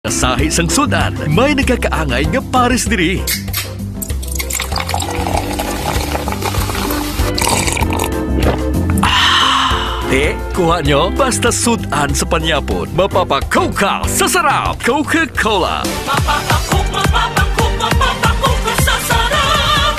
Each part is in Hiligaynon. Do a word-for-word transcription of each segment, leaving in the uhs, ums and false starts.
Sahi sang sud-an, may nagakaangay nga pares diri. Ah! Te, kuha nyo? Basta sud-an sa panyapon, mapapakukaw sa sarap. Coca-Cola. Mapapakukaw, mapapakukaw, mapapakukaw sa sarap.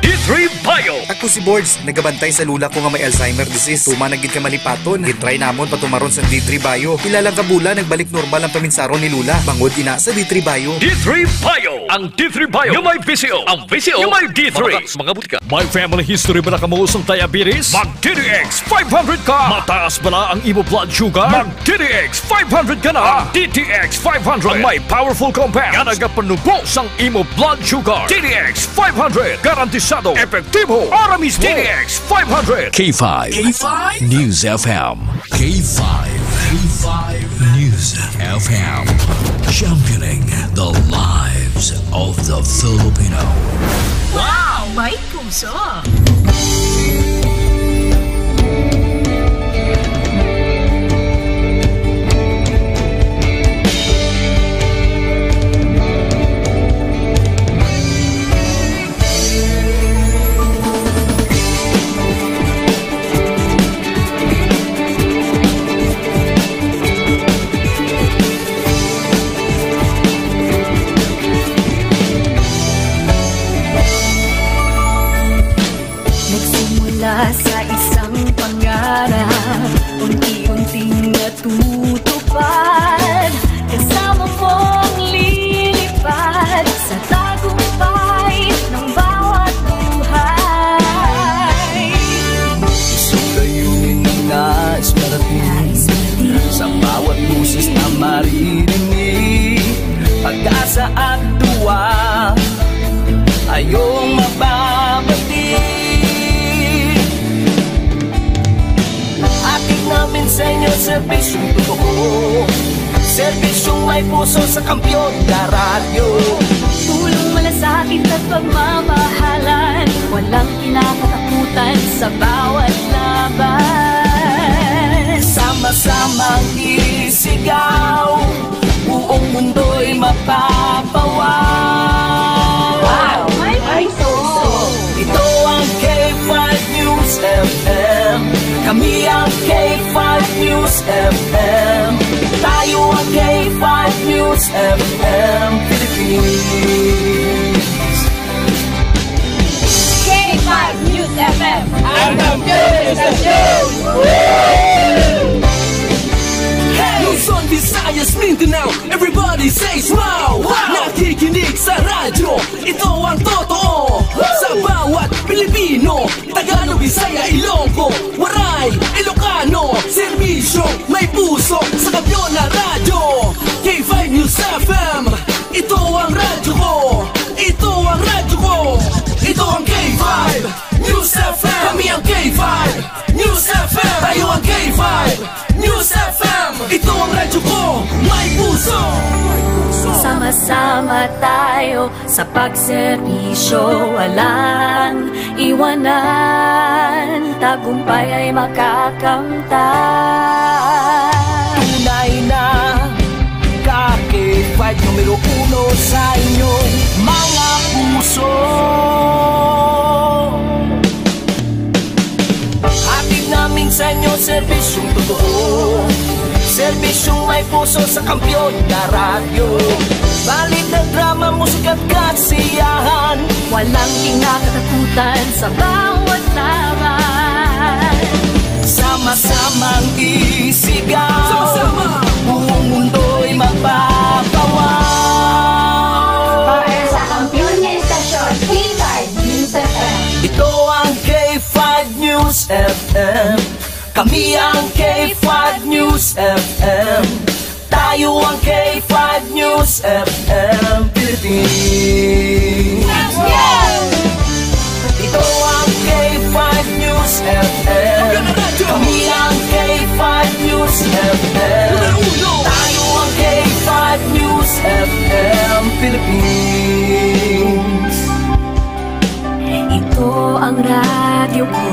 D three Bio. Ako si Bords, nagabantay sa lula ko nga may Alzheimer disease. Tuman na gid ka malipaton. Gitry namon patumaron sa D three Bio. Pila lang ka bulan, nagbalik normal ang paminsaron ni Lula. Bangod ina sa D three Bio. D three Bio. Ang D three Bio nga may V C O. Ang V C O nga may D three. Mabata sa mga butika. May family history ba na kamo sang diabetes? Mag D T X five hundred ka. Mataas ba na ang imo blood sugar? Mag D T X five hundred ka na. Ang D T X five hundred ang may powerful compound nga nagapanubo sang imo blood sugar. D T X five hundred, garantisado, epektibo, ora mismo. D T X five hundred. K five K five News F M. K five, K five News F M. Championing the lives of the Filipino. Wow! May puso! Nagsimula sa isang pangarap, unti-unting natutupad. Kasama mong lilipad sa tagumpay ng bawat buhay. Isang layunin na nais marating sa bawat boses na maririnig. Pag-asa at tuwa, ayong mababati. Hatid namin sa inyo serbisyong totoo, serbisyong may puso sa kampiyon na radyo. Tulong malasakit at pagmamahalan, walang kinakatakutan sa bawat laban. Sama-samang isigaw, buong mundo'y mapapawaw. Wow! May puso! Ito ang K five News F M. Kami ang K five News F M. Tayo ang K five News F M Philippines. K five News F M. Ang kampiyon sa news! Hey! Luzon, Visayas, Mindanao, everybody say smile! Wow! Nakikinig sa radyo, ito ang totoo. Sa bawat Pilipino, Tagalog, Bisaya, Ilonggo, Waray, Ilocano, serbisyo, may puso, sa kampiyon na radyo. K five News F M, ito ang radyo ko. Ito ang radyo ko. Ito ang K five News F M. Kami ang K five News F M. Tayo ang K five News F M. Ito ang radyo ko. May puso. Sama-sama tayo sa pagserbisyo. Walang iwanan. Tagumpay ay makakamtan. Tunay na ka K five numero uno sa inyong mga puso. Hatid namin sa inyo serbisyong totoo, serbisyong may puso sa kampiyon na radyo. Balita, drama, musika at kasiyahan. Walang kinakatakutan sa bawat laban. Sama-samang isigaw. Sama-sama. Buong mundo'y mapapawaw. Para sa kampiyon nga istasyon, K five News F M. Ito ang K five News F M. Kami ang K five News F M. Tayo ang K five News F M Philippines. Ito ang K five News F M. Kami ang K five News F M. Tayo ang K five News F M Philippines. Ito ang radyo ko.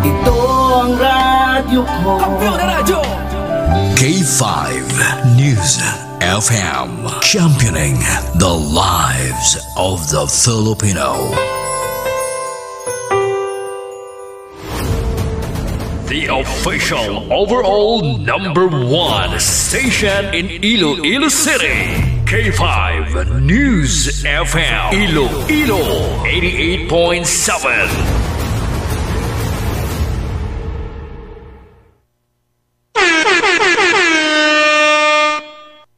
Ito ang radyo ko. Kampiyon na radyo. K five. Live News F M, championing the lives of the Filipino. The official overall number one station in Iloilo City, K five News F M, Iloilo, eighty-eight point seven.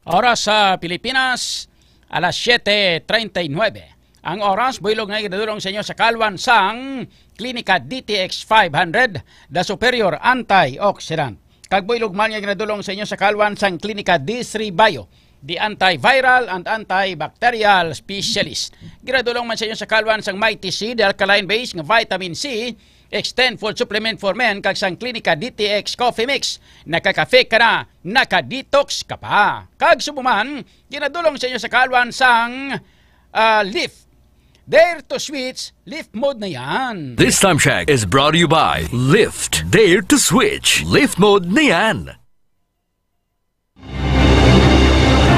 Oras sa Pilipinas, alas siete treinta y nueve. Ang oras, buylog nga ginadulong sa inyo sa kalwan sang Klinika D T X five hundred, The Superior Antioxidant. Kag buylog man nga ginadulong sa inyo sa kalwan sang Klinika D three Bio, The Antiviral and Antibacterial Specialist. Ginadulong man sa inyo sa kalwan sang Mighty C, the alkaline base nga vitamin C, Extend Food Supplement for Men, kag sang Klinika D T X Coffee Mix. Nakakafe ka na, naka-detox ka pa. Kag subong man, ginadulong sa inyo sa kalwan sang, ah, Lift. Dare to switch, Lift mode na yan. This time check is brought to you by Lift. Dare to switch, Lift mode na yan.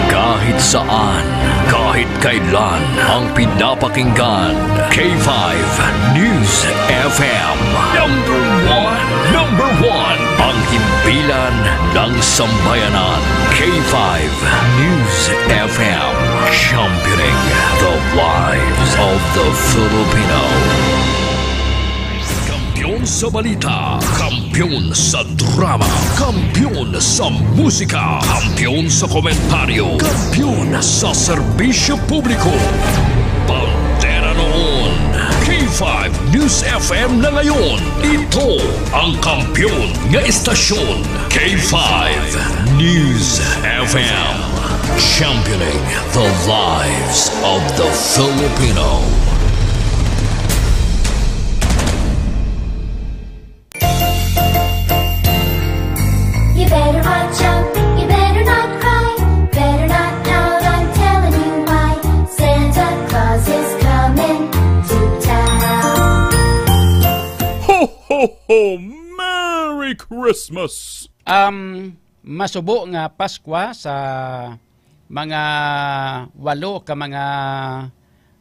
Kahit saan, kahit kailan, ang pinapakinggan, K five News F M. Number one, number one, ang himpilan ng sambayanan. K five News F M, championing the lives of the Filipino. Kampiyon sa balita, kampiyon sa drama, kampiyon sa musika, kampiyon sa komentaryo, kampiyon sa serbisyo publiko. Bandera noon, K five News F M na ngayon. Ito ang kampiyon nga estasyon, K five News F M. Championing the lives of the Filipino. You better watch out, you better not cry, better not pout, I'm telling you why. Santa Claus is coming to town. Ho, ho, ho! Merry Christmas! Um, masubo nga Paskwa sa mga walo ka mga,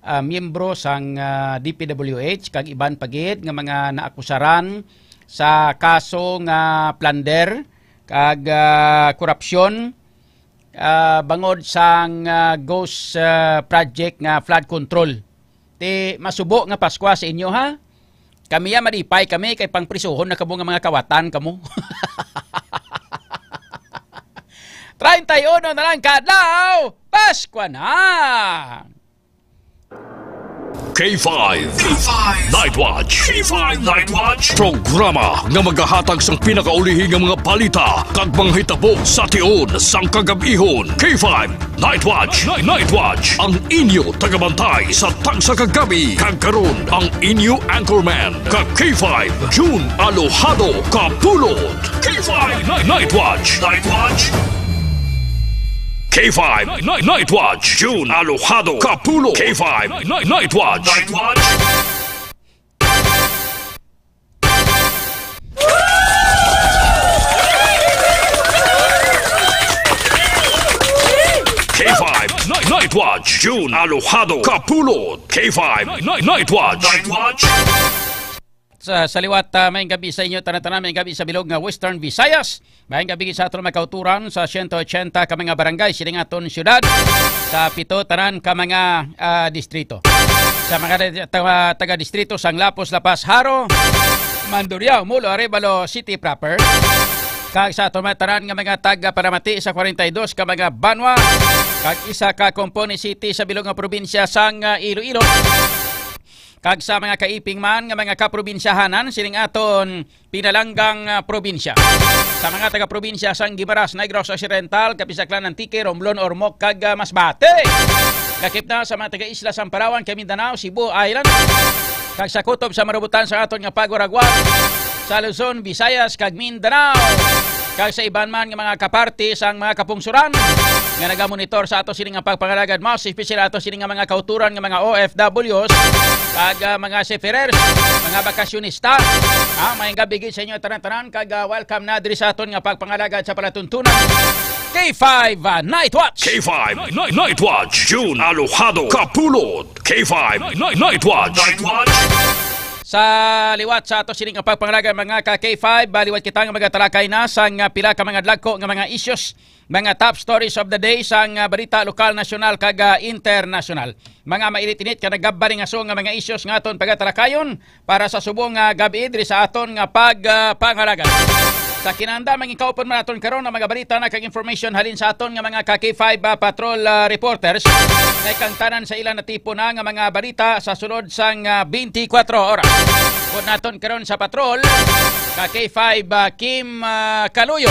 ah, miyembro sang, ah, D P W H kag iban pa gid nga mga naakusaran sa kaso nga plunder kag, ah, korupsyon, ah, bangod sang, ah, ghost, ah, project nga flood control. Ti masubo nga Paskwa sa inyo, ha? Kami ya, malipay kami kay pangprisuhon na kamo nga mga kawatan kamo. Treinta y uno na lang ka adlaw, Paskwa na! K five. K five. Night Watch. K five Night Watch. Programa nga magahatag sang pinakaulihi nga mga balita kag mga hitabo sa tion sang kagab-ihon. K five Night Watch. Night Watch. Ang inyo tagabantay sa tagsa ka gabi. Kag karon, ang inyo anchorman, ka K five, June Alojado Kapulot. K five Night, Night Watch. Night Watch. K five Night, Night Watch, June Alojado Kapulot. K five Night, Night Watch. Night Watch. K five Night, Night Watch, June Alojado Kapulot. K five Night, Night Watch. Night Watch. Sa, sa liwat, ah, maayong gabi sa inyo tanan-tanan, maayong gabi sa bilog nga Western Visayas. Maayong gabi sa aton mga kauturan sa siyento otsenta ka mga barangay sining aton syudad, sa pito tanan ka mga, ah, distrito. Sa mga taga, taga-distrito sang Lapos, La Paz, Jaro, Mandurriao, Molo, Arevalo City proper. Kag sa aton mga tanan nga mga taga-panamati sa kwarenta y dos ka mga banwa, kag isa ka Compone City sa bilog nga probinsya sang, ah, Iloilo. Kag sa mga kaiping man nga mga kaprobinsyahanan sining aton pinalanggang, ah, probinsya. Sa mga taga-probinsya sang Guimaras, Negros Occidental, Capiz, Aklan, Antique, Romblon, Ormoc, kag, ah, Masbate. Lakip na sa mga taga-isla sang Palawan, kag Mindanao, Cebu Island. Kag sa kutob sa marubutan sa aton nga pagwaragwag, sa Luzon, Visayas, kag Mindanao. Kag sa iban man nga mga kaparte sang mga kapungsuran nga nagamonitor sa ato sini nga pagpangalagad, mas espesyal ato sini nga mga kauturan nga mga O F Ws, kag, ah, mga seafarers, mga bakasyonista. Ah, maayong gabi gid sa inyo tanan-tanan, kag, ah, welcome na diri sa aton nga pagpangalagad sa palatuntunan. K five, ah, Night Watch. K five Night, Night Watch, June Alojado Kapulot. K five Night, Night Watch. Sa liwat sa ato sining pagpangalaga, mga ka K five, ah, liwat kita nga magatalakay na sang, ah, pila ka mga dagko nga mga issues, mga top stories of the day sang, ah, balita lokal, nasyonal, kag, ah, internasyonal. Mga mainit-init ka nagabari nga so nga mga issues nga aton pagatalakayon para sa subong nga gabi diri sa aton nga pag, ah, pangalaga. Sa kinanda, mangikaupon man naton karon ang mga balita na kag information halin sa aton nga mga ka K five, ah, patrol, ah, reporters. May kangtanan sa ila natipon na nga mga balita sa sulod sang, ah, twenty-four oras. Pod naton karon sa patrol, ka K five, ah, Kim, ah, Kaluyo.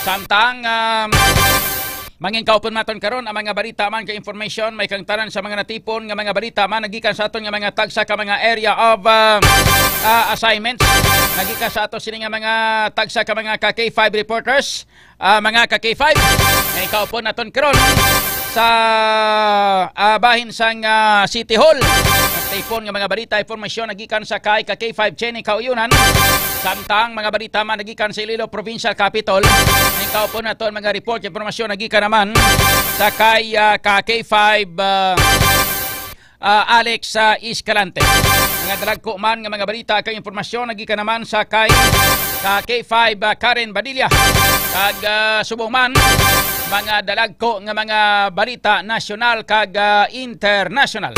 Samtang, ah, mangin kaupon maton karon ang mga balita man ka information, may kangtanan sa mga natipon nga mga balita man nagikan sa aton nga mga tagsa ka mga area of, ah, ah, assignments, nagikan sa ato sini nga mga tagsa ka mga ka K five reporters, ah, mga ka K five. May kaupon naton karon sa, ah, bahin sang, ah, City Hall. Natipon nga mga balita, impormasyon nagikan sa kay ka K five Chenny Kauyunan. Samtang mga balita man nagikan sa Iloilo Provincial Capitol. May kaupon naton mga report, impormasyon nagikan naman sa kay, ah, ka K five, ah, ah, Alex, ah, Escalante. Mga dalagko man nga mga balita kag impormasyon nagikan naman sa kay ka K five, ah, Karen Badilla. Kag, ah, subong man, mga dalagko nga mga balita nasyonal kag, ah, internasyonal.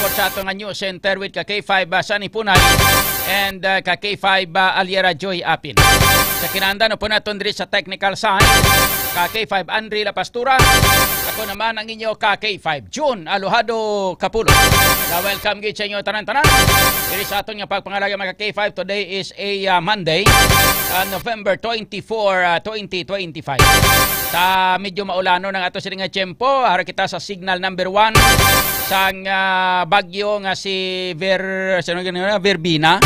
Pod sa ato nga news center with ka K five, ah, Sunny Punay and, ah, ka K five, ah, Aliera Joy Apin. Sa kinahanglan po naton diri sa technical side, ka K five Andre La Pastura. Ako naman ang inyo ka K five, June Alojado Kapulot. Welcome gid sa inyo tanan-tanan. Diri sa aton nga pagpangalaga mga ka K five, today is a, ah, Monday, ah, November twenty-four, ah, twenty twenty-five. Sa medyo maulanon ang ato sini nga tiyempo, ara kita sa signal number one sang, ah, bagyo nga si Ver-, sino gani na? Verbena.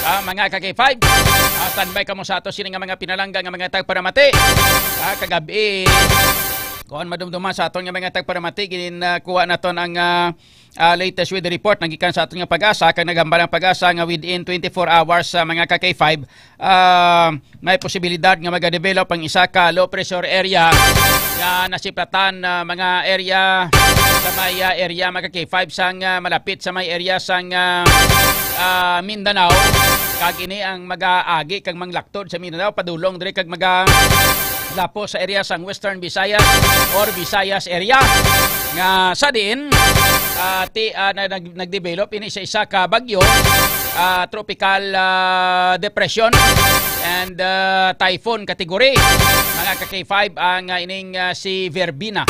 Ah, mga ka K five, ah, standby kamo sa ato sini nga mga pinalangga nga mga tagparamati. Ah, kagabi, kuan, madumduman sa aton nga mga tagparamati, gin, ah, kuha naton ang, ah, ah, latest weather report nagikan sa aton nga PAGASA, kag nagambal ang PAGASA nga within twenty-four hours sa mga ka K five, ah, may posibilidad nga magadevelop ang isa ka low pressure area nga nasiplatan, ah, mga area sa may, ah, area mga ka K five sang, ah, malapit sa may area sang, ah, ah, Mindanao, kag ini ang mag-aagi kag manglaktod sa Mindanao padulong diri kag maga lapos sa area sang Western Visayas or Visayas area nga sa diin, ah, ti-, ah, na-, nag-, nagdevelop ini sa isa ka bagyo, ah, tropical, ah, depression and, ah, typhoon category. Mga ka K five ang, ah, ining, ah, si Verbena.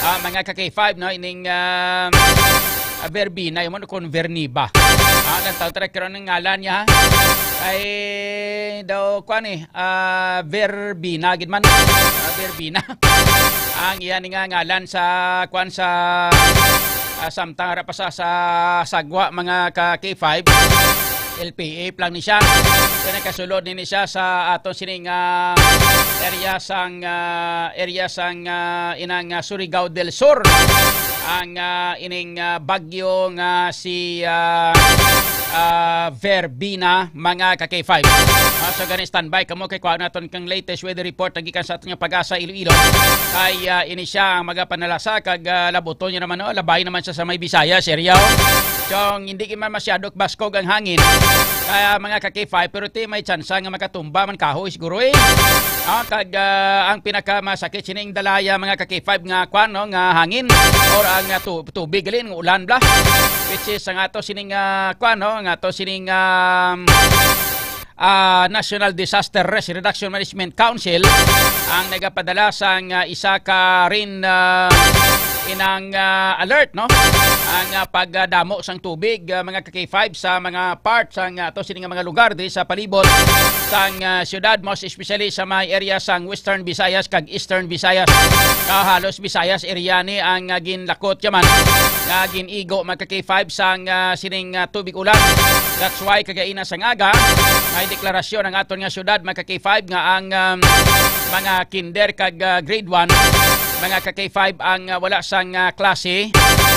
Ah, mga ka K five, no, ining, ah, ah, Verbena, yun mo, kung Verniba. Ah, nagtawag tayo karon ng ngalan niya. Ay, daw, kuan eh, ah, Verbena, gid man. Ah, Verbena. Ang iya ni nga ngalan sa, kuan, sa, ah, samtang ra pa sa, sa sagwa, mga ka K five. L P F lang ni siya. Kaya nagkasulod ni siya sa ato sining, ah, area sang, ah, area sang, ah, inang, ah, Surigao del Sur. Ang, ah, ining, ah, bagyo nga si, ah, ah, Verbena, mga ka K five. Ah, so gani, standby kamo kay kuha naton kang latest weather report nagikan sa aton nga PAGASA Iloilo. Kay, ah, ini siya ang magapanalasa kag, ah, labuton niya naman, no? Labay naman siya sa may Visayas area, oh. Kung hindi man masyado baskog ang hangin, kaya mga ka K five, pero ti may tsansa nga makatumba man kahoy siguro, eh. Ah, kag, ah, ang pinakamasakit sining dalaya, mga ka K five, nga kwan, no, nga hangin or ang, ah, tu-, tubig, gali nga ulan bala. Which is ang ato sining, ah, kwan, no, ang ato sining, um, ah, National Disaster Risk Reduction Management Council ang nagapadala sang, ah, isa ka rin, ah, inang, ah, alert, no? Ang, ah, pagdamo sang tubig, ah, mga ka K five, sa mga part sang, ah, ato sini nga mga lugar diri sa palibot sang, ah, syudad, most especially sa may area sang Western Visayas kag Eastern Visayas. Ah, halos Visayas area ni ang, ah, ginlakot yaman nga gin-igo, mga ka K five, sang, ah, sining, ah, tubig ulan. That's why kagaina sang aga, may deklarasyon ang aton nga syudad, mga ka K five, nga ang, um, mga kinder kag, ah, grade one, mga ka K five, ang, ah, wala sang, ah, klase,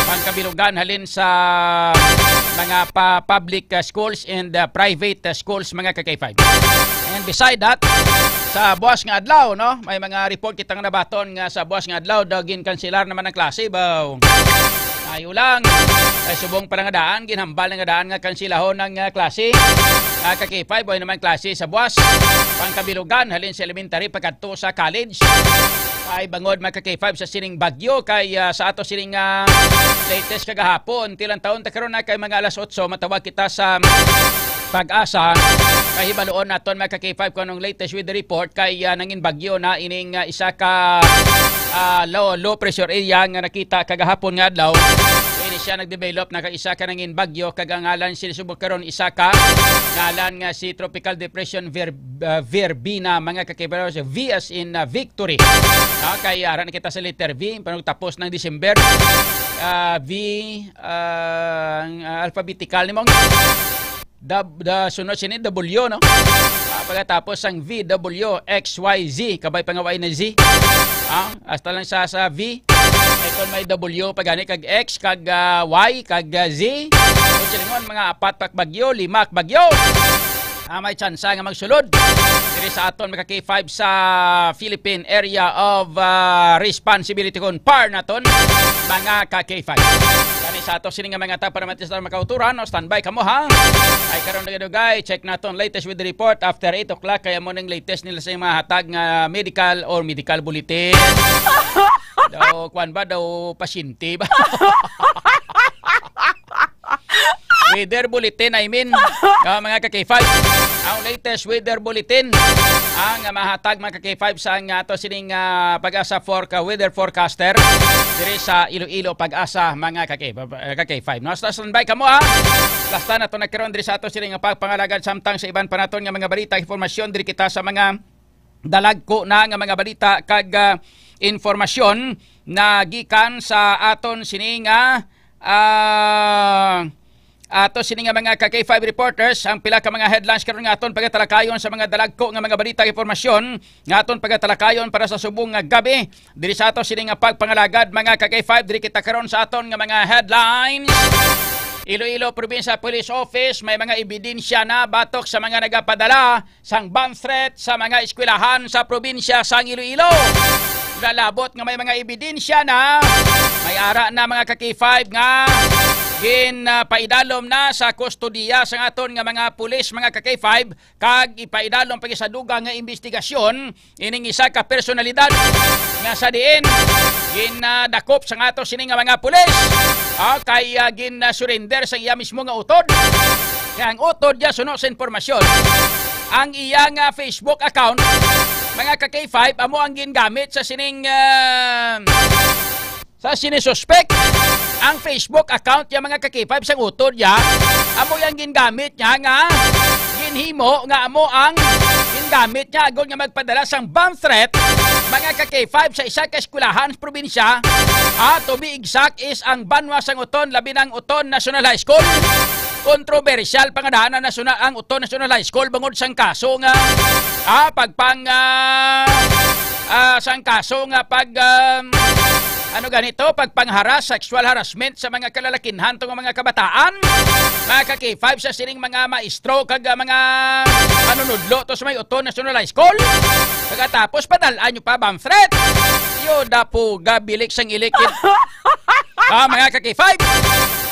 pangkabilugan halin sa mga pa public, uh, schools and, uh, private, uh, schools, mga ka-K five. And beside that, sa buwas nga adlaw, no, may mga report kita nga nabaton nga sa buwas nga adlaw daw ginkanselar naman ang klase, baw. Ayo lang. Kay subong pa nga daan, ginhambal na nga daan nga kansilahon ang, uh, klase. Mga ka-K five, way naman klase sa buwas. Pangkabilugan halin sa elementary pagkadto sa college. Ay bangod, mga ka-K five, sa sining bagyo kay, ah, sa ato sining, ah, latest kagahapon, tilang taon ta karon na kay mga alas otso, matawag kita sa PAGASA. Kay hibaluon naton, mga ka-K five, kung anong latest weather report kay, ah, nangin bagyo na ining, ah, isa ka, ah, low, low pressure area nga nakita kagahapon nga adlaw. Ini siya nagdevelop na ka isa ka nangin bagyo kag ang ngalan sinisubok karon isa ka ngalan nga si Tropical Depression Ver-, ah, Verbena, mga ka-K five, V as in, ah, victory. Ah, kay ara na kita sa letter V, pero tapos ng December. Ah, V, ah, ang, ah, alphabetical ni mong dab-, da, sunod sini W, no? Ah, pagkatapos ang V, W, X, Y, Z, kabay pa nga Y na Z. Ah, hasta lang sa, sa V. Ay, kung may W pa gani, kag X, kag, ah, Y, kag, ah, Z. Kung silingon, mga apat pa bagyo, lima bagyo. Ah, may tsansa nga magsulod diri sa aton, mga ka-K five, sa Philippine Area of, ah, Responsibility kon PAR naton, mga ka-K five. Kani sa ato sini nga mga tapa na matis na makauturan, no? Standby kamo, ha? Ay karon dugay-dugay, check naton latest with the report after eight o'clock, kaya mo ning latest nila sa mga hatag nga medical or medical bulletin. Daw, kwan ba? Daw, pasyente ba? Weather bulletin, I mean. Ah, mga ka-K five. Ang latest weather bulletin ang mahatag, mga ka-K five, sa nga ato sining, ah, PAGASA forca-, weather forecaster diri sa Iloilo, PAGASA, mga ka-K-, ka-K five. No, hasta standby kamo, ha. Lasta na to nagkaroon diri sa ato sining pagpangalagad samtang sa iban pa naton nga mga balita, informasyon diri kita sa mga dalagko na nga mga balita kag, ah, informasyon na gikan sa aton sini nga, ah, ato sini nga mga ka-K five reporters. Ang pila ka mga headlines karon nga aton pagatalakayon sa mga dalagko nga mga balita kag impormasyon nga aton pagatalakayon para sa subong nga gabi diri sa ato sini nga pagpangalagad, mga ka-K five. Diri kita karon sa aton nga mga headlines. Iloilo Provincial Police Office, may mga ebidensya na batok sa mga nagapadala sang bomb threat sa mga eskwelahan sa probinsya sang Iloilo. Lalabot nga may mga ebidensya na, may ara na, mga ka-K five, nga gin, ah, paidalom na sa kustodiya sang aton nga mga pulis, mga ka-K five, kag ipaidalom pa sa dugang nga investigasyon ining isa ka personalidad nga sa diin ginadakop sang ato sini nga mga pulis. Ah, kay, ah, gin, ah, surrender sa iya mismo nga utod. Kay ang utod niya, suno sa impormasyon, ang iya nga Facebook account, mga ka-K five, amo ang gingamit sa sining, ah, sa sini suspek. Ang Facebook account niya, mga ka-K five, sang utod niya, amo yang gingamit niya nga ginhimo nga amo ang gingamit niya agod nga magpadala sang bomb threat, mga ka-K five, sa isa ka eskwelahan sa probinsya. Ah, to be exact is ang banwa sang Oton, labi na ang Oton National High School. Kontrobersyal pa nga daan ang nasyonal, ang Oton National High School bangod sang kaso nga, ah, pagpang, ah, ah, sang kaso nga pag, um, ano ganito, pagpangharas, sexual harassment sa mga kalalakinhan tong mga kabataan. Mga ka-K five, sa sining mga maestro kag, ah, mga manunudlo to sa may Oton National High School. Pagkatapos, padal-an nyo pa bomb threat. Yo, dapo, gabilik sang ilikit. Ah, mga ka-K five.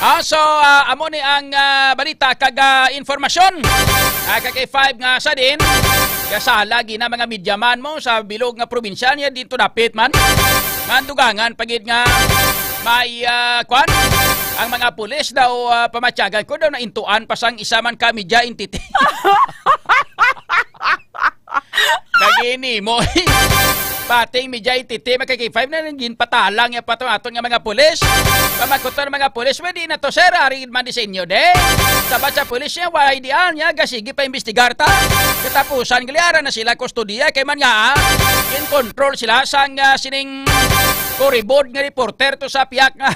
Ah, so, ah, amo ni ang, ah, balita kag, ah, informasyon. Ah, ka-K five, nga sa din, kasala gina mga media man mo sa bilog nga probinsya niya dito dapit man. Nga ang dugangan pa gid nga may, ah, kwan, ang mga pulis daw, ah, pamatyagan ko daw naintuan pa sang isa man ka media entity. Nagini mo. Pating media entity, mga ka-K five, na naging patalang ya pa to aton nga mga pulis. Pamakuton mga pulis, pwede na to, sir, ari man disenyo de. Sabat sa pulis niya, why di an niya, gasigi pa imbestigar ta. Katapusan, gliara na sila kustodiya, kay man nga, ah, in control sila sang, ah, sining kuribod nga reporter to sa piyak nga.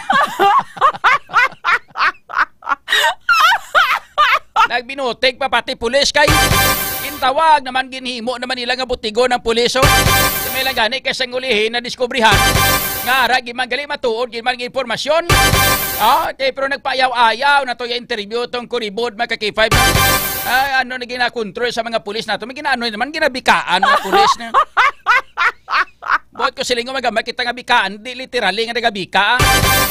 Nagbinutig pa pati pulis kay in tawag naman, ginhimo naman nila nga butigon ang pulis, oh. Di may lang gani kay sang ulihi na diskubrihan nga ara gid man gali matuod gid man ang impormasyon. Ah, kay pero nagpaayaw-ayaw na to yung interview tong kuribod, mga ka-K five. Ay, ano na ginakontrol sa mga pulis nato? May ginaano naman, ginabikaan mga pulis na. Buot ko silingon, magamay kita nga bikaan, di literally nga nagabika, ah.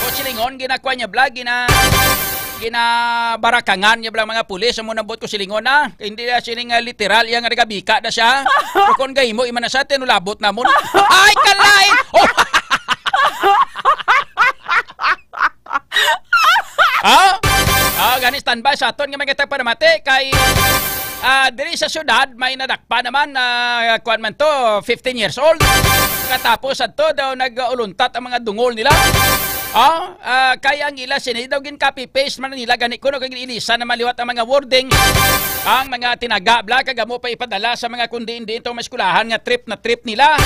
Buot silingon, ginakuha niya bla, gina-, ginabarakangan niya bla mga pulis. Amo na buot ko silingon, ah. Hindi na siling nga literal iya nga nagabika na siya. Pero kung gahimo, iman na siya, tinulabot namon. Ay, kalain! Oh! Ah? Ah, gani standby sa aton nga mga tagpanamati kay, ah, diri sa syudad may nadakpa naman na kuan man to, fifteen years old. Katapos adto daw nag-uluntat ang mga dungol nila. Ah, ah, kay ang ila sini daw gin copy paste man nila gani kuno kay ilisan na maliwat ang mga wordings, ang mga tinaga bla kag amo pa ipadala sa mga kundi-indi itong mga eskwelahan nga trip na trip nila.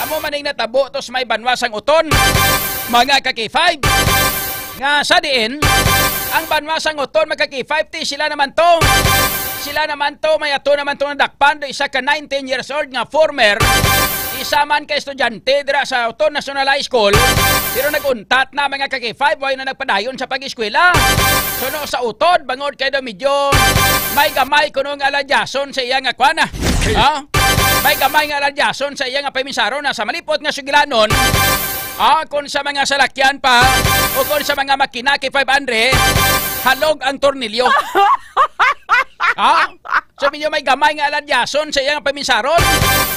Amo man ang natabo to sa may banwa sang Oton, mga ka-K five. Nga sa diin, ang banwa sang Oton, mga ka-K five, ti sila naman to. Sila naman to, may ato naman to nadakpan, do isa ka nineteen years old nga former, isa man ka estudyante dira sa Oton National High School, pero nag-untat na, mga ka-K five, way na nagpadayon sa pag-eskwela. Suno sa utod, bangod kay daw medyo may gamay kuno nga aladyason sa iya nga kwan, ah. Ah? May gamay nga aladyason sa iya nga pamisaron na sa malipot nga sugilanon. Ah, kung sa mga salakyan pa o kung sa mga makina kay five hundred, halog ang tornilyo. Ah? So, medyo may gamay nga aladyason sa iya nga paminsaron.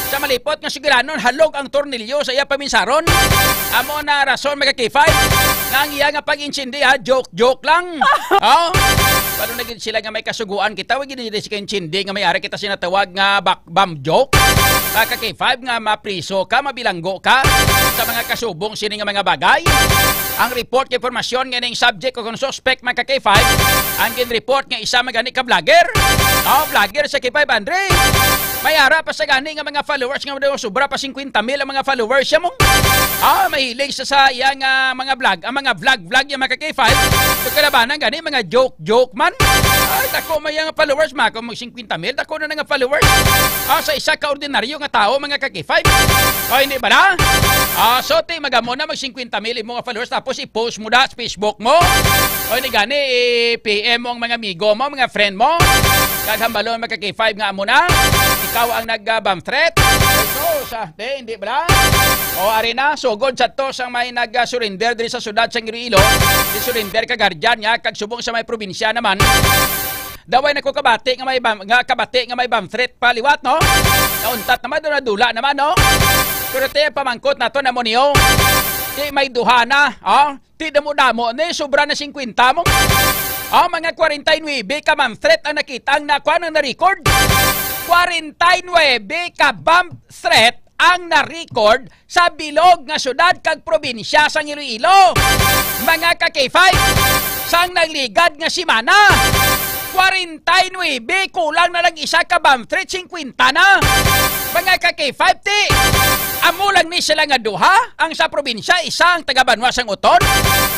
Sa malipot nga sugilanon, halog ang tornilyo sa iya paminsaron. Amo na rason, mga K five, nga ang iya nga pag-insindi, ha, joke-joke lang. Oh? Paano na gid sila nga may kasuguan kita? Wa gid nila sila insindi nga may ara kita sinatawag nga bak-, bam joke. Mga ka-K five, nga mapriso ka, mabilanggo ka sa mga kasubong sini nga mga bagay. Ang report kay impormasyon nga ning subject o kung suspect, mga ka-K five, ang gin-report nga isa man gani ka vlogger. Oh, vlogger sa K five, Andre. May ara pa sa gani nga mga followers nga daw sobra pa singkwenta mil ang mga followers siya mo. Ah, mahilig sa, sa iya nga mga vlog, ang mga vlog-vlog yung mga ka-K five. So, kalabanan gani, mga joke-joke man. Ay, dako may nga followers, mga kung mag singkwenta mil, dako na nga followers. Ah, sa isa ka ordinaryo nga tao, mga ka-K five. O, hindi ba na? Ah, so, ti, magamo na mag singkwenta mil imo nga followers, tapos i-post mo da sa Facebook mo. O, hindi gani, i-P M mo ang mga amigo mo, mga friend mo. Kag hambalon, mga ka-K five, nga amo na. Ikaw ang nag-, ah, bomb threat. So, sa, di, hindi ba na? O, ari na, sugod sa to, sang may nag-, ah, surrender diri sa syudad sang Iloilo. Di surrender ka guardian niya, kag subong sa may probinsya naman. Daway na ko kabati nga may bam-, nga kabati nga may bomb threat pa liwat, no? Nauntat naman, doon nadula naman, no? Pero ti, pamangkot nato na mo niyo. Ti, may duha na, oh? Ti, damo-damo ni, sobra na singkwenta mo. Oh, mga kwarenta y nuebe ka bomb threat ang nakita, ang nakuha, ang na-record. Kwarenta y nuebe ka bomb threat ang na-record sa bilog nga syudad kag probinsya sang Iloilo. Mga ka-K five, sang nagligad nga semana, kwarenta y nuebe, kulang na lang isa ka bomb threat, singkwenta na. Mga ka-K five, ti, amo lang ni sila nga duha, ang sa probinsya, isa ang taga-banwa sang Oton,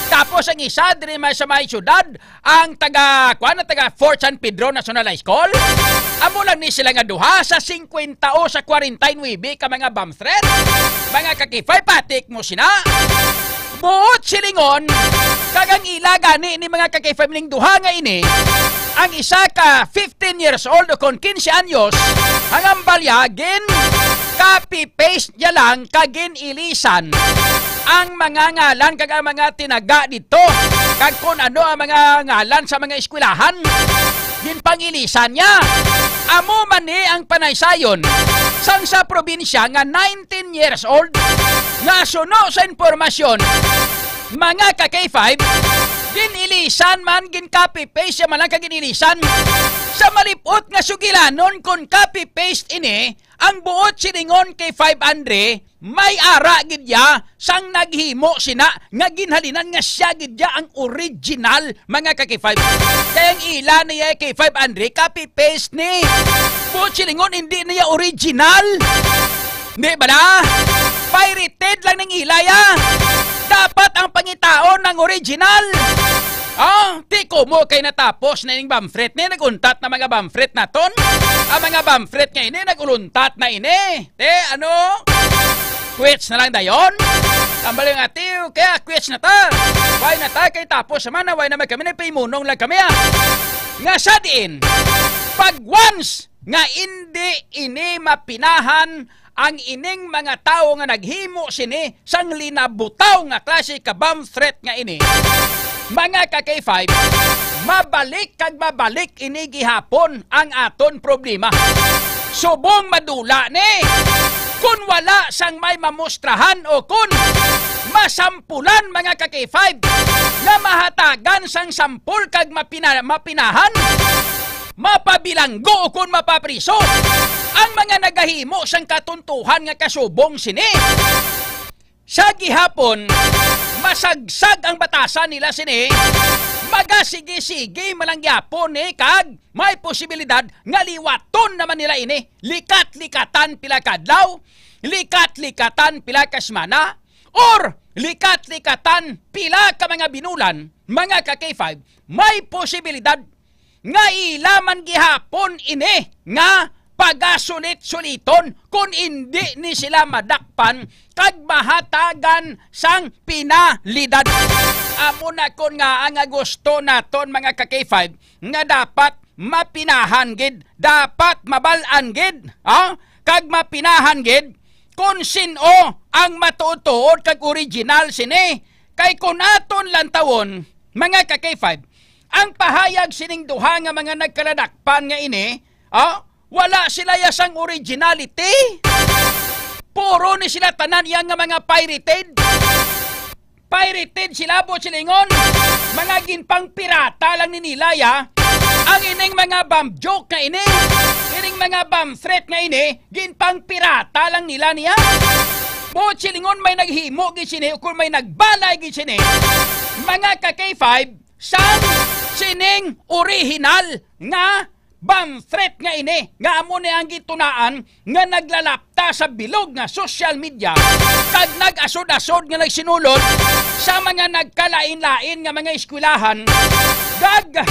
tapos ang isa diri may sa may syudad, ang taga, kuwan, ang taga Fort San Pedro National High School. Amo lang ni sila nga duha sa singkwenta o sa kwarenta y nuebe ka mga bomb threat. Mga ka-K five, patik mo sina. Buot silingon, kag ang ila gani ni mga ka-K five ning duha nga ini, ang isa ka fifteen years old o kon quince anyos, ang ambalya gin copy paste niya lang kag gin-ilisan ang mga ngalan kag ang mga tinaga dito, kag kung ano ang mga ngalan sa mga eskwelahan, ginpangilisan niya. Amo man ni ang panaysayon sang sa probinsya nga nineteen years old nga suno sa impormasyon, mga ka-K five, gin-ilisan man, gin-copy-paste siya man lang kag gin-ilisan. Sa malipot nga sugilanon, kon copy-paste ini, ang buot silingon kay five Andre, may ara gid ya sang naghimo sina nga ginhalinan nga siya gid ya ang original, mga ka-K five. Kay ang ila niya kay five Andre, copy-paste ni. Buot silingon, hindi niya original. Di ba na? Pirated lang ning ila ya. Dapat ang pangitaon ng original. Ah, ti kumo kay natapos na ining bomb threat ni, nag-untat na mga bomb threat naton. Ang mga bomb threat nga ini, nag-uluntat na ini. Te, ano? Quits na lang dayon? Tambal nga, tiyo, kaya quits na ta. Why na ta? Kay tapos naman na, why naman kami, nagpaimunong lang kami, ah. Nga sa diin, pag once nga indi ini mapinahan ang ining mga tawo nga naghimo sini sang linabutaw nga klase ka bomb threat nga ini, mga ka K five, mabalik kag mabalik ini gihapon ang aton problema. Subong madula ni, kun wala sang may mamustrahan o kun masampulan, mga ka K five, nga mahatagan sang sampol kag mapina-, mapinahan, mapabilanggo o kon mapapriso ang mga nagahimo sang katuntuhan nga kasubong sini. Sa gihapon, masagsag ang batasan nila sini, magasigi-sige man lang gyapon ni, kag may posibilidad nga liwaton naman nila ini, likat-likatan pila ka adlaw, likat-likatan pila ka semana, or likat-likatan pila ka mga binulan, mga ka K five, may posibilidad nga ila man gihapon ini nga pagasulit-suliton kon indi ni sila madakpan kag mahatagan sang penalidad. Amo na kon nga ang gusto naton, mga ka K five, nga dapat mapinahan gid, dapat mabal-an gid, ha? Kag mapinahan gid kon sin-o ang matuod-tuod kag original sini. Kay kon aton lantawon, mga ka K five, ang pahayag sining duha nga mga nagkaladakpan nga ini, ah, wala sila ya sang originality. Puro ni sila tanan iya nga mga pirated. Pirated sila, buot silingon. Mga ginpangpirata lang ni nila ya. Ang ining mga bomb joke nga ini, ining mga bomb threat nga ini, ginpangpirata lang nila niya. Buot silingon, may naghimo gid sini, o kung may nagbalay gid sini, mga ka K five, sang sining original nga bomb threat nga ini, nga amo ni ang gitunaan nga naglalapta sa bilog nga social media kag nag-asod-asod nga nagsinulod sa mga nagkalain-lain nga mga eskwelahan, kag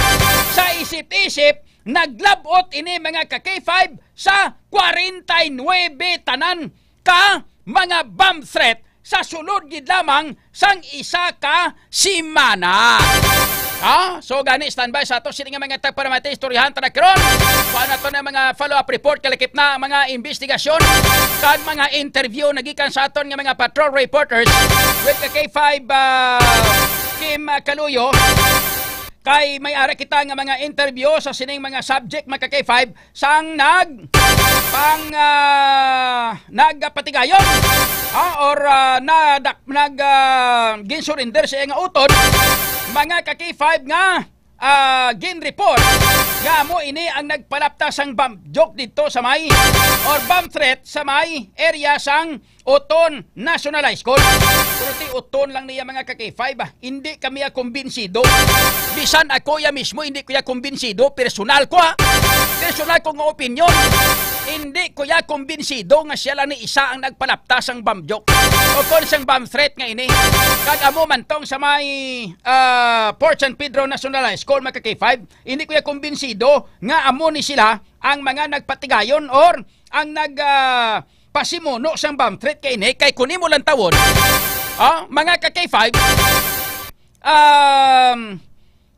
sa isip-isip naglab-ot ini, mga ka K five, sa kwarenta y nuebe tanan ka mga bomb threat sa sulod gid lamang sang isa ka semana. Ha? So gani, standby sa ato sini nga mga tagparamati, istoryahan ta na karon. Kuha nato na mga follow-up report, kalakip na ang mga investigasyon kag mga interview nagikan sa aton nga mga patrol reporters with ka K five, ah, Kim Kaluyo. Kay may ara kita nga mga interview sa sining mga subject, mga ka K five, sang nag-, pang, ah, nagpatigayon, ha, or, ah, nadak-, nag-, ah, ginsurrender sa iya nga utod, mga ka K five, nga, ah, ginreport nga amo ini ang nagpalapta sang bomb joke didto sa may, or bomb threat sa may area sang Oton National High School. Pero ti Oton lang niya, mga ka K five, ah. Hindi kami ya kumbinsido. Bisan ako ya mismo, hindi ko ya kumbinsido. Personal ko, ha. Personal ko nga opinion. Hindi ko ya kumbinsido nga siya lang ni isa ang nagpalapta sang bomb joke. O kon sang bomb threat nga ini. Kag amo man tong sa may, ah, Port San Pedro National High School, mga ka K five. Hindi ko ya kumbinsido nga amo ni sila ang mga nagpatigayon or ang nag, ah, pasimuno sang bomb threat kay ini, kay kun imo lantawon, ah, mga ka K five, um,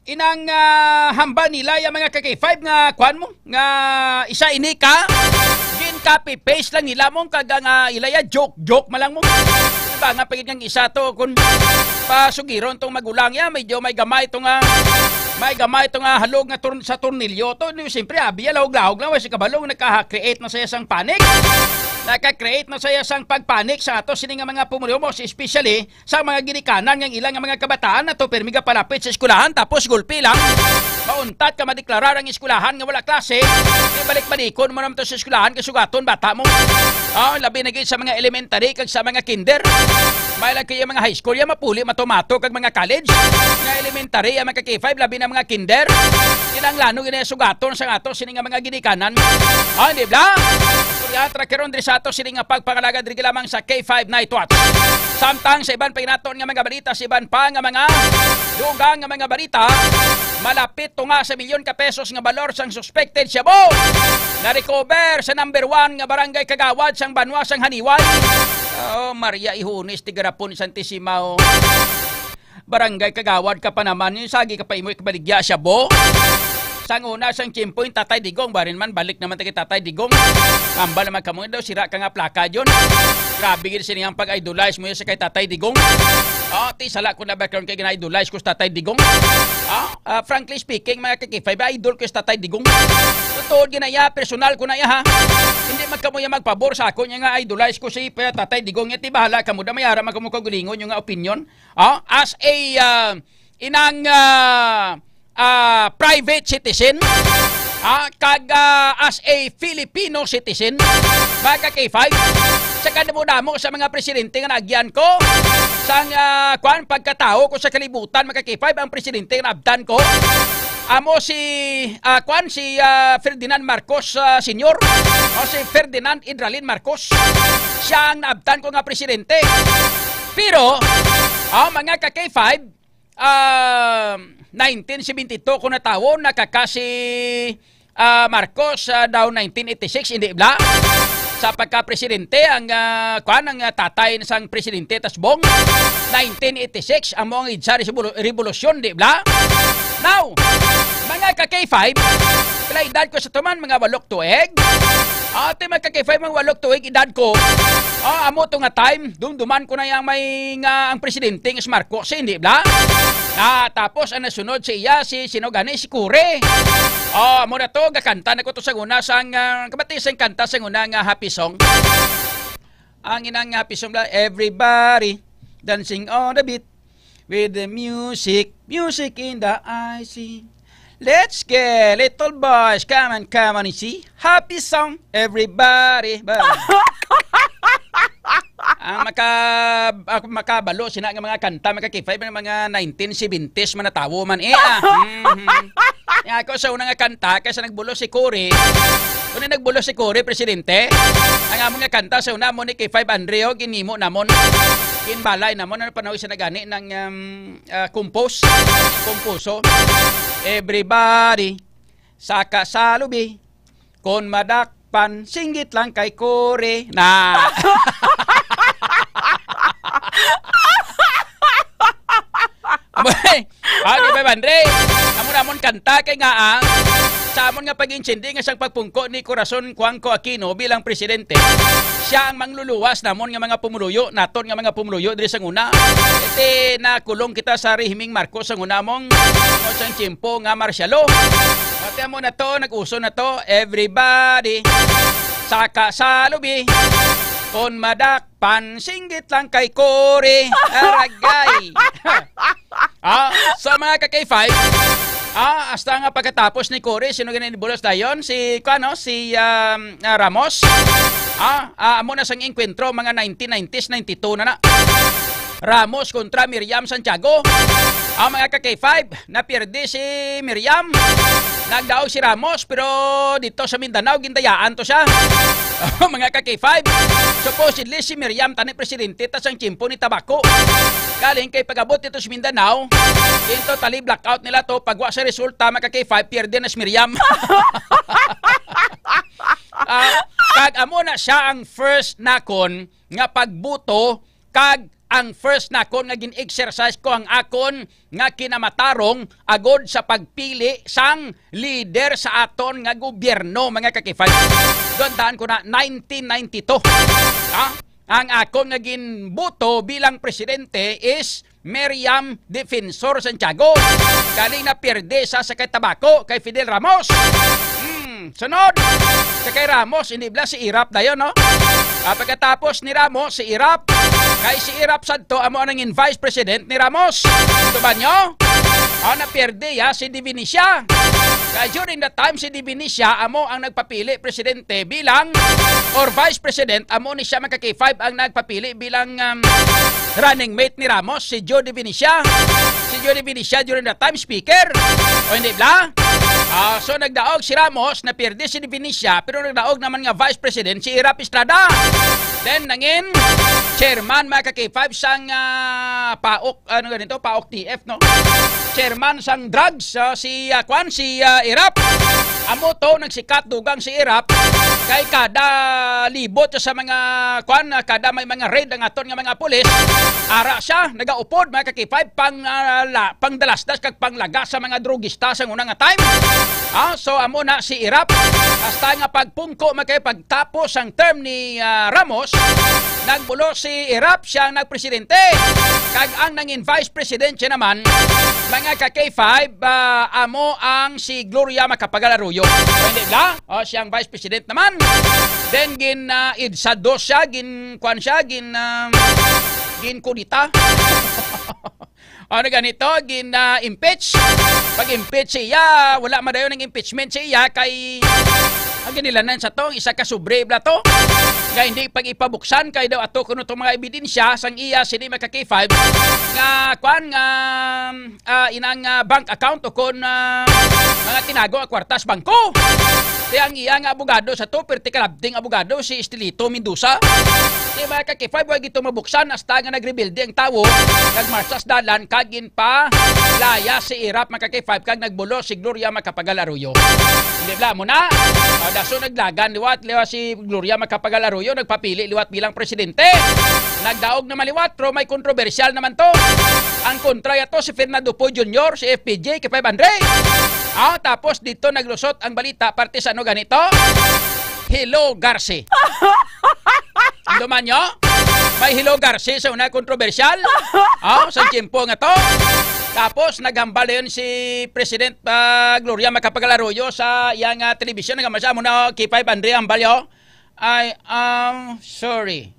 inang, ah, hamba nila ya, mga ka K five, nga kuan mo, nga isa ini ka gin copy paste lang nila mo, kag ang, ah, ila ya joke joke man lang mo. Diba nga pagid nga isa to, kun pasugiron tong magulang ya, medyo may gamay to nga, may gamay to nga halog nga turn-, sa tornilyo to. Di, siyempre, abi ya, lahog-lahog lang, wa siya kabalo, naka-create na siya sang panic. Naka-create na siya sang pagpanic sa ato sini nga mga pumuluyo, most especially sa mga ginikanan nga ilang nga mga kabataan na to, pirmi nga palapit sa eskwelahan, tapos gulpi lang, mauntat ka, madeklarar ang eskwelahan nga wala klase. Di, balik-balikon mo naman to sa eskwelahan, kasugaton bata mo. Ah, labi na gid sa mga elementary kag sa mga kinder. May lang kayo mga high school, ya mapuli, matumato kag mga college. Nga elementary, ang mga K five, labi na mga kinder. Kinahanglanon gid na sugaton sa ato sini nga mga ginikanan. Ah, di ba? Istorya, trakeron diri sa ato sini nga pagpangalagad diri lamang sa K five Night Watch. Samtang sa iban pa naton nga mga balita, sa iban pa nga mga dugang nga mga balita, malapit tunga sa milyon ka pesos nga balor sang suspected shabu na-recover sa number one nga barangay kagawad sang banwa sang Janiuay. Oh, Maria Ihunis, tigarapon ni Santisimaw. Barangay kagawad ka pa naman, yung sagi ka pa imo ikabaligya shabu. Sang una, sang tiyempo, yung Tatay Digong, barin man, balik naman ta kay Tatay Digong. Hambal naman kamo daw, sira ka nga plaka, John. Grabe gid sini ang pag-idolize mo sa kay Tatay Digong. Oh, ti, sala ko na ba karon kay gina-idolize ko sa Tatay Digong? Ah, ah, frankly speaking, mga ka-K five, idol ko sa Tatay Digong. Totoo gid na iya, personal ko na iya, ha. Hindi man kamo iya magpabor sa ako niya nga idolize ko si, eh, Tatay Digong. Ti, bahala kamo da, may ara man kamo kaugalingon yung nga opinion. Ah, as a, ah, inang, ah, ah, private citizen, ah, kag, ah, as a Filipino citizen, mga ka-K five, sa kadamo-damo sa mga presidente nga naagyan ko, sang, ah, kwan, pagkatawo ko sa kalibutan, mga ka-K five, ang presidente nga naabtan ko, amo si, ah, kwan, si, ah, Ferdinand Marcos, ah, Senior, o si Ferdinand Idralin Marcos. Siya ang naabtan ko nga presidente. Pero, ah, mga ka-K five, ah, nineteen seventy-two ko natawo, nakaka si, ah, Marcos, ah, daw nineteen eighty-six, hindi bala? Sa pagka-presidente, ang, ah, kwan, ang, ah, tatay sang presidente Tasbong, nineteen eighty-six, amo ang idsa sa rebolu-, revolusyon, di bala? Now, mga ka-K five, pila edad ko sa tuman, mga walok tuig? Ati, mga ka-K five, mga walok tuig edad ko. Ah, amo to nga time, dumduman ko na yang may nga ang presidente nga si Marcos, hindi bala? Ah, tapos ang nasunod sa iya, si sino gani, si Cory. Oh, amo na to, gakanta na ko to sa una, sang, ah, kabati sang kanta sa una nga happy song. Ang inang happy song bala, everybody dancing on the beat with the music, music in the I C. Let's get little boys, come on, come on, you see. Happy song, everybody. Ba? Ang maka-, ang makabalo sina nga mga kanta, mga ka-K five, mga nineteen seventies man na tawo man, eh, ah. Mhm. Nga ako sa una nga kanta, kay sa nagbulo si Cory. Kung nagbulo si Cory, presidente, ang amon nga kanta sa una mo ni K five Andre, oh, ginhimo namon. Ginbalay namon, ano pa na sa nagani ng, um, ah, compose? Compuso. Everybody, saka sa lubi. Kon madakpan, singgit lang kay Cory na. Abay, ah, di ba, Andre? Amo namon kanta kay nga, ah, sa amon nga pag-intindi nga sang pagpungko ni Corazon Cuanco Aquino bilang presidente, siya ang mangluluwas namon nga mga pumuluyo, naton nga mga pumuluyo diri sa una. Iti nakulong kita sa rehimeng Marcos sa una mong, mong sang tiyempo nga martial law. Pati amo na to, nag-uso na to, everybody, saka sa lubi. Kon madakpan, singgit lang kay Cory. Aragay. Ah, so, mga ka-K five, ah, hasta nga pagkatapos ni Cory, sino gani bulos dayon? Si, kuwan, no? Si, um, ah, Ramos. Ah, ah, amo na sang enkwentro, mga nineteen nineties, ninety-two na na. Ramos kontra Miriam Santiago. Ah, mga ka-K five, napierde si Miriam. Nagdaog si Ramos, pero dito sa Mindanao, gindayaan to siya. Mga ka-K five, supposedly si Miriam tani presidente ta sang tiyempo ni Tabaco. Galing kay pag-abot dito sa Mindanao, in totally blackout nila to, pagwa sa resulta, mga ka-K five, pierde na si Miriam. Ah, kag amo na siya ang first nakon nga pagbuto kag ang first nakon nga gin-exercise ko ang akon nga kinamatarong agod sa pagpili sang lider sa aton nga gobyerno, mga ka-K five. Doon daan ko na nineteen ninety-two. Ha? Ang akon nga ginbuto bilang presidente is Miriam Defensor Santiago. Galing na pierde sa, sa kay Tabaco, kay Fidel Ramos. Hmm, sunod. Sa kay Ramos, hindi bala si Erap dayon, no? Ah, pagkatapos ni Ramos, si Erap. Kay si Erap sadto, amo ang nangin vice president ni Ramos. Ito ba nyo? Ah, napierde ya si Divinesia. Kay during that time, si Divinesia, amo ang nagpapili presidente bilang, or vice president, amo ni siya, mga ka-K five, ang nagpapili bilang, um, running mate ni Ramos, si Joe Divinesia. Si Joe Divinesia during that time, speaker. O hindi bala? Ah, so nagdaog si Ramos, napirdi si Venecia, pero nagdaog naman nga vice president si Erap Estrada. Then nangin chairman, mga ka-K five, sang ah, PAOK, ano ganito, PAOK T F, no? Chairman sang drugs, ah, si ah, kwan, si ah, Erap. Amo to, nagsikat dugang si Erap kay kada libot sa mga kwan, ah, kada may mga raid ang aton nga mga pulis, ara siya nagaupod, mga ka-K five, pang ah, la, pangdalasdas kag panglaga sa mga drugista sa una nga time. Ah, so amo na si Erap. Hasta nga pagpungko, mga ka-K five, pagtapos ang term ni ah, Ramos, nagbulo si Erap, siya ang nagpresidente. Kag ang nangin vice presidente naman, mga ka-K five, ah, amo ang si Gloria Macapagal Arroyo. O, hindi ba? O, siya ang vice president naman. Then gin ah, idsado siya, gin kwan siya, gin ah, gin kudita. Ano ganito, gin ah, impeach. Pag impeach siya, wala madayon ang impeachment siya kay ang ginilanan sa to, isa ka sobre bla to. Nga hindi pag ipabuksan kay daw ato kuno tong mga ebidensya sang iya sini, mga ka-K five, nga kwan nga ah, inang ah, bank account o kon ah, mga tinago nga kwarta sa bangko. Kaya ang iya nga abogado sa to, perti kalabting abogado, si Estelito Mendoza. Di ba, mga ka-K five, wa gito mabuksan hasta nga nagrebelde ang tawo, nagmarcha sa dalan, kag ginpalaya si Erap, mga ka-K five, kag nagbulo si Gloria Macapagal Arroyo. Hindi bla mo na? Ah, daso naglagan liwat, liwat si Gloria Macapagal Arroyo, nagpapili liwat bilang presidente. Nagdaog naman liwat, pero may kontrobersyal naman to. Ang kontra yato si Fernando Poe Junior, si F P J, kay five hundred. Ah, tapos dito naglusot ang balita parte sa ano ganito? Hello, Garci. Duman nyo? May Hello, Garci sa una kontrobersyal. Ah, sa tiyempo nga to. Tapos naghambal yun si President ah, Gloria Macapagal Arroyo sa iyang ah, telebisyon. Naghambal siya muna, K five Andre, hambal yo. I am sorry.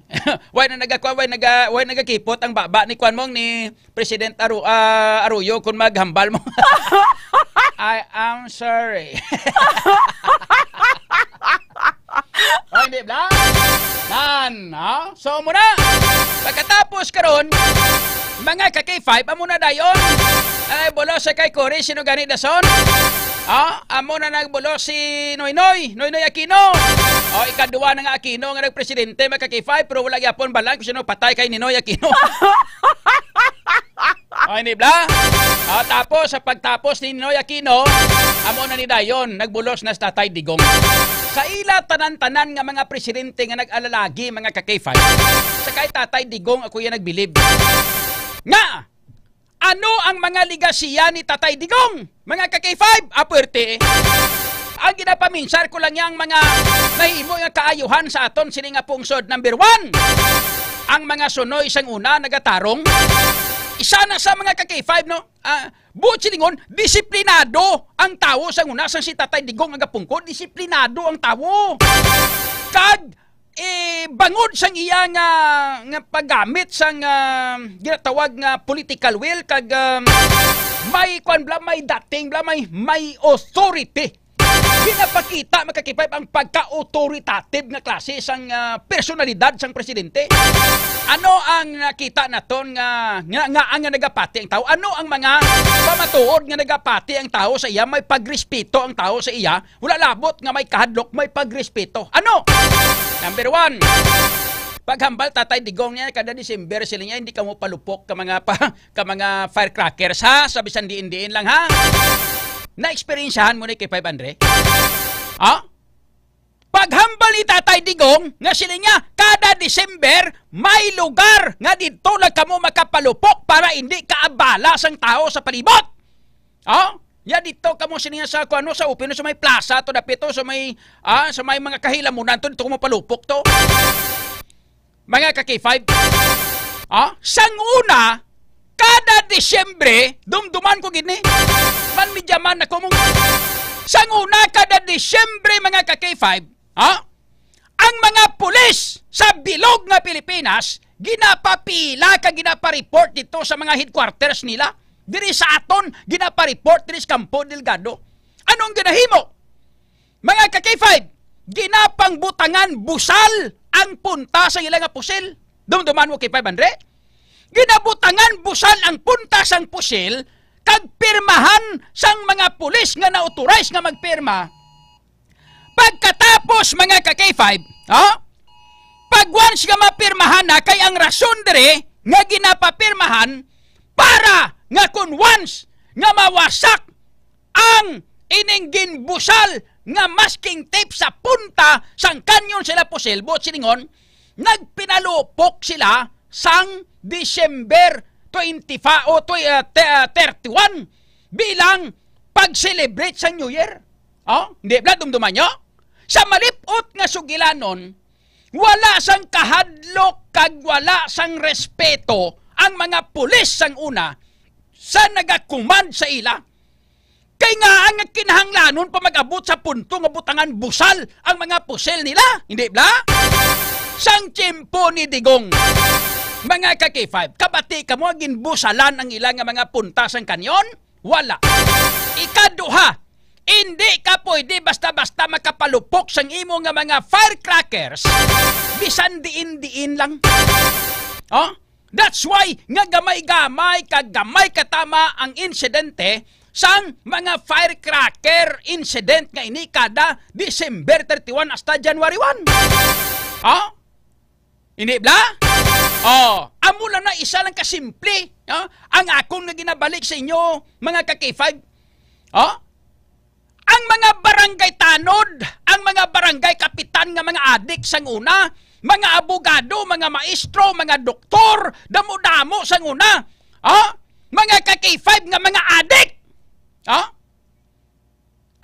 Why na nagakwa, why naga, why nagakipot ang baba ni kwan mong ni President Aru, ah, Arroyo kung maghambal mo? I am sorry. Oh, hindi bla? Nan, ha? So, muna. Pagkatapos karon, mga ka-K five, amo na dayon. Ay, bulo sa kay Cory, sino gani dason? Ha? Amo na nagbulo si Noynoy, Noynoy Aquino. O, ikadua na nga Aquino nga nagpresidente, mga ka-K five, pero wala gyapon balang kung sino patay kay Ninoy Aquino. O, hindi bla? O, tapos, sa pagtapos ni Ninoy Aquino, amo na ni dayon, nagbulos na si Tatay Digong. Sa ila tanan-tanan nga mga presidente nga nag-alalagi, mga ka-K five, sa kay Tatay Digong, ako yan nagbilib. Nga, ano ang mga ligasiya ni Tatay Digong? Mga ka-K five, apwerte. Ang ginapaminsar ko lang yang mga nahimo nga kaayuhan sa aton sini nga pungsod. Number one, ang mga sunoy sang una nagatarong. Isa na sa mga ka-K five, no? Ah, buot silingon, disiplinado ang tawo sang una, sang si Tatay Digong nagapungko, disiplinado ang tawo. Kag eh, bangod sang iya nga, nga paggamit sang ah, ginatawag nga political will kag ah, may kwan bla, may dating bla, may may authority. Ginapakita, mga ka-K five, ang pagka-authoritative nga klase sang ah, personalidad sang presidente. Ano ang nakita naton nga nga nga, nga nagapati ang tawo? Ano ang mga pamatuod nga nagapati ang tawo sa iya? May pagrespeto ang tawo sa iya. Wala labot nga may kahadlok, may pagrespeto. Ano? Number one, paghambal Tatay Digong niya, kada December sila niya, hindi ka mo palupok ka mga pa, ka mga firecrackers, ha? Sa bisan diin-diin lang, ha? Naeksperiensyahan mo ni kay five hundred? Ha? Paghambal ni Tatay Digong nga sila niya, kada December, may lugar nga dito lang kamo makapalupok para hindi kaabala sang tao sa palibot. Oh? Ya dito kamo sini sa kuano, sa open, sa may plaza to, dapit to, sa may ah, sa may mga kahilamunan to, dito ko mapalupok to. Mga ka-K five. Ah, sang una, kada Disyembre, dumduman ko gid ni. Man media man ako mong sang una, kada Disyembre, mga ka-K five, ha? Ang mga pulis sa bilog nga Pilipinas ginapapila ka ginapareport dito sa mga headquarters nila. Diri sa aton, ginapareport diri sa Campo Delgado. Anong ginahimo? Mga ka-K five, ginapangbutangan busal ang punta sa ila nga pusil. Dumduman mo, K five hundred? Ginabutangan busal ang punta sang pusil kag pirmahan sang mga pulis nga na-authorize nga magpirma. Pagkatapos, mga ka-K five, oh, pag once nga mapirmahan na, kay ang rason diri nga ginapapirmahan para nga kun once nga mawasak ang ining ginbusal nga masking tape sa punta sang kanyon sila Pusil, buot silingon, nagpinalupok sila sang December twenty-five o tw-, ah, te-, ah, thirty-one bilang pag-celebrate sang New Year. Oh, hindi bala, dumduman nyo? Sa malip-ot nga sugilanon, wala sang kahadlok kag wala sang respeto ang mga pulis sang una sa nagakumand sa ila. Kay nga ang kinahanglanon pa mag-abot sa punto nga butangan busal ang mga pusil nila, hindi bala? Sang tiyempo ni Digong, mga ka-K five, kabati kamo nga ginbusalan ang ila nga mga punta sang kanyon? Wala. Ikaduha, hindi ka pwede basta-basta makapalupok sang imo nga mga firecrackers bisan diin-diin lang. Oh? That's why nga gamay-gamay kag gamay katama ang insidente sang mga firecracker incident nga ini kada December thirty-one hasta January one. Oh? Hindi bala? Oh, amo lang na isa lang ka simple, no? Ang akon nga ginabalik sa inyo, mga ka-K five. Oh? Ang mga barangay tanod, ang mga barangay kapitan nga mga adik sang una, mga abogado, mga maestro, mga doktor, damo-damo sang una. Oh? Mga ka-K five nga mga adik. Oh?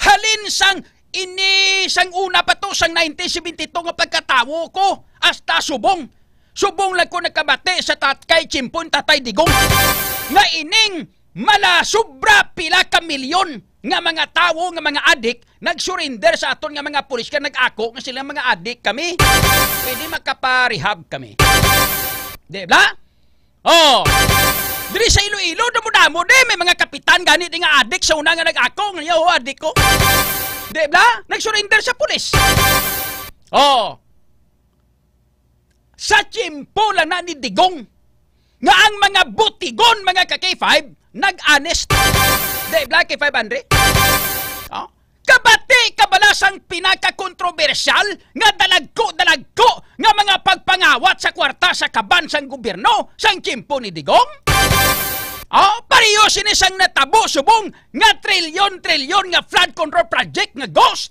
Halin sang ini, sang una pa to, sang nineteen seventy-two nga pagkatawo ko, hasta subong. Subong lang ko nakabati sa tat-, kay Chimpon Tatay Digong nga ining mala sobra pila ka milyon nga mga tawo, nga mga adik, nag-surrender sa aton nga mga pulis, kay nag-ako nga sila mga adik kami. Pwede makaparehab kami. Di ba? Oh. Diri sa Iloilo, damo-damo di, may mga kapitan gani di nga adik sa una nga nag-ako, nga, "Yo, adik ko." Di ba? Nag-surrender sa pulis. Oh. Sa tiyempo lang na ni Digong, nga ang mga butigon, mga ka-K five, nag-honest. Di ba, K five Andre? Oh. Kabati ka bala sang pinakakontrobersyal nga dalagko-dalagko nga mga pagpangawat sa kwarta sa kaban sang gobyerno sang tiyempo ni Digong? Oh, pareho sini sang natabo subong nga trilyon-trilyon nga flood control project nga ghost.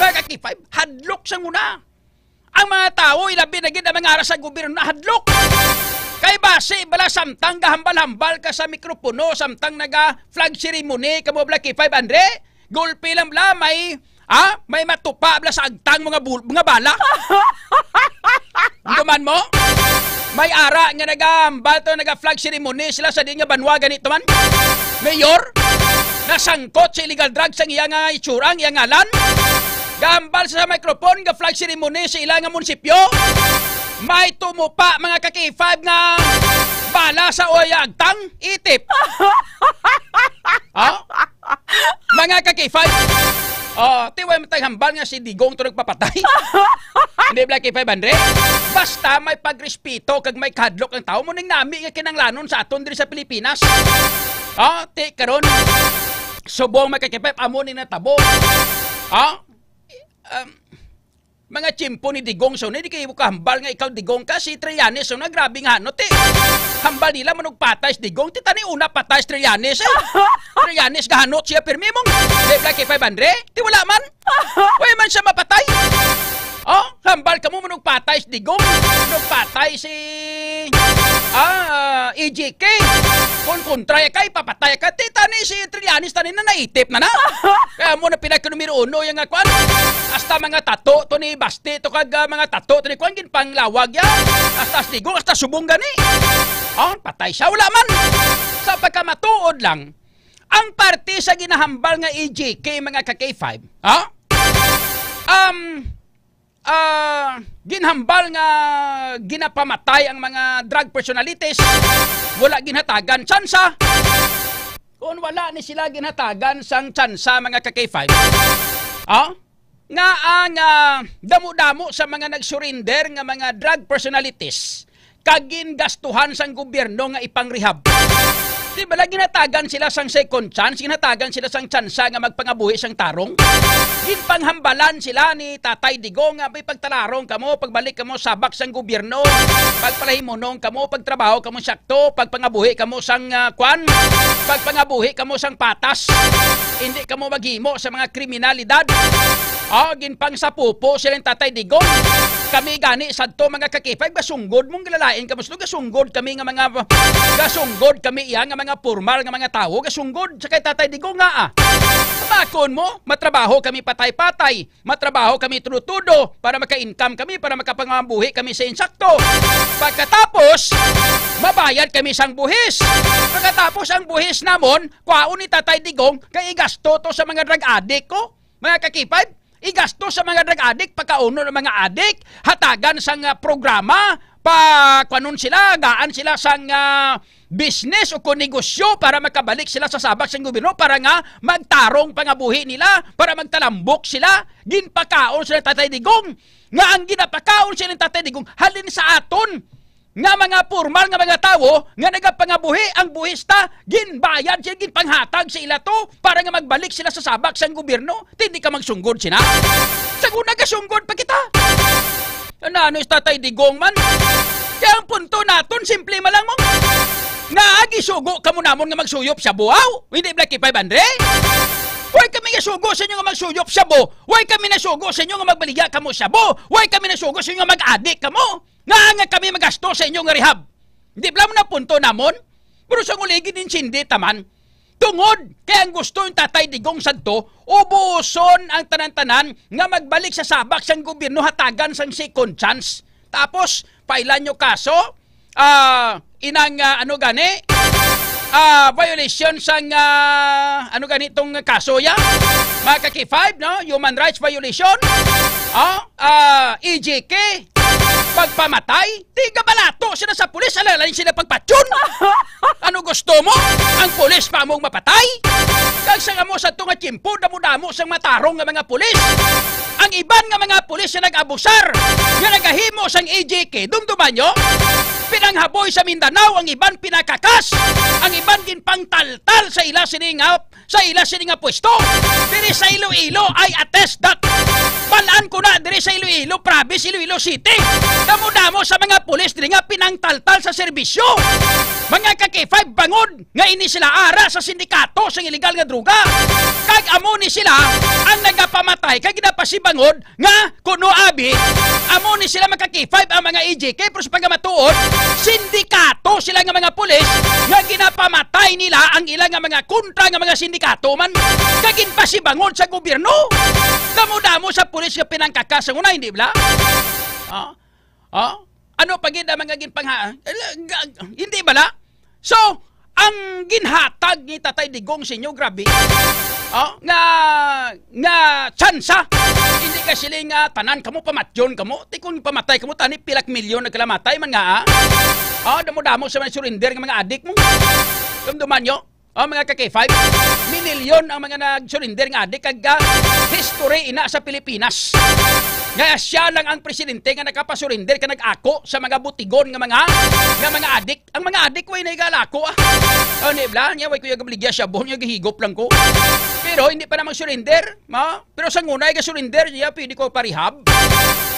Mga ka-K five, hadlok sang una. Ang mga tawo, ilabi na gid ang mga ara sa gobyerno, nahadlok. Kay basi bala samtang gahambal-hambal ka sa mikropono, samtang naga-flag ceremony, kamo bala K five Andre, gulpi lang bala, may, ah, may matupa bala sa agtang mga bul-, mga bala. Duman mo? May ara nga nagahambal to, naga-flag ceremony sila sa di nga banwa ganito man. Mayor, nasangkot sa illegal drugs ang iya nga itsura, ang iya ngalan. Gahambal sa microphone, ga-flag ceremony sa ila nga munisipyo. May tumupa, mga ka-K five, nga bala sa oya agtang, itip. Oh? Mga ka-K five. Oh, ti way man tag hambal nga si Digong to nagpapatay. Hindi bala K five Andre. Basta may pagrespeto kag may kahadlok ang tawo, mo ning nami nga kinanglanon sa aton diri sa Pilipinas. Oh, ti karon. Subong, mga ka-K five, amo ni natabo. Oh? Um, mga tiyempo ni Digong, so, di kayo kahambal nga ikaw, Digong, ka, si Trillanes, so, na, grabe nga, ano, ti? Hambal nila, manugpatay si Digong, ti, tani una patay si Trillanes, eh. Trillanes, gahanot siya, pirmi mong, di, Black K five hundred, ti, wala man. Wala man siya mapatay. Oh, hambal ka mo, manugpatay si Digong, manugpatay si, ah, E J K. Kung kontra ya kay, papatay ka, ti, tani si Trillanes, tani na naitip na na. Kaya mo na pila ka numero uno, yung nga, kwan, hasta mga tato to ni Basti, to kag, ah, mga tato to ni kwan, ginpanglawag ya. Hasta si Digong, hasta subong gani. Oh, patay siya, wala man. Sa pagkamatuod lang, ang parte sa ginahambal nga E J K, mga ka-K five, ha? Um, ah, ginhambal nga ginapamatay ang mga drug personalities, wala ginhatagan tsansa. Kung wala ni sila ginhatagan sang tsansa, mga ka-K five, ah, nga ang, ah, damo-damo sa mga nag-surrender nga mga drug personalities kag gingastuhan sang gobyerno nga ipang-rehab. Di ba, ginhatagan sila sang second chance, ginhatagan sila sang tsansa nga magpangabuhi sang tarong? Ginpanghambalan sila ni Tatay Digong nga, "Bay, pagtalarong kamo, pagbalik kamo sabak sang gobyerno, pagpalahimunong kamo, pagtrabaho kamo sakto, pagpangabuhi kamo sang, ah, kwan, pagpangabuhi kamo sang patas, hindi kamo maghimo sa mga kriminalidad." Oh, ginpangsapupo sila ni Tatay Digong. Kami gani sadto, mga ka-K five, gasunggod mong gilalain kamo, gasunggod kami nga mga, gasunggod kami iya nga mga formal nga mga tawo, gasunggod sa kay Tatay Digong nga, ah. Bakon mo, matrabaho kami patay-patay, matrabaho kami tudo-tudo para maka-income kami, para makapangabuhi kami sa insakto. Pagkatapos, mabayad kami sang buhis. Pagkatapos ang buhis namon, kwaon ni Tatay Digong kay igasto to sa mga drug addict ko. Mga ka-K five, igasto sa mga drug addict, pagkaunon ang mga addict, hatagan sang, ah, programa, pa, kuanon sila, gaan sila sang, ah, business o kon negosyo para makabalik sila sa sabak sang gobyerno para nga magtarong pangabuhi nila, para magtalambok sila. Ginpakaon sila ni Tatay Digong, nga ang ginapakaon sila ni Tatay Digong halin sa aton nga mga pormal nga mga tawo nga nagapangabuhi, ang buhista, ginbayad sila, ginpanghatag sa ila to para nga magbalik sila sa sabak sang gobyerno. Ti hindi ka magsunggod sina. Sa una, gasunggod pa kita. Ano, ano si Tatay Digong man? Kaya ang punto naton, simple man lang mo. Nga, gisugo kamo namon nga magsuyop shabu, aw? Hindi ba, K five Andre? Why kami gasugo sa inyo nga magsuyop shabu? Why kami nasugo sa inyo nga magbaligya kamo shabu? Why kami nasugo sa inyo nga mag-adik kamo? Nga, nga kami magasto sa inyo nga rehab? Di ba mo na punto namon? Pero sa nguli, gininsindi taman. Tungod kay ang gusto yung Tatay Digong sadto, ubuson ang tanan-tanan nga magbalik sa sabak sang gobyerno, hatagan sang second chance. Tapos, pailan nyo kaso, ah, inang, ah, ano gani? Ah, violation sang, ah, ano gani tong kaso ya? Mga ka-K five, no? Human rights violation? Oh, ah, E J K? Pagpamatay? Di ka balato sila sa pulis, alalain sila pagpatyon. Ano gusto mo? Ang pulis pa mong mapatay? Kag sa amo sa tunga tiyempo, damo-damo sang matarong nga mga pulis. Ang iban nga mga pulis nga nag-abusar, nga nagahimo sang E J K, dumduman nyo? Pinanghaboy sa Mindanao, ang iban pinakakas, ang iban ginpangtaltal sa ila sini nga, sa ila sini nga pwesto. Diri sa Iloilo, I attest that. Balaan ko na, diri sa Iloilo, province, Iloilo City. Damo-damo sa mga pulis diri nga pinangtaltal sa serbisyo. Mga ka-K five, bangod nga ini sila ara sa sindikato sang iligal nga droga. Kag amo ni sila ang nagapamatay kag ginapasibangod nga kuno abi, amo ni sila mga ka-K five ang mga E J K, pero sa pagkamatuod, sindikato sila nga mga pulis nga ginapamatay nila ang ila nga mga kontra nga mga sindikato man kag ginpasibangod sa gobyerno. Damo-damo sa pulis nga pinangkakas ang una, hindi bala? Ah? Ah? Ano pa gid ang mga ginpangha-, eh, ga-, hindi bala? So, ang ginhatag ni Tatay Digong sa inyo, grabe. Oh, nga, nga tsansa. Hindi ka siling nga tanan kamo, pamatyon kamo. Ti kung pamatay kamo, tani pilak milyon nagkalamatay man nga, ah. Oh, damo-damo sa mga surrender nga mga adik mo. Dumduman nyo? Oh, mga ka-K five, minilyon ang mga nag-surrender nga adik kag, ah, history ina sa Pilipinas. Nga siya lang ang presidente nga nakapasurrender ka nag-ako sa mga butigon nga mga, nga mga adik. Ang mga adik, way na igalako, ah. Oh, di bala? Niya, way ko yung gabaligya siya, buhon niya, gihigop lang ko. Pero hindi pa namang surrender, ma? Pero sa una, iga-surrender niya, pwede ko parihab.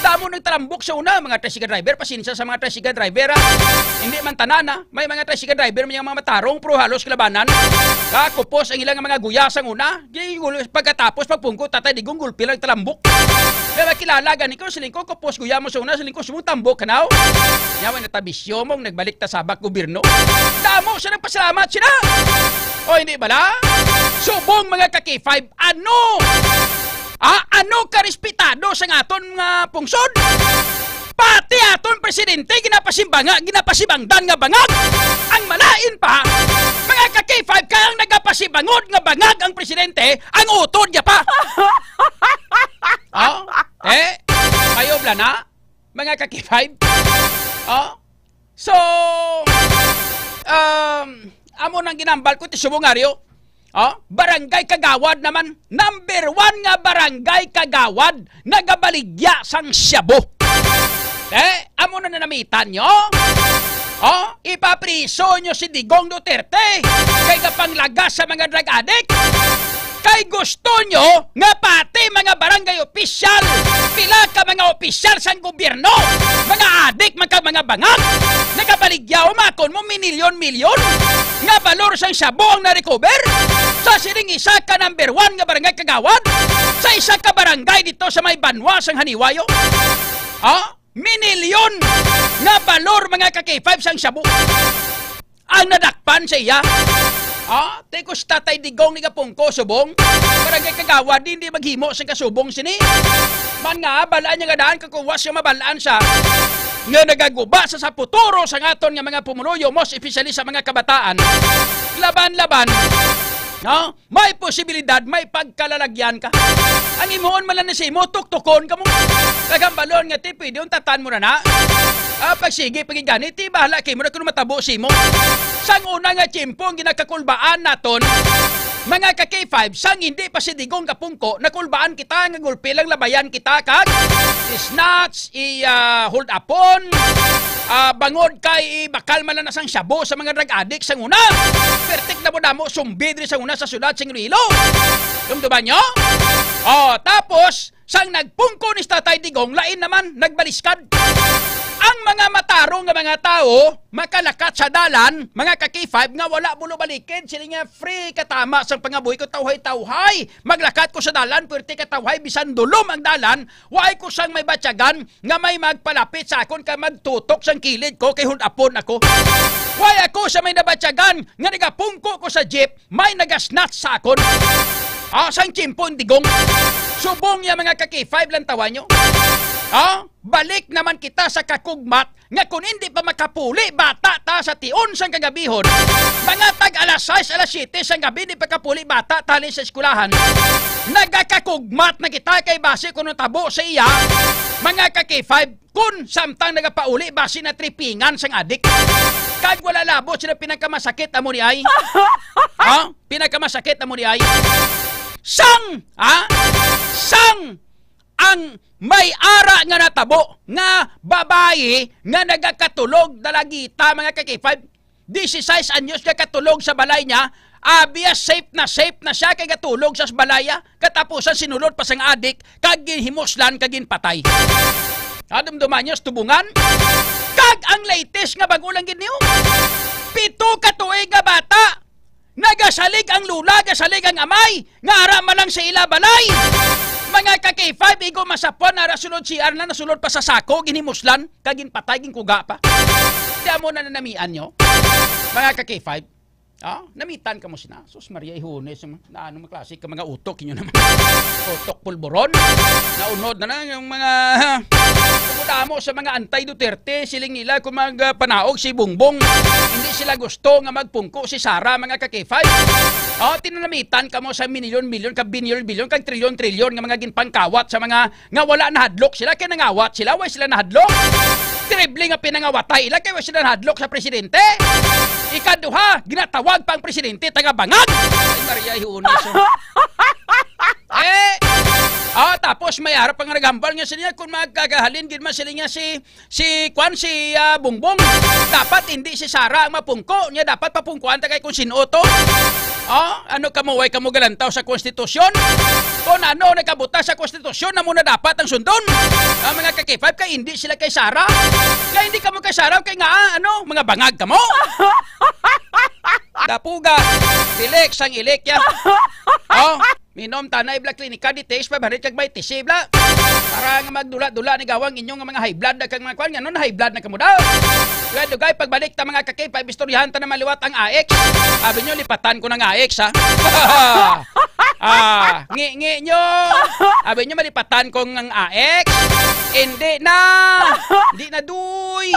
Damo nagtalambok sa una, mga tricycle driver, pasensya sa mga tricycle driver, ah. Hindi man tanan, ah. May mga tricycle driver, may mga matarong, pero halos kalabanan. Ka, kupos ang ilang mga guya sa una. Di, pagkatapos, pagpungko, Tatay Digong, gulpi lang talambok. Kaya makilala, gani ko, siling ko, kupos guya mo sa una, siling ko, sumutambok ka na, oh. Yawa na tabisyo mong nagbalik ta sabak gobyerno. Damo siya nagpasalamat sila. O hindi bala? Subong mga ka-K five, ano? Ah, ano ka respetado sa aton nga pungsod? Pati aton presidente ginapasimbanga, ginapasibangdan nga bangag. Ang malain pa, mga ka-K five, kay ang nagapasibangod nga bangag ang presidente, ang utod niya pa. Oh, eh, kayo bala na, mga ka-K five. Oh, so, um, amo nang ginambal ko ti subong, Aryo. Oh, barangay Kagawad naman, number one nga barangay Kagawad nagabaligya sang shabu. Eh, amo na nanamitan nyo? Oh, ipapriso nyo si Digong Duterte kay gapanglagas sa mga drug addict. Kay gusto nyo nga pati mga barangay opisyal, pila ka mga opisyal sang gobyerno, mga adik man kag mga bangag, nagabaligya, umakon mo minilyon-milyon nga balor sang shabu ang na-recover sa sining isa ka number one nga barangay kagawad sa isa ka barangay dito sa may banwa sang Haniwayo. Ah, minilyon nga balor, mga ka K five, sang shabu ang nadakpan sa iya. Ah, ti ko si Tatay Digong ni Gapungko subong. Barangay Kagawad, di, di maghimo sing kasubong sini. Man nga, balaan niya nga daan, kakuwas nga mabalaan siya nga nagaguba sa, sa futuro sa ngaton nga mga pumuluyo, most especially sa mga kabataan. Laban-laban, no? May posibilidad, may pagkalalagyan ka. Ang imuon man lang na sa imo, tuktukon ka mo. Kagambalon nga, ti, pwede yung tatan mo na na. Ah, pagsige, pagigani, ti, bahala kay mo na kung matabo sa imo. Sang una nga tiyempo, ang ginakakulbaan naton, mga ka K five, sang hindi pa si Digong Gapungko, nakulbaan kita nga gulpi lang labayan kita kag snatch, i, ah, hold upon, ah, bangod kay bakal man lang na sang shabu sa mga drug addict sang una. Pertik na mo damo sumbi diri sang una sa syudad sing Iloilo. Dumduman nyo? Oh, tapos, sang nagpungko ni Tatay Digong, lain naman, nagbaliskad. Ang mga matarong nga mga tawo, makalakat sa dalan, mga ka K five, nga wala bulo balikid, sila nga free katama sang pangabuhi ko, tawhay-tawhay. Maglakat ko sa dalan, puwerte ka tawhay, bisan dulom ang dalan, way ko sang may batyagan nga may magpalapit sa akon kay magtutok sang kilid ko kay hold upon ako. Way ako sa may nabatyagan nga nagapungko ko sa jeep, may nagasnatch sa akon. Ah, sang tiyempo ni Digong. Subong ya, mga ka K five, lang tawa nyo. Ah, balik naman kita sa kakugmat nga kung hindi pa makapuli bata ta sa tion sang kagabihon, mga tag alas sais, alas siyete sang gabi, di pa kapuli bata ta halin sa eskwelahan, nagakakugmat na kita kay basi kuno tabo sa iya, mga ka K five, kun samtang nagapauli basi na tripingan sang adik. Kag wala labot sila pinakamasakit amo ni ay. Ha? Pinakamasakit amo ni ay. Sang, ha? Sang ang may ara nga natabo nga babayi nga nagakatulog dalagita, mga ka K five, dieciséis anyos nga katulog sa balay niya, abya, safe na safe na siya kay gatulog sa balaya, katapusan sinulod pa sang adik kag ginhimuslan kag ginpatay. Adumduman niyo sa tubungan? Kag ang latest nga bag-o lang gid niyo, pito ka tuig nga bata, nagasalig ang lula, gasalig ang amay, nga ara man lang sa ila balay. Mga ka K five, igo masapwan, ara sulod C R na, nasulod pa sa sako, ginhimuslan, kag ginpatay, ginkuga pa. Di amo na nanamian nyo, mga ka K five. Ah, namitan ka mo sina. Sus, Maria, ihunes, na ano, maklase ka mga utok, inyo naman. Utok pulburon. Naunod na lang yung mga damo sa mga anti-Duterte, siling nila kung magpanaog si Bongbong, hindi sila gusto nga magpungko si Sara, mga ka K five. Oh, tinanamitan ka mo sa minilyon-milyon, ka binilyon-bilyon, kag trilyon-trilyon nga mga ginpangkawat sa mga nga wala nahadlok sila, kay nangawat sila, way sila nahadlok. Terrible nga pinangawatay ila, kay way sila nahadlok sa presidente. Ikaduha, ginatawag pa ang presidente, taga bangag. Ay, Maria, ihunes, oh. Eh, ah, tapos may harap ang nagambal nga sila, kung magkagahalin gid man sila nga si, si, kwan, si, ah, Bongbong, dapat hindi si Sara ang mapungko niya, dapat papungkuan ta kay kung sino to. Oh, ano ka mo, way ka mo galantaw sa konstitusyon? Kung ano nagkabuta sa konstitusyon, na muna dapat ang sundon. Ang mga ka K five, kay hindi sila kay Sara. Kay hindi ka mo kay Sara, kay nga, ah, ano, mga bangag ka mo. Dapuga, bilik sang ilik ya. Oh, minom tanay bla klinika di taste pa barit kag may tisi bla. Para nga magdula-dula ni gawang inyong mga high blood na kag mga kwan, nga nun high blood na kamo daw. Kaya dugay, pagbalik ta mga ka K five, istoryahan ta na maliwat ang A X. Abi nyo, lipatan ko ng A X, ha? Ah, ngi-ngi nyo. Abi nyo, malipatan ko ng A X. Hindi na. Hindi na, duy.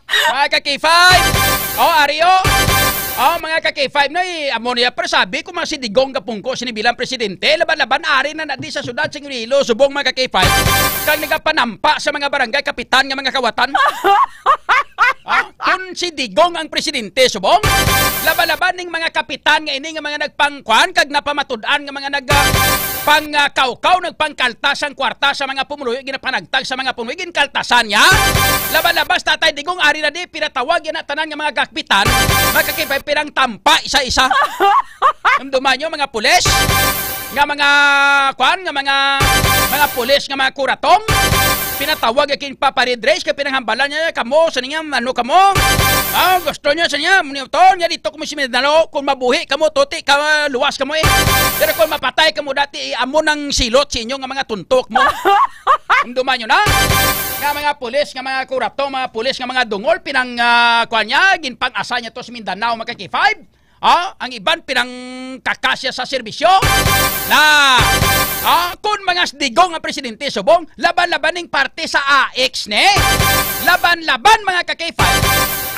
Mga ka K five. Oh, Ario. Oh, mga ka-K five, no, eh, amo niya, pero sabi ko, mga si Digong gapungko sini bilang presidente, laban-laban, ari na na di sa syudad sa Iloilo, subong, mga ka-K five, kag nagapanampa sa mga barangay kapitan nga mga kawatan. Ah, kung si Digong ang presidente, subong, laban-laban ning mga kapitan nga ini nga mga nagpangkuan kag napamatud-an nga mga nag, ah, pang, ah, kawkaw, nagpangkaltas ang kwarta sa mga pumuluyo, ginapanagtag sa mga pumuluyo, ginkaltasan niya. Laban-laban si Tatay Digong, ari na di, pinatawag yan na tanan nga mga kapitan, mga ka-K five, pinangtampa isa-isa. Dumduman nyo, mga pulis, nga mga, kwan, nga mga, mga pulis, nga mga kuratong, pinatawag ya king Papa Red Race, kay pinanghambalan niya, "Kamo, sa niya, ano kamo? Ah, gusto niya, sa niya, muniton, nga dito kamo si Mindanao, kung mabuhi kamo, tuti ka, luwas kamo eh. Pero kung mapatay kamo dati, eh, amo nang silot sa inyo nga mga tuntok mo." Dumduman nyo na. Nga mga pulis, nga mga kuratong, mga pulis, nga mga dungol, pinang, ah, kwan niya, ginpang-asa niya to sa Mindanao, mga ka-K five. Ah, ang iban pinangkakasya sa serbisyo na, ah, kun mga Digong nga presidente subong, laban-laban ning parte sa A X ni. Laban-laban, mga ka-K five,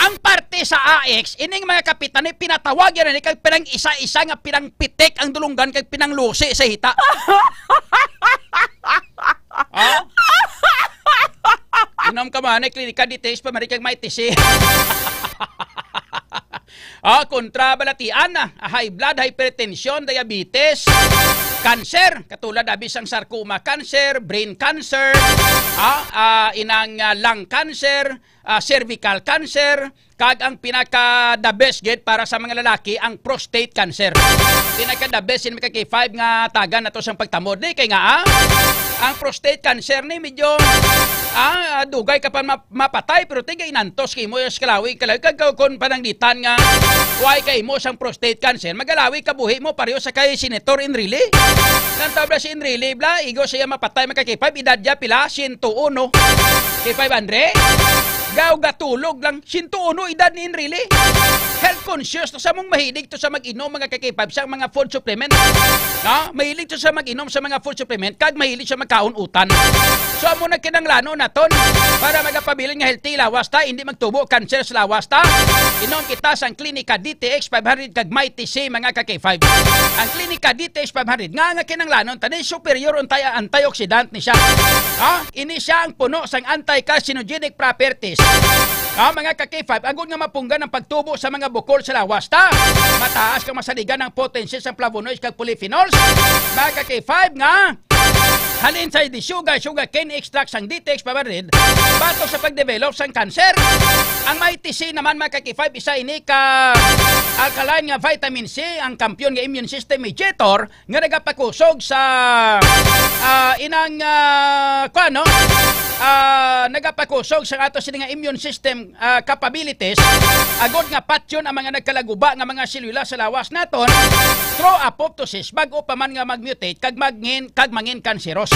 ang parte sa A X, ining mga kapitan ni pinatawag yan ni kag pinang isa-isa nga pinangpitik ang dulunggan kag pinanglusi sa hita. Ah? Inom ka man, klinika, D T X, pamari kag may tisi. Ah, kontra balatian na, high blood, hypertension, diabetes, cancer, katulad abi sang sarcoma cancer, brain cancer, ah, ah, inang, ah, lung cancer, ah, cervical cancer, kag ang pinaka the best gid para sa mga lalaki, ang prostate cancer. Pinaka the best in mga K five nga tagan nato sang pagtamod ni kay nga, ah, ang prostate cancer ni medyo, ah, dugay ka pa ma- mapatay, pero tiga inantos kay mo sa kalawi, kalawi, kag kon pananglitan nga way kay mo sang prostate cancer, magalawi ka buhi mo pareho sa kay Senator Enrile. Nang tabla si Enrile, bla, igo siya mapatay, mga ka-K five, edad niya pila? Siyento uno. K five Andre? Gaw gatulog lang, siyento uno edad ni Enrile. Health conscious to sa mong mahilig to sa mag-inom, mga ka-K five, sa mga food supplement. No? Mahilig to sa mag-inom sa mga food supplement, kag mahilig sa magkaon utan. So, amo na kinahanglanon naton para magapabilin nga healthy lawas ta, hindi magtubo cancer sa lawas ta. Inom kita sang Klinika D T X five hundred kag Mighty C, mga ka-K five. Ang Klinika D T X five hundred nga, nga kinahanglanon tani superior untay antioxidant ni siya. Ha? Ini siya ang puno sang anti-carcinogenic properties. Ha, mga ka-K five, agod nga mapunggan ang pagtubo sa mga bukol sa lawas ta. Mataas kang masaligan ang potency sang flavonoids kag polyphenols. Mga ka-K five nga, halin sa di sugar, sugar cane extract sang D T X five hundred, batok sa pagdevelop sang cancer. Ang Mighty C naman, mga ka-K five, isa ini ka alkaline nga vitamin C, ang kampiyon nga immune system mediator, nga nagapakusog sa, ah, inang, ah, kuwan, no? Ah, nagapakusog sa ato sini nga immune system, ah, capabilities, agod nga patyon ang mga nagkalaguba nga mga selula sa lawas naton through apoptosis, bag-o pa man nga mag-mutate kag magngin-, kag mangin kanseros.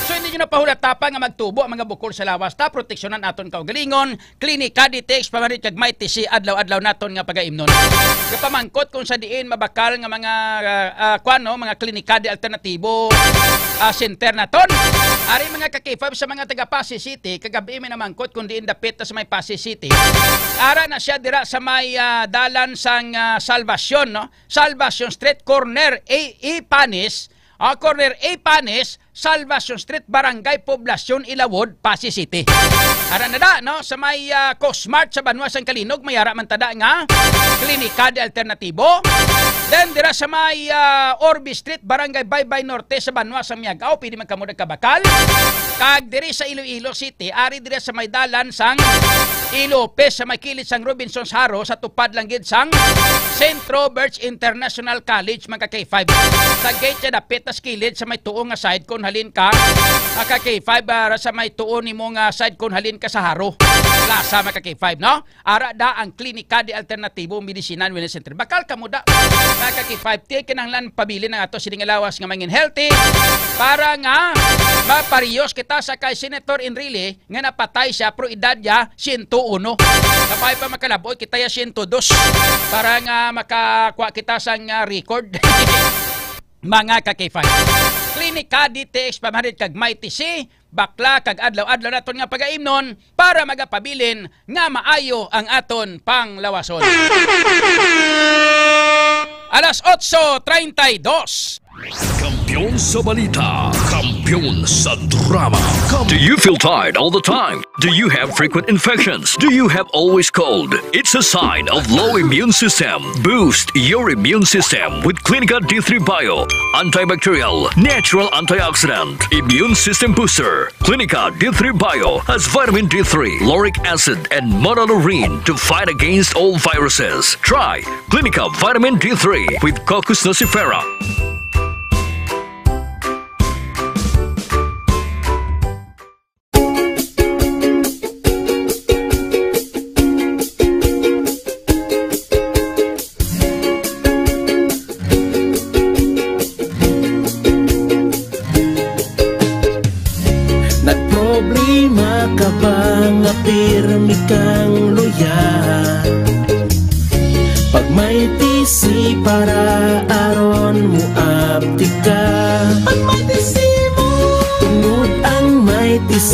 So, hindi nyo na pahulatapa nga magtubo ang mga bukol sa lawas ta, proteksyonan aton kaugalingon, Klinika D T X five hundred kag Mighty C, adlaw-adlaw naton nga pagaimnon. Gapamangkot kung sa diin mabakal nga mga, ah, ah, kwan, no, mga klinika di alternatibo, ah, center naton. Ari, mga ka-K five, sa mga taga Passi City, kagabi may namangkot kung diin dapit na sa may Passi City. Ara na siya dira sa may, ah, dalan sang, ah, Salvacion, no? Salvacion Street, corner A, Ipanes, ah, corner Ipanes, Salvacion Street, Barangay Poblacion, Ilawod, Passi City. Ara na da, no? Sa may, ah, Cosmart sa banwa sang Calinog, may ara man tada nga Klinika de Alternatibo. Then, dira sa may, ah, Orbe Street, Barangay Baybay Norte sa banwa sang Miag-ao, pwede man kamo nagkabakal. Kag diri sa Iloilo City, ari dira sa may dalan sang Ilopez, sa may kilid sang Robinson's Haro, sa tupad lang gid sang Saint Robert's International College, mga ka-K five. Sa gate siya dapit na sa kilid sa may tuo nga side kon halin ka, mga ka-K five, ah, sa may tuo nimo nga side kon halin ka sa Haro. Plaza, mga ka-K five, no? Ara da ang Klinika de Alternatibo Medicine and Wellness Center. Bakal kamo da, mga ka-K five, ti kinahanglan pabilin ang ato sini nga lawas nga mangin healthy para nga maparehas kita sa kay Senator Enrile nga napatay siya, pero edad niya siyento uno. Kapay pa makalab-oy kita ya siyento dos para nga makakuha kita sang, ah, record. Mga ka-K five. Klinika D T X five hundred kag Mighty C, bakla kag adlaw-adlaw naton nga pagaimnon para magapabilin nga maayo ang aton panglawason. Alas otso treinta y dos. Kampiyon sa balita, kampiyon sa drama. Kam- Do you feel tired all the time? Do you have frequent infections? Do you have always cold? It's a sign of low immune system. Boost your immune system with Clinica D three Bio. Antibacterial, natural antioxidant, immune system booster. Clinica D three Bio has vitamin D three, lauric acid, and monolaurin to fight against all viruses. Try Clinica Vitamin D three with Cocos nucifera. Nagproblema ka ba nga pirmi kang luya? Pag may T C para aron mo aptika. Pag may T C mo. Tungod ang may T C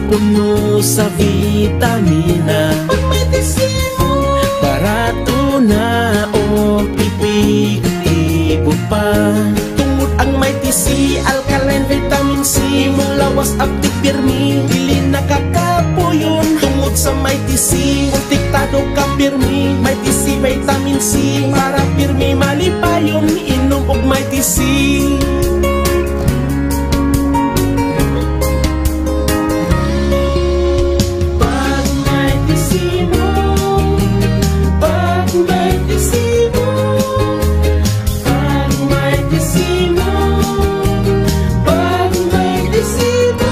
puno sa vitamina. Pag may T C mo. Barato na o epektibo pa. Tungod ang may T C, alkaline vitamin C, imong lawas aptik pirmi, dili nakakapuyon. Tungod sa may T C, protektado ka pirmi, may T C vitamin C, para pirmi malipayon, inom og may T C. Pag may T C mo, pag may T C mo, pag may T C mo, pag may T C mo.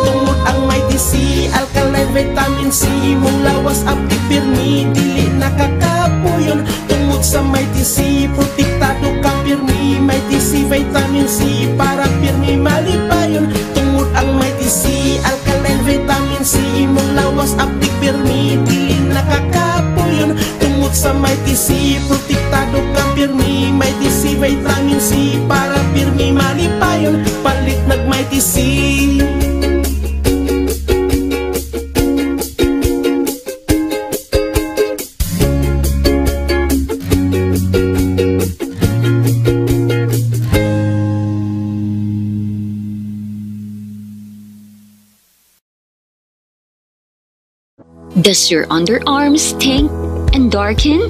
Tungod ang may T C, alkaline vitamin C, imong lawas aptik pirmi, dili nakakapuyon. Tungod sa may T C, protektado ka pirmi, may T C vitamin C, para pirmi malipayon. Tungod ang may T C, alkaline vitamin C, imong lawas aptik pirmi, dili nakakapuyon. Tungod sa may T C, protektado ka pirmi, may T C vitamin C, para pirmi malipayon. Palit nag may T C. Does your underarm stink and darken?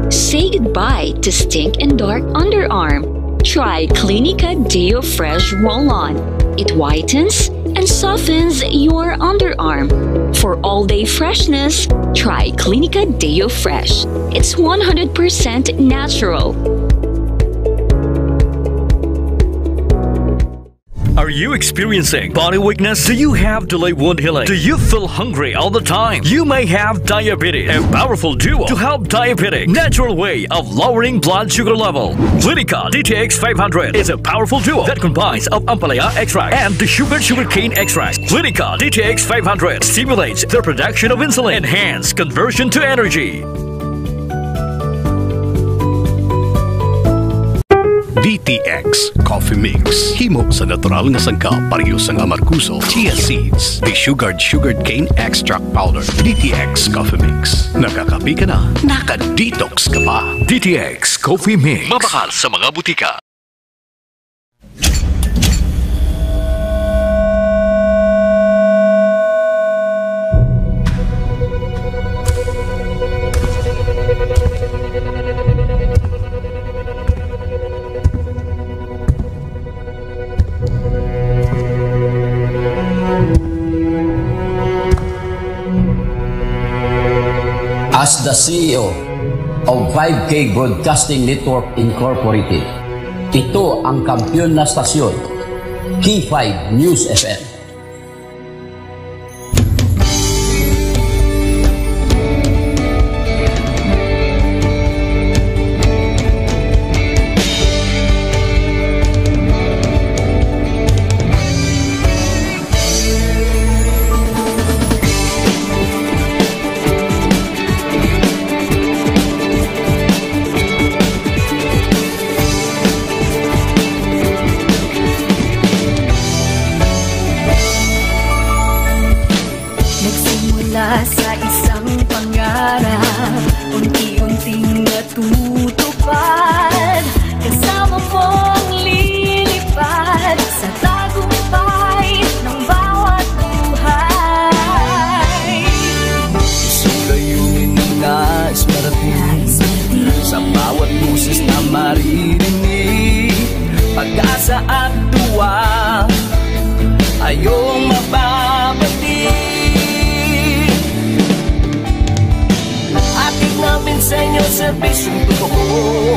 Say goodbye to stink and dark underarm. Try Clinica Deo Fresh Roll-On. It whitens and softens your underarm. For all-day freshness, try Clinica Deo Fresh. It's one hundred percent natural. Are you experiencing body weakness? Do you have delayed wound healing? Do you feel hungry all the time? You may have diabetes. A powerful duo to help diabetic. Natural way of lowering blood sugar level. Clinica D T X five hundred is a powerful duo that combines of ampalaya extract and the sugar sugarcane extract. Clinica D T X five hundred stimulates the production of insulin, enhance conversion to energy. D T X Coffee Mix. Himo sa natural nga sangkap, pareho sang amargoso, chia seeds, desugared sugared cane extract powder. D T X Coffee Mix. Nakakape ka na, naka-detox ka pa. D T X Coffee Mix. Mabakal sa mga butika. As the C E O of five K Broadcasting Network Incorporated, ito ang kampiyon na stasyon, K five News F M. Sa bawat boses na maririnig, pag-asa at tuwa, ayong mababati. Hatid namin sa inyo serbisyong totoo,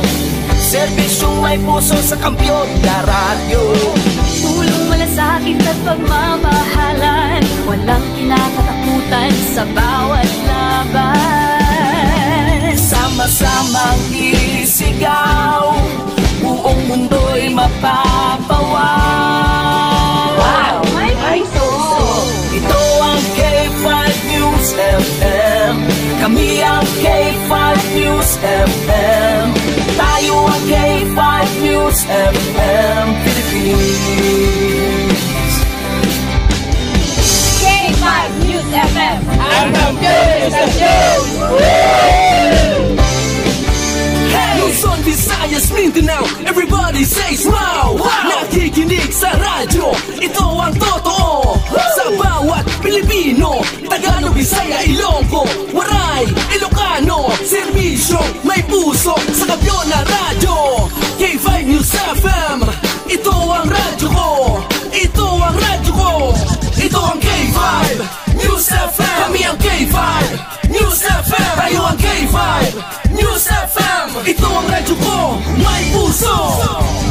serbisyong may puso sa Kampiyon na Radyo. Tulong, malasakit at pagmamahalan, walang kinakatakutan sa bawat laban. Sama-samang isigaw, buong mundo'y mapapawaw. Wow! May puso! Ito ang K five News F M. Kami ang K five News F M. Tayo ang K five News F M Philippines. K five News F M. Ang kampiyon sa show! Hey! Luzon, Visayas, Mindanao, everybody say wow! Wow! Nakikinig sa radyo, ito ang totoo. Sa bawat Pilipino, Tagalog, Bisaya, Ilonggo, Waray, Ilocano, serbisyo, may puso sa Kampiyon na Radyo. K five News F M, ito ang radyo ko. Ito ang radyo ko. Ito ang K five News F M. Kami ang K five News F M. Tayo ang K five News F M. Ito ang radyo ko. May puso.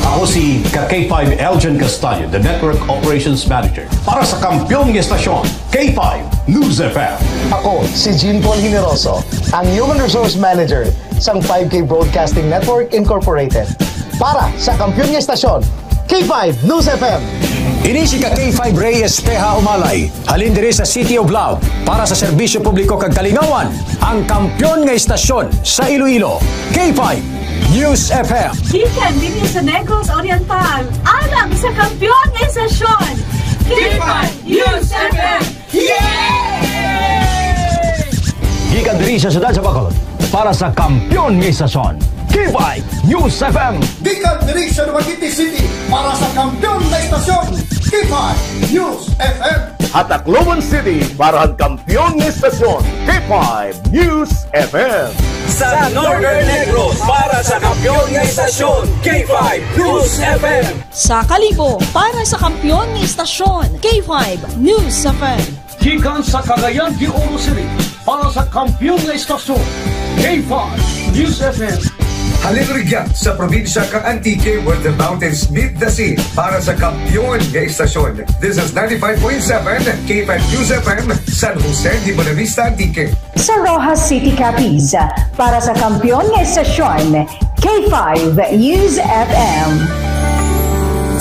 Ako si ka K five Elgin Castaño, the Network Operations Manager. Para sa kampiyon nga estasyon, K five News F M. Ako si Jean Paul Generoso, ang Human Resource Manager sang five K Broadcasting Network Incorporated. Para sa kampiyon nga estasyon, K five News F M. Ini si ka K five Reyes Teja Umalay, halin diri sa City of Love, para sa serbisyo publiko kag kalingawan, ang kampiyon nga estasyon sa Iloilo, K five News F M. Gikan dinhi sa Negros Oriental, alang sa kampiyon nga estasyon, K five News F M. Yay! Gikan diri sa siyudad sa Bacolod, para sa kampiyon nga estasyon, K five News F M. Gikan diri sa Dumaguete City, para sa kampiyon nga estasyon, K five News F M. Ha Tacloban City, para sa kampiyon nga estasyon, K five News F M. Sa Northern Negros, para sa kampiyon nga estasyon, K five News F M. Sa Kalibo, para sa kampiyon nga estasyon, K five News F M. Gikan sa Cagayan de Oro City, para sa kampiyon nga estasyon, K five News F M. Halin rugya sa probinsya kang Antique, where the mountains meet the sea, para sa kampiyon nga estasyon. This is ninety-five point seven K five News F M, San Jose de Buenavista, Antique. Sa Roxas City, Capiz, para sa kampiyon nga estasyon, K five News F M.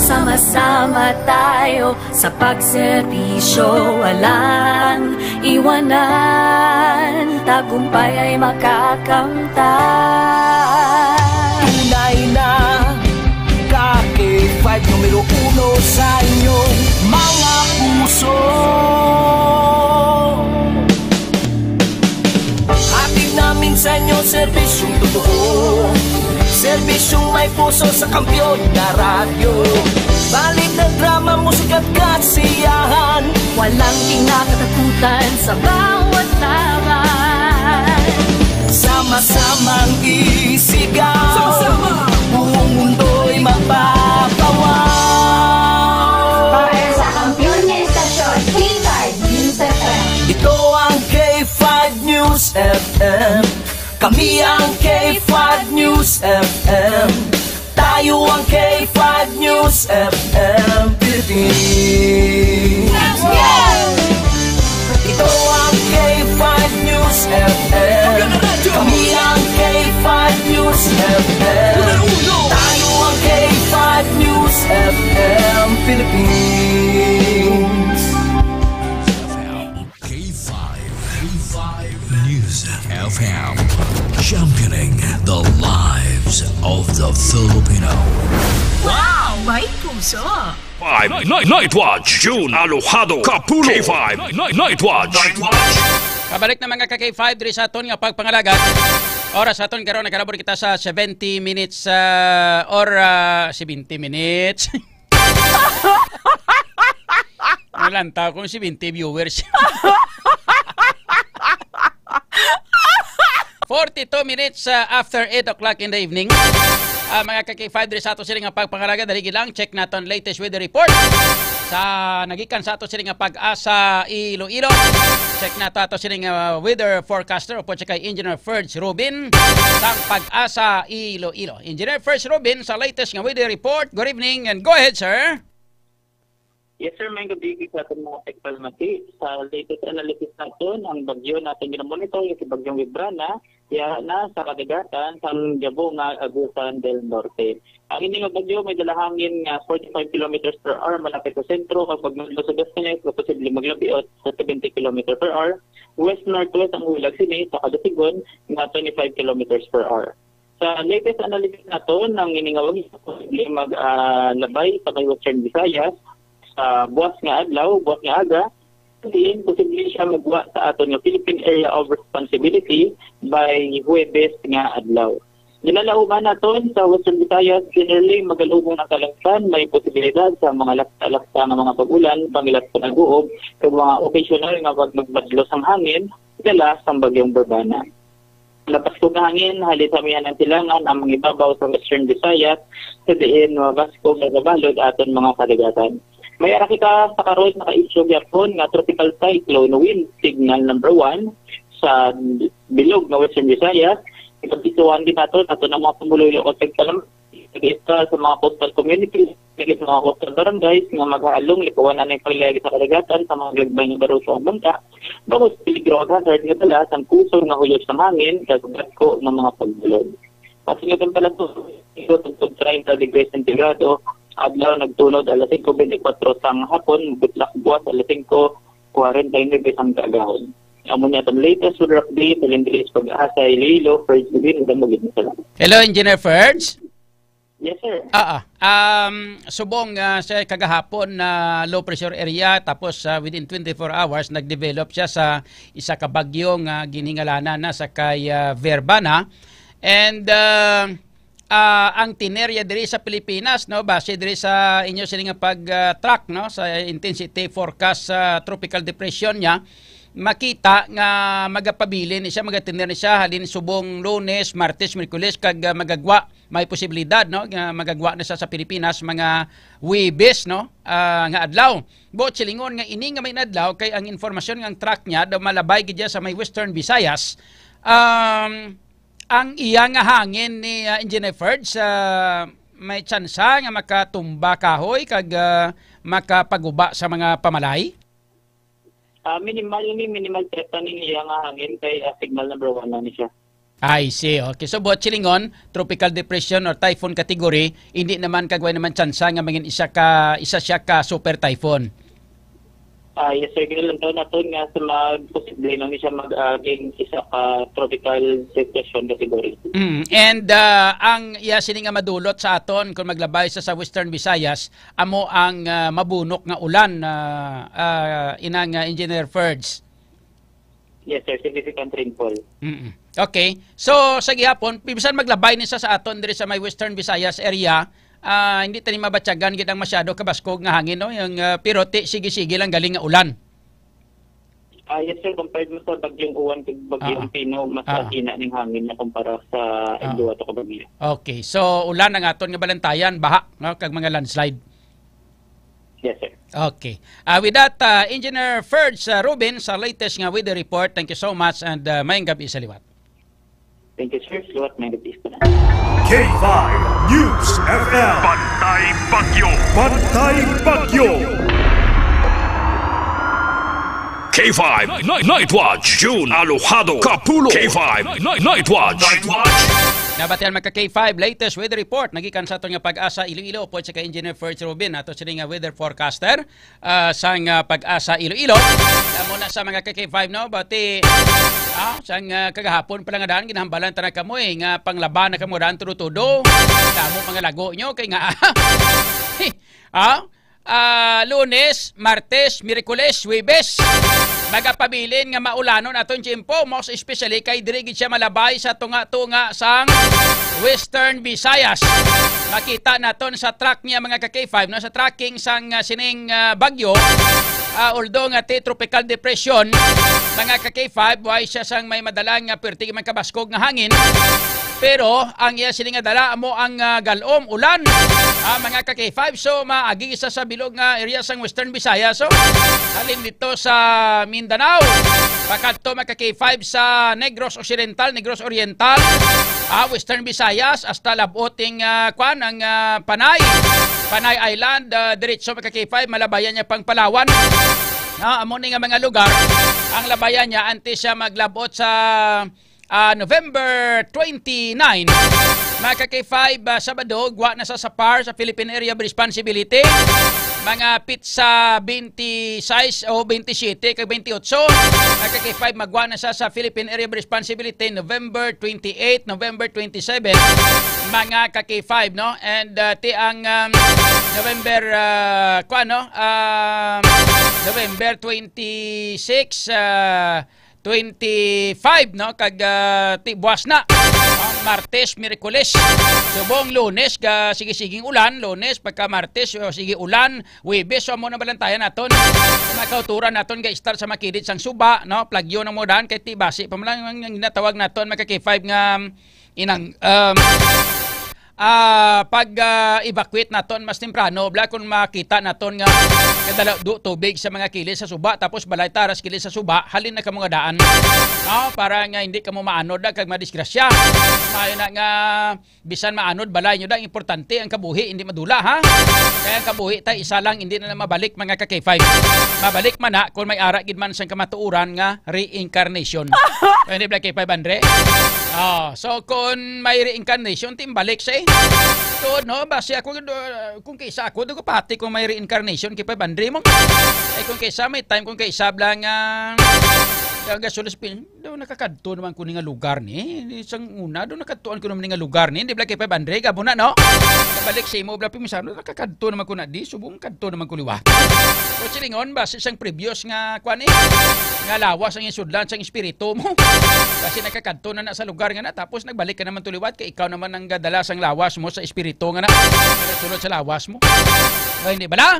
Sama-sama tayo sa pagserbisyo, walang iwanan, tagumpay ay makakamtan. Tunay na ka K five, numero uno sa inyong mga puso. Hatid namin sa inyo serbisyong totoo, serbisyong may puso sa kampiyon na radyo. Balita, drama, musika at kasiyahan, walang kinakatakutan sa bawat laban. Sama-samang isigaw, sama-sama, buong mundo'y mapapawaw. Para sa kampiyon nga estasyon, K five News F M. Ito ang K five News F M. Kami ang K five News F M. Tayo ang K five News F M Philippines. Ito ang K five News F M. Kami ang K five News F M. Tayo ang K five News F M Philippines. K five, K five News F M, championing the lives of the Filipino. Wow! May puso! Five Night, Night Watch, June Alojado Kapulo. K five Night, Night Watch. Night Watch. Kabalik na, mga ka K five, diri sa aton nga pagpangalaga. Oras aton karon, nakalabot kita sa seventy minutes, ah, or, ah, seventy minutes. Nalantaw kong seventy viewers. forty-two minutes, ah, after eight o'clock in the evening. Ah, mga ka-K five, diri sa ato sini nga pagpangalaga, dali lang, check naton latest weather report. Sa nagikan sa ato sini nga Pag-asa Iloilo. Check nato ato sini nga weather forecaster, upod siya kay Engineer Ferds Rubin sang Pag-asa Iloilo. Engineer Ferds Rubin, sa latest nga weather report, good evening and go ahead, sir. Yes, sir. May gabi sa aton mga tagpalamati. Sa latest analysis naton, ang bagyo natin ginamonitor, yung si Bagyong Vibrana, ya na sa kadagatan sang Jabonga, Agusan del Norte. Ang ini nga bagyo may dala hangin nga forty-five kilometers per hour malapit sa sentro, kag pag madlo sa Gascoña, posible maglabiot sa seventy kilometer per hour. West-northwest ang hulag sini sa kada sigon nga twenty-five kilometers per hour. Sa latest analysis naton, ang ini nga bagyo posible mag, ah, labay sa may Western Visayas sa buwas nga adlaw, buwas nga aga. Diin posible siya magwa sa aton nga Philippine Area of Responsibility by Huwebes nga adlaw. Ginalauman naton sa Western Visayas, generally magalubong ang kalangitan, may posibilidad sa mga lakta-lakta nga mga pag-ulan, pangilat sa nag-uob, kag mga occasional nga pag-, magmadlo sang hangin, dala sang Bagyong Vibrana. Napaskog nga hangin halin sa amihanan silangan ang mga ibabaw sa Western Visayas, sa diin mabaskog nga kabalod aton mga kadagatan. May ara kita sa karon naka-issue gyapon nga tropical cyclone wind signal number one sa bilog nga Western Visayas. Ipagkisuhan din nato, nato ng mga pumuluyo o tagpalam-, isa sa mga coastal communities, sa mga coastal barangays nga maghalong likuan ang paglayag sa kadagatan sa mga gagmay nga baruso ang bangka, bangod sa peligro ug hazard nga dala sang kusog nga huyop sang hangin kag basko nga mga pagbulog. Ang singkatong palaso, tungkol treinta degrees centigado, adlaw nagtunod alas singko bente kuwatro sang hapon, butlak buwas alas singko kwarenta y nuebe sang kaagahon. Amo niya ang latest weather update, Melendres Pag-asa, Iloilo, Ferds Gabin, ug ang magiging salamat. Hello, Engineer Ferds? Yes, sir. Ah, ah. Um, subong, ah, sa kagahapon na low pressure area, tapos, ah, within twenty-four hours, nag-develop siya sa isa ka bagyo nga ginhingalanan na sa kay, ah, Verbana. And, ah, ah, ang tenerya diri sa Pilipinas, no, base diri sa inyo sini nga pag, ah, track, no, sa intensity forecast sa tropical depression niya, makita nga magapabilin ni siya, magatener ni siya halin subong Lunes, Martes, Miyerkules, kag, ah, magagwa, may posibilidad, no, nga magagwa na siya sa Pilipinas mga Huwebes, no, ah, nga adlaw. Buot silingon nga ini nga may adlaw kay ang informasyon nga ang track niya daw malabay gid siya sa may Western Visayas. Um, ang iya nga hangin ni, ah, Engineer Ferds, ah, may tsansa nga makatumba kahoy kag, ah, makapaguba sa mga pamalay? Ah, minimal ni, minimal threat ni iya nga hangin kay, ah, signal number one na ni siya. I see. Okay. So, buot silingon, tropical depression or typhoon category, hindi naman kag way naman tsansa nga mangin isa ka, isa siya ka super typhoon. Ah, yes, sir. Kaya lang daw naton nga sa mag-, posible lang siya mag-, ah, maging isa ka tropical depression category. Mm. And, ah, ang iya sini nga madulot sa aton kung maglabay sa, sa Western Visayas, amo ang, ah, mabunok nga ulan, ah, ah, inang, ah, Engineer Ferds. Yes, sir. Significant rainfall. Mm-mm. Okay. So, sa gihapon, bisan maglabay ni sa, sa aton diri sa may Western Visayas area, ah, hindi tani mabatyagan gid ang masyado kabaskog nga hangin, no? Yung, ah, pero ti-, sige-sige lang galing nga ulan. Ah, yes, sir. Compared mo sa Bagyong Uwan kag Bagyong Ah, Pino, mas ah. Mahina ning hangin na kumpara sa Ah. Duwa to ka bagyo. Okay. So, ulan ang aton nga balantayan, baha, no? Kag mga landslide. Yes, sir. Okay. Ah, with that, ah, Engineer Ferds, ah, Rubin, sa latest nga weather report, thank you so much and, ah, mayong gabi sa liwat. Thank you, sir. Liwat, mayong gabi sa tanan. K five News F M. Bantay Bagyo. Bantay Bagyo. K five Night, Night Watch, June Alojado Kapulo. K five Night, Night Watch. Nabatian, mga ka K five, latest weather report nagikan sa aton nga Pag-asa Iloilo, upod siya kay Engineer Ferds Rubin, ato sini nga weather forecaster, ah, sang, ah, Pag-asa Iloilo. Amo na sa mga ka K five, no? Bati, ah, sang, ah, kagahapon pa lang nga daan, ginahambalan ta na kamo, eh, nga panglaba na kamo daan, tudo-tudo. Damo mga lago nyo, kay nga, ah, ah, Lunes, Martes, Miyerkules, Huwebes, magapabilin nga maulanon aton tiyempo, most especially kay diri gid siya malabay sa tunga-tunga sang Western Visayas. Makita naton sa track niya, mga ka K five, no, sa tracking sang, ah, sining, ah, bagyo. Ah, although nga ti tropical depression, mga ka-K five, way siya sang may madala nga perti man kabaskog nga hangin. Pero ang iya sini nga dala amo ang, ah, galom, ulan. Ah, mga ka-K five, so maagi sa, sa bilog nga area sang Western Visayas. So, halin dito sa Mindanao, pakadto, mga ka-K five, sa Negros Occidental, Negros Oriental, ah, Western Visayas, hasta labot ing, ah, kwan, ang, ah, Panay. Panay Island, ah, diretso, mga ka-K five, malabayan niya pang Palawan. Ah, amo ni nga mga lugar ang labayan niya antes siya maglabot sa, ah, November twenty-nine. Mga ka-K five, ah, Sabado, gwa na sa SAPAR, sa Philippine Area of Responsibility. Mga pitsa twenty-six o twenty-seven kag twenty-eight. Mga ka-K five, magwa na sa, sa Philippine Area of Responsibility, November twenty-eight, November twenty-seven. Mga ka-K five, no? And, ah, ti ang, um, November, ah, kuwan, no? Um, November twenty-six, ah, twenty-five, no? Kag, ah, ti buwas na. Ang Martes, Miyerkules. Subong Lunes, ga, sige-siging ulan. Lunes, pagka Martes, o, sige ulan. Huwebes, so amo na balantayan naton. Ang mga kauturan naton ga-start sa makilid sang suba, no? Plagyo ng mga daan, kay ti basi pa man lang ang, ang ginatawag naton, mga ka-K five, nga inang, um, ah, pag, ah, evacuate naton mas temprano, bla, kung makita naton nga kadala do tubig sa mga kilid sa suba, tapos balay taras kilid sa suba, halin na kamo nga daan. Ah, para nga hindi kamo maanod da kag madisgrasya. Maayo na nga bisan maanod balay nyo da, importante ang kabuhi, hindi madula, ha? Kaya ang kabuhi tay isa lang, hindi na, na mabalik, mga ka-K five. Mabalik man na kung may ara gid man sang kamatuoran nga reincarnation. Kaya hindi, Black K five Andre? Oh, so kung may reincarnation, timbalik siya eh. Tuod, no? Basi ako, uh, kung kaysa ako, dugo pati kung may reincarnation, K five Andre mo. Eh, kung kaysa, may time, kung kaysa, bla nga, uh, gasulas pin, daw nakakadto naman ko ni nga lugar ni. Di sang una, daw nakadtuan ko naman ni nga lugar ni. Di, Black K five Andre, gabo na, no? Kabalik sa imo, Black Pimisano, nakakadto naman ko na di. Subong kadto naman ko liwat. O silingon, basi sang previous nga, kwan eh, nga lawas ang isudlan sang espiritu mo. Kasi nakakadto na na sa lugar nga na, tapos nagbalik ka naman to liwat, kay ikaw naman ang gadala sang lawas mo sa espiritu nga na. Sunod sa lawas mo. O, hindi bala?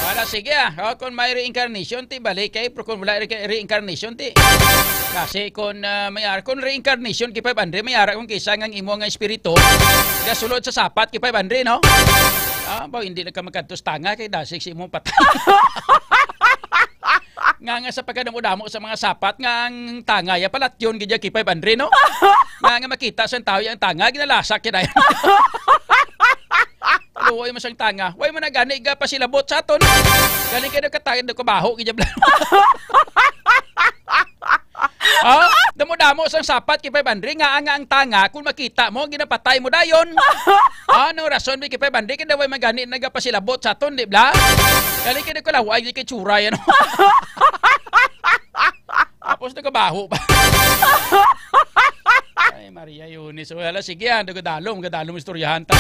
Wala, sige ah. O, kung may reincarnation, ti balik kay, pero kung wala re-, reincarnation, ti. Kasi kung, ah, may ara, kung reincarnation, K five Andre, may ara kung kisa nga ang imo nga espiritu, gasulod sa sapat, K five Andre, no? Ah, ba, hindi na ka magkadtos tanga kay dasig si imong patay. Nga, nga sa pagkadamo-damo sa mga sapat nga ang tanga ya palatyon gid ya, K five Andre, no? Nga, nga makita sa tao yang tanga, ginalasak ya dayon. Luoy mo sang tanga. Way mo na gani ga pasilabot sa aton. Galing kayo katagad ng kabaho, gid ya bla. Oh, damo-damo sang sapat, K five Andre, nga ang, ang tanga, kung makita mo, ginapatay mo dayon. Ano rason, K five Andre, kaya way magani nagapasilabot sa aton, di bla? Galing kayo kalaway, di kay tsura yan. Tapos nagabaho pa. Ay, Maria Yunis. Wala, sige, ah, gadalom, gadalom istoryahan ta.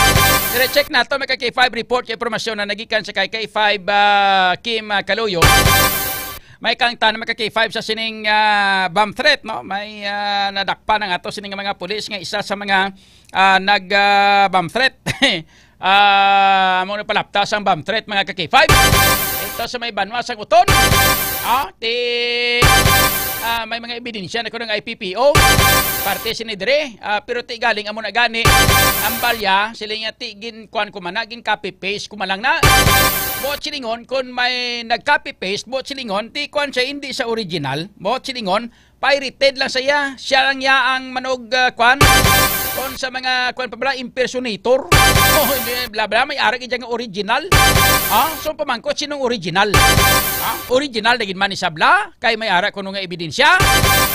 Dire-check nato, may ka K five report, kay impormasyon na nagikan sa kay K five, ah, Kim, ah, Kaloyo. May kangtan, may ka K five sa sining, ah, bomb threat, no? May, ah, nadakpan ang ato sining mga pulis nga isa sa mga, ah, nag, ah, bomb threat. Ah, amo na palapta sang bomb threat, mga ka K five. Ito sa may banwa sang Uton. Ah, ti, ah, may mga ebidensya na kuno nga I P P O. Parte sini dire, ah, pero ti galing amo na gani. Ang balya, sila nga ti gin kuan ko man na, gin copy paste ko man lang na. Buot silingon, kung may nag copy paste, buot silingon, ti kuan siya, hindi sa original. Buot silingon, pirated lang siya. Siya lang ya ang manog, ah, kwan. Kung sa mga kwan pa bala, impersonator. Oh, hindi, bla, bla, may ara gid nga original. Ha? So, pamangkot, sinong original? Ha? Original na gid man ni Sabla? Kay may ara kuno nga ebidensya?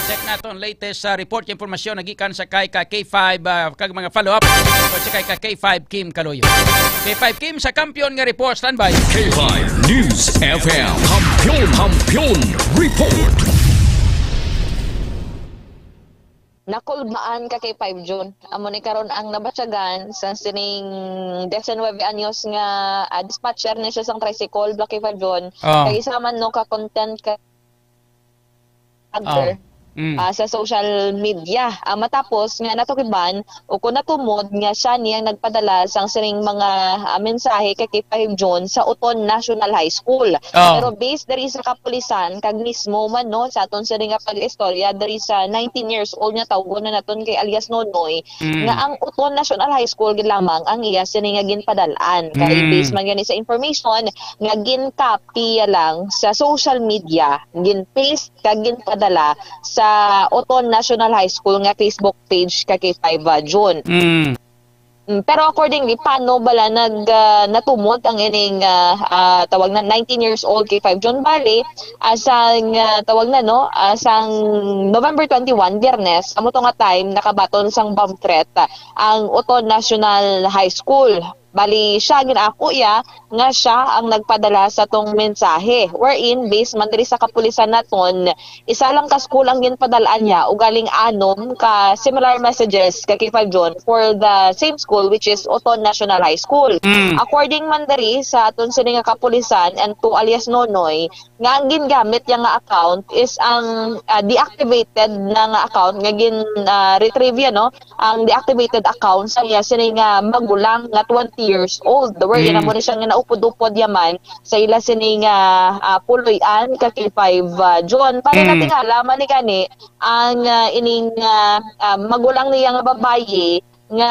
Check naton latest, ah, report, impormasyon nagikan sa kay ka K five, ah, kag mga follow-up. O sa kay ka K five Kim Kaloyo. K five Kim sa kampiyon nga report, standby. K five News F M. Kampiyon, Kampiyon Report. Nakulbaan ka kay five June. Amo ni karon ang nabatyagan sa sining diecinuebe anyos nga, ah, dispatcher ni siya sang tricycle, Black kay five June. Ah. Kay isa man no ka content ka vlogger. Ah. Mm. ah, sa social media. Ah, matapos nga natukiban o kung natumod nga siya ni ang nagpadala sang sining mga, ah, mensahe kay K five Jun sa Oton National High School. Oh. Pero based diri sa kapulisan, kag mismo man, no, sa aton sini nga pag-istorya diri sa nineteen years old nga tawgon na naton kay alias Nonoy, Mm. nga ang Oton National High School gid lamang ang iya sini nga ginpadal-an. Kay Mm. based man gani sa information nga gin-copy lang sa social media, gin-paste kag ginpadala sa Oton National High School nga Facebook page kay K five, ah, Jun. Mm. Mm, pero accordingly, paano bala nag, ah, natumod ang ining, ah, ah, tawag na nineteen years old K five Jun? Bali, ah, sang, ah, tawag na, no, ah, sang November twenty-one, Biyernes, amo to nga time nakabaton sang bomb threat, ah, ang Oton National High School. Bali, siya, gin-ako iya nga siya ang nagpadala sa tong mensahe, wherein based man diri sa kapulisan naton, isa lang ka school ang ginpadal-an niya, ugaling anom ka similar messages ka K five Jun for the same school, which is Oton National High School. Mm. According man diri sa aton sini nga kapulisan and to alias Nonoy, nga ang gingamit niya nga account is ang, ah, deactivated na nga account nga gin, ah, retrieve niya, no? Ang deactivated account sa iya sini nga magulang nga twenty years old. Wherein Mm. amo ni siya nga naupod-upod yaman sa ila sini nga, ah, puloy-an ka K five, ah, Jun. Para Mm. natingala man ni gani ang, ah, ining, ah, ah, magulang niya nga babayi nga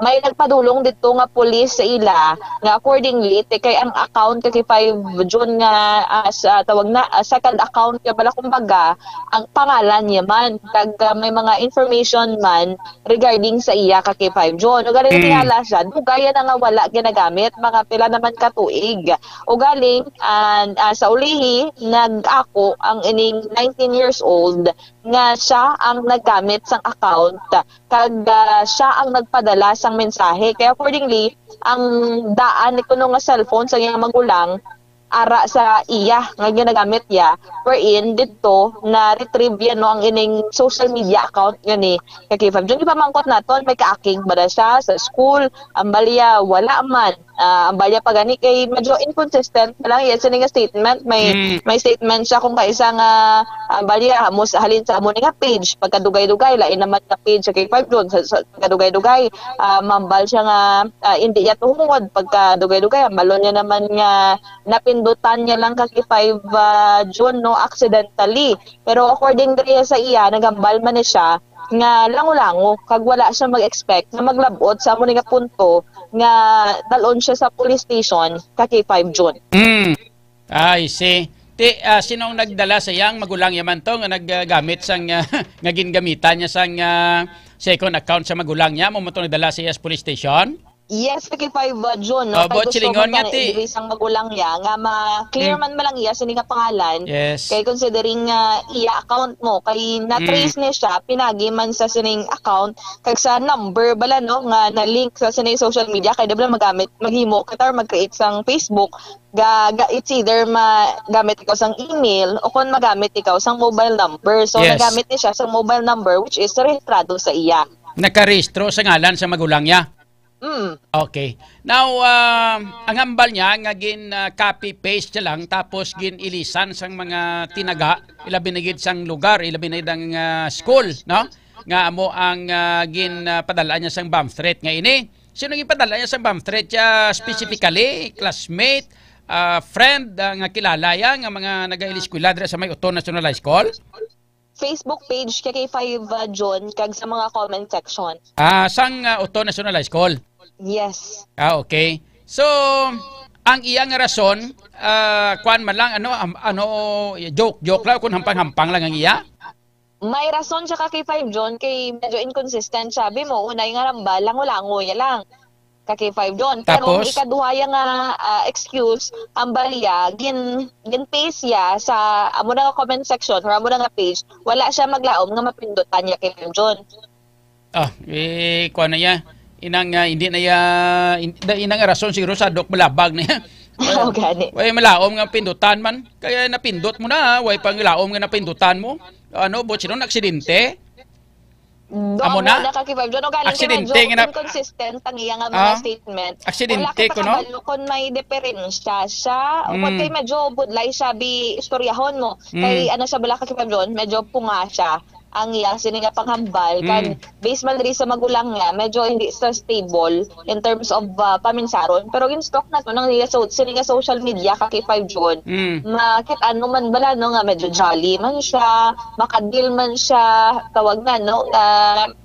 may nagpadulong didto nga pulis sa ila, nga accordingly, ti kay ang account ka K five Jun nga, ah, sa, tawag na, ah, second account ka bala, kumbaga, ang pangalan niya man, kag, ah, may mga information man regarding sa iya ka K five Jun. Ugaling Mm. tingala siya, dugay na nga wala ginagamit, mga pila naman ka tuig. Ugaling, ah, ah, sa ulihi, nag-ako ang ining nineteen years old nga siya ang naggamit sang account kag, ah, siya ang nagpadala sang mensahe. Kaya accordingly, ang daan ni kuno nga cellphone sa iyang magulang ara sa iya nga ginagamit niya, wherein didto na-retrieve yan, no, ang ining social media account nga ni ka K five Jun. Ipamangkot naton, may kaakig ba na siya sa school? Ang balya, wala man. Ah, ang balya pa gani kay medyo inconsistent na lang iya sini nga statement. May, Mm. may statement siya kung kaisa nga, ah, balya, amo sa, halin sa amo ni nga page, pagkadugay-dugay, lain naman nga page sa K five Jun, sa, sa, pagkadugay-dugay, ah, mambal siya nga, ah, hindi niya tuhungod, pagkadugay-dugay, ang balon niya naman nga napindutan niya lang ka K five, ah, Jun, no, accidentally. Pero according diri sa iya, nagambal man ni siya nga lango-lango, kag wala siya mag-expect nga maglab-ot sa amo ni nga punto nga dalon siya sa police station ka K five Jun. Mm. I see. Ti, ah, sino ang nagdala sa iyang magulang yaman to nga naggamit sang, ah, nga gingamitan niya sang, ah, second account sa magulang niya, mo mo to nagdala sa iya sa police station? Yes, ka K five, uh, Jun, no? Oh, kay buot gusto silingon man nga, ti. Diri sang magulang niya nga ma-clear Mm. man, man lang iya sini nga pangalan. Yes. Kay considering nga iya account mo, kay na-trace Mm. ni siya, pinagi man sa sining account, kag sa number bala, no, nga na-link sa sining social media, kay di ba magamit, maghimo kita or mag-create sang Facebook, ga, ga, it's either magamit ikaw sang email o kung magamit ikaw sang mobile number. So, Yes. nagamit ni siya sa mobile number, which is rehistrado sa iya. Nakarehistro sa ngalan sa magulang niya? Mm. Okay. Now, ah, ang hambal niya nga gin, ah, copy paste siya lang tapos gin ilisan sang mga tinaga, ilabi na gid sang lugar, ilabi na gid ang, ah, school, no? Nga amo ang, ah, gin, ah, padala niya sang bomb threat nga ini. Sino ang ipadala niya sang bomb threat? Siya specifically, classmate, ah, friend, ah, nga kilala ya nga mga nagaeskwela dira sa may Oton National High School? Facebook page kay K five, uh, Jun, kag sa mga comment section. Ah, sang, ah, Oton National High School? Yes. Ah, okay. So, ang iya nga rason, ah, kuan man lang, ano, am-, ano, joke, joke lang, kung hampang-hampang lang ang iya? May rason siya ka K five Jun, kay medyo inconsistent siya. Bi mo, unay nga ramba, lango-lango ya lang. Ka K five Jun. Pero ang Tapos? ikaduha ya nga, ah, excuse, ang baliya, gin, gin-paste ya sa amo na nga comment section or amo na nga page, wala siya maglaom nga mapindutan ya K five Jun. Ah, eh, kuha na ya. Inang, ah, hindi na ya, in-, da-, inang rason siguro sa dok malabag na ya. Oh, gani. Way malaom nga pindutan man. Kaya napindot mo na, way pang laom nga napindutan mo. Ano, buot sino, aksidente? Amo na? Ka, K five John. O galing kay Aksidente medyo nga na- inconsistent ang iya nga mga Ah? statement. Aksidente Wala kita ko, no? kabalo kung may diferensya siya. O kung Mm. kay medyo budlay siya, bi istoryahon mo. Kay Mm. ano siya bala ka, K five John, medyo punga siya ang iya sini nga panghambal. Kag Mm. based man diri sa magulang niya, medyo hindi siya stable in terms of, ah, paminsaron. Pero ginstalk na to ng iya so, sini nga social media ka, K five John. Mm. Makit-an mo man bala, no, nga medyo jolly man siya, makadil man siya, tawag na, no, nga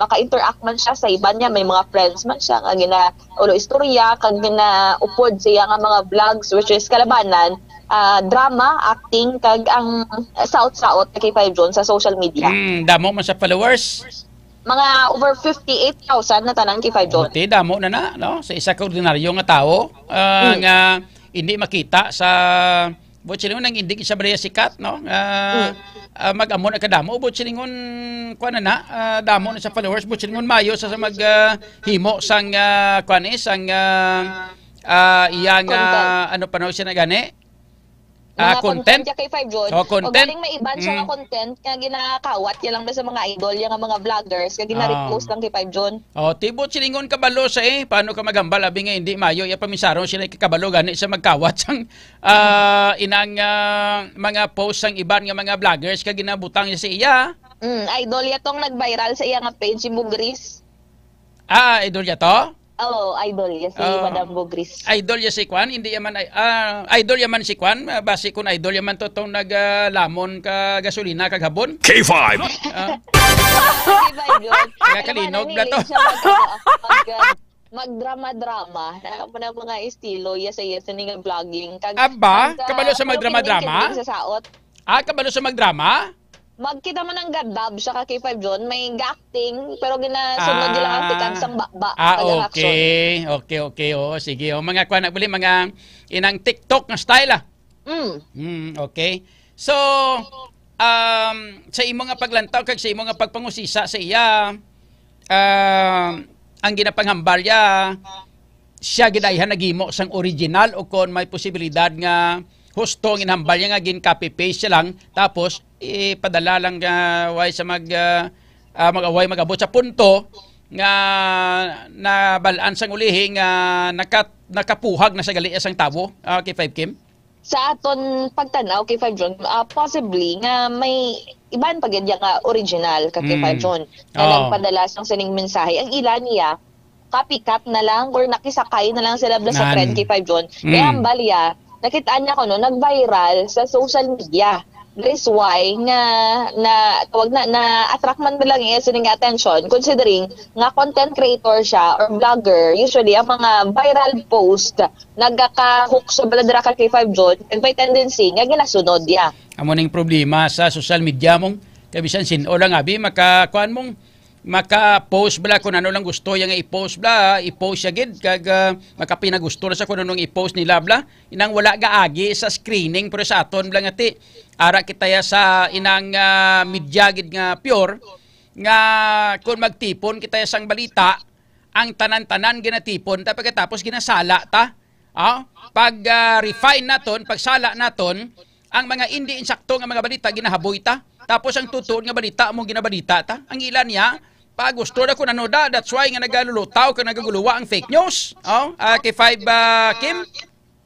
maka-interact man siya sa iban niya, may mga friends man siya nga gina-, ulo istorya, kag ginaupod siya nga mga vlogs, which is kalabanan, ah, drama, acting, kag ang saot-saot na K five John sa social media. Mm, damo man sa followers. Mga over fifty-eight thousand na tanan, K five John. Buti, damo na na, no? Sa isa ka ordinaryo nga tawo, ah, Mm. nga hindi makita sa, buot silingon, nang hindi siya bala sikat, no? Ah, Mm. ah, mag-amo na kadamo, buot silingon, kuwan na na, ah, damo na sa followers, buot silingon, mayo sa, sa mag, ah, himo sang, ah, kuwan eh, sang, ah, ah, iya nga, Content. ano pa na siya na gani? Ah, Mga content? content ya kay Five John. Oh, O content. galing may iban siya nga Mm. content nga ginakawat ya lang sa mga idol, ya nga mga vloggers, nga gina-repost Ah. lang kay Five John. Oh, ti buot silingon, kabalo sa eh. Paano ka maghambal, abi nga hindi mayo ya pamisaron sila, kabalo gani sa magkawat sang, ah, inang, ah, mga post sang iban nga mga vloggers ka ginabutang niya sa iya? Mm, idol ya tong nag-viral sa iya nga page, si Bugris. Ah, idol ya to? Oo, idol ya si Oh. Madam Bugris. Idol ya si Kwan, hindi ya man, ah, idol ya man si Kwan, ah, basi kung idol ya man to tong nag, ah, lamon ka gasolina kag habon. K five. Ah. K five John. Kaya Alam mo, kalinog na nahilig to. siya mag, ano, mag, ah, magdrama-drama. Ano po na mga estilo, yes, yes, ni nga vlogging. Kag, Aba, kag, ah, kabalo sa puro magdrama-drama? Sa saot. Ah, kabalo sa magdrama? Magkita mo nang gadab siya ka K five John, may ga-acting, pero ginasunod nila ang Ah. tikang sang baba, Ah, taga action. okay. Okay, okay. Oo, sige. O, mga kwan, bali, mga inang TikTok nga style, ah. Mm. Mm, okay. So, um, sa imo nga paglantaw kag sa imo nga pagpangusisa sa iya, um, ang ginapanghambal niya, siya gid ay ha naghimo sang original o kon may posibilidad nga husto ang ginhambal niya nga gin-copy-paste siya lang, tapos ipadala lang, ah, way sa mag, ah, ah, mag-away, mag-abot sa punto nga nabal-an sang ulihi nga naka-, nakapuhag na sa gali sang tawo, ah, kay Five Kim? Sa aton pagtanaw kay Five John, ah, possibly nga may iban pa gid ya nga original ka kay Mm. Five John nga Oo. nagpadala sang sining mensahe. Ang ila niya, copycat na lang or nakisakay na lang sila bala sa Nan. trend kay Five John. Mm. Kaya ang balya, nakita niya ko, no, nag-viral sa social media. That is why nga, na, tawag na, na-attract man ba lang iya sining attention, considering nga content creator siya or vlogger. Usually, ang mga viral post, nagaka-hook sa bala dira ka kay Five John, kag may tendency nga ginasunod ya. Amo ning problema sa social media mong, kay bisan sin-o lang abi, maka-, kuan mong, maka-post bala kung ano lang gusto ya nga i-post bala, i-post siya gid, kag, ah, makapinagusto na sa kung anong i-post nila bala. Inang wala gaagi sa screening, pero sa aton bala nga ti, ara kita ya sa inang, ah, media gid nga pure, nga kung magtipon kita ya sang balita, ang tanan-tanan ginatipon ta, pagkatapos ginasala ta. Ah, pag, ah, refine naton, pagsala naton, ang mga indi insakto nga mga balita ginahaboy ta. Tapos ang tutuod nga balita mo ginabalita ta. Ang ila niya, pa gusto na kung ano da, that's why nga nagalulutaw kag nagaguluwa ang fake news. Oh, ah, kay Five, ah, Kim?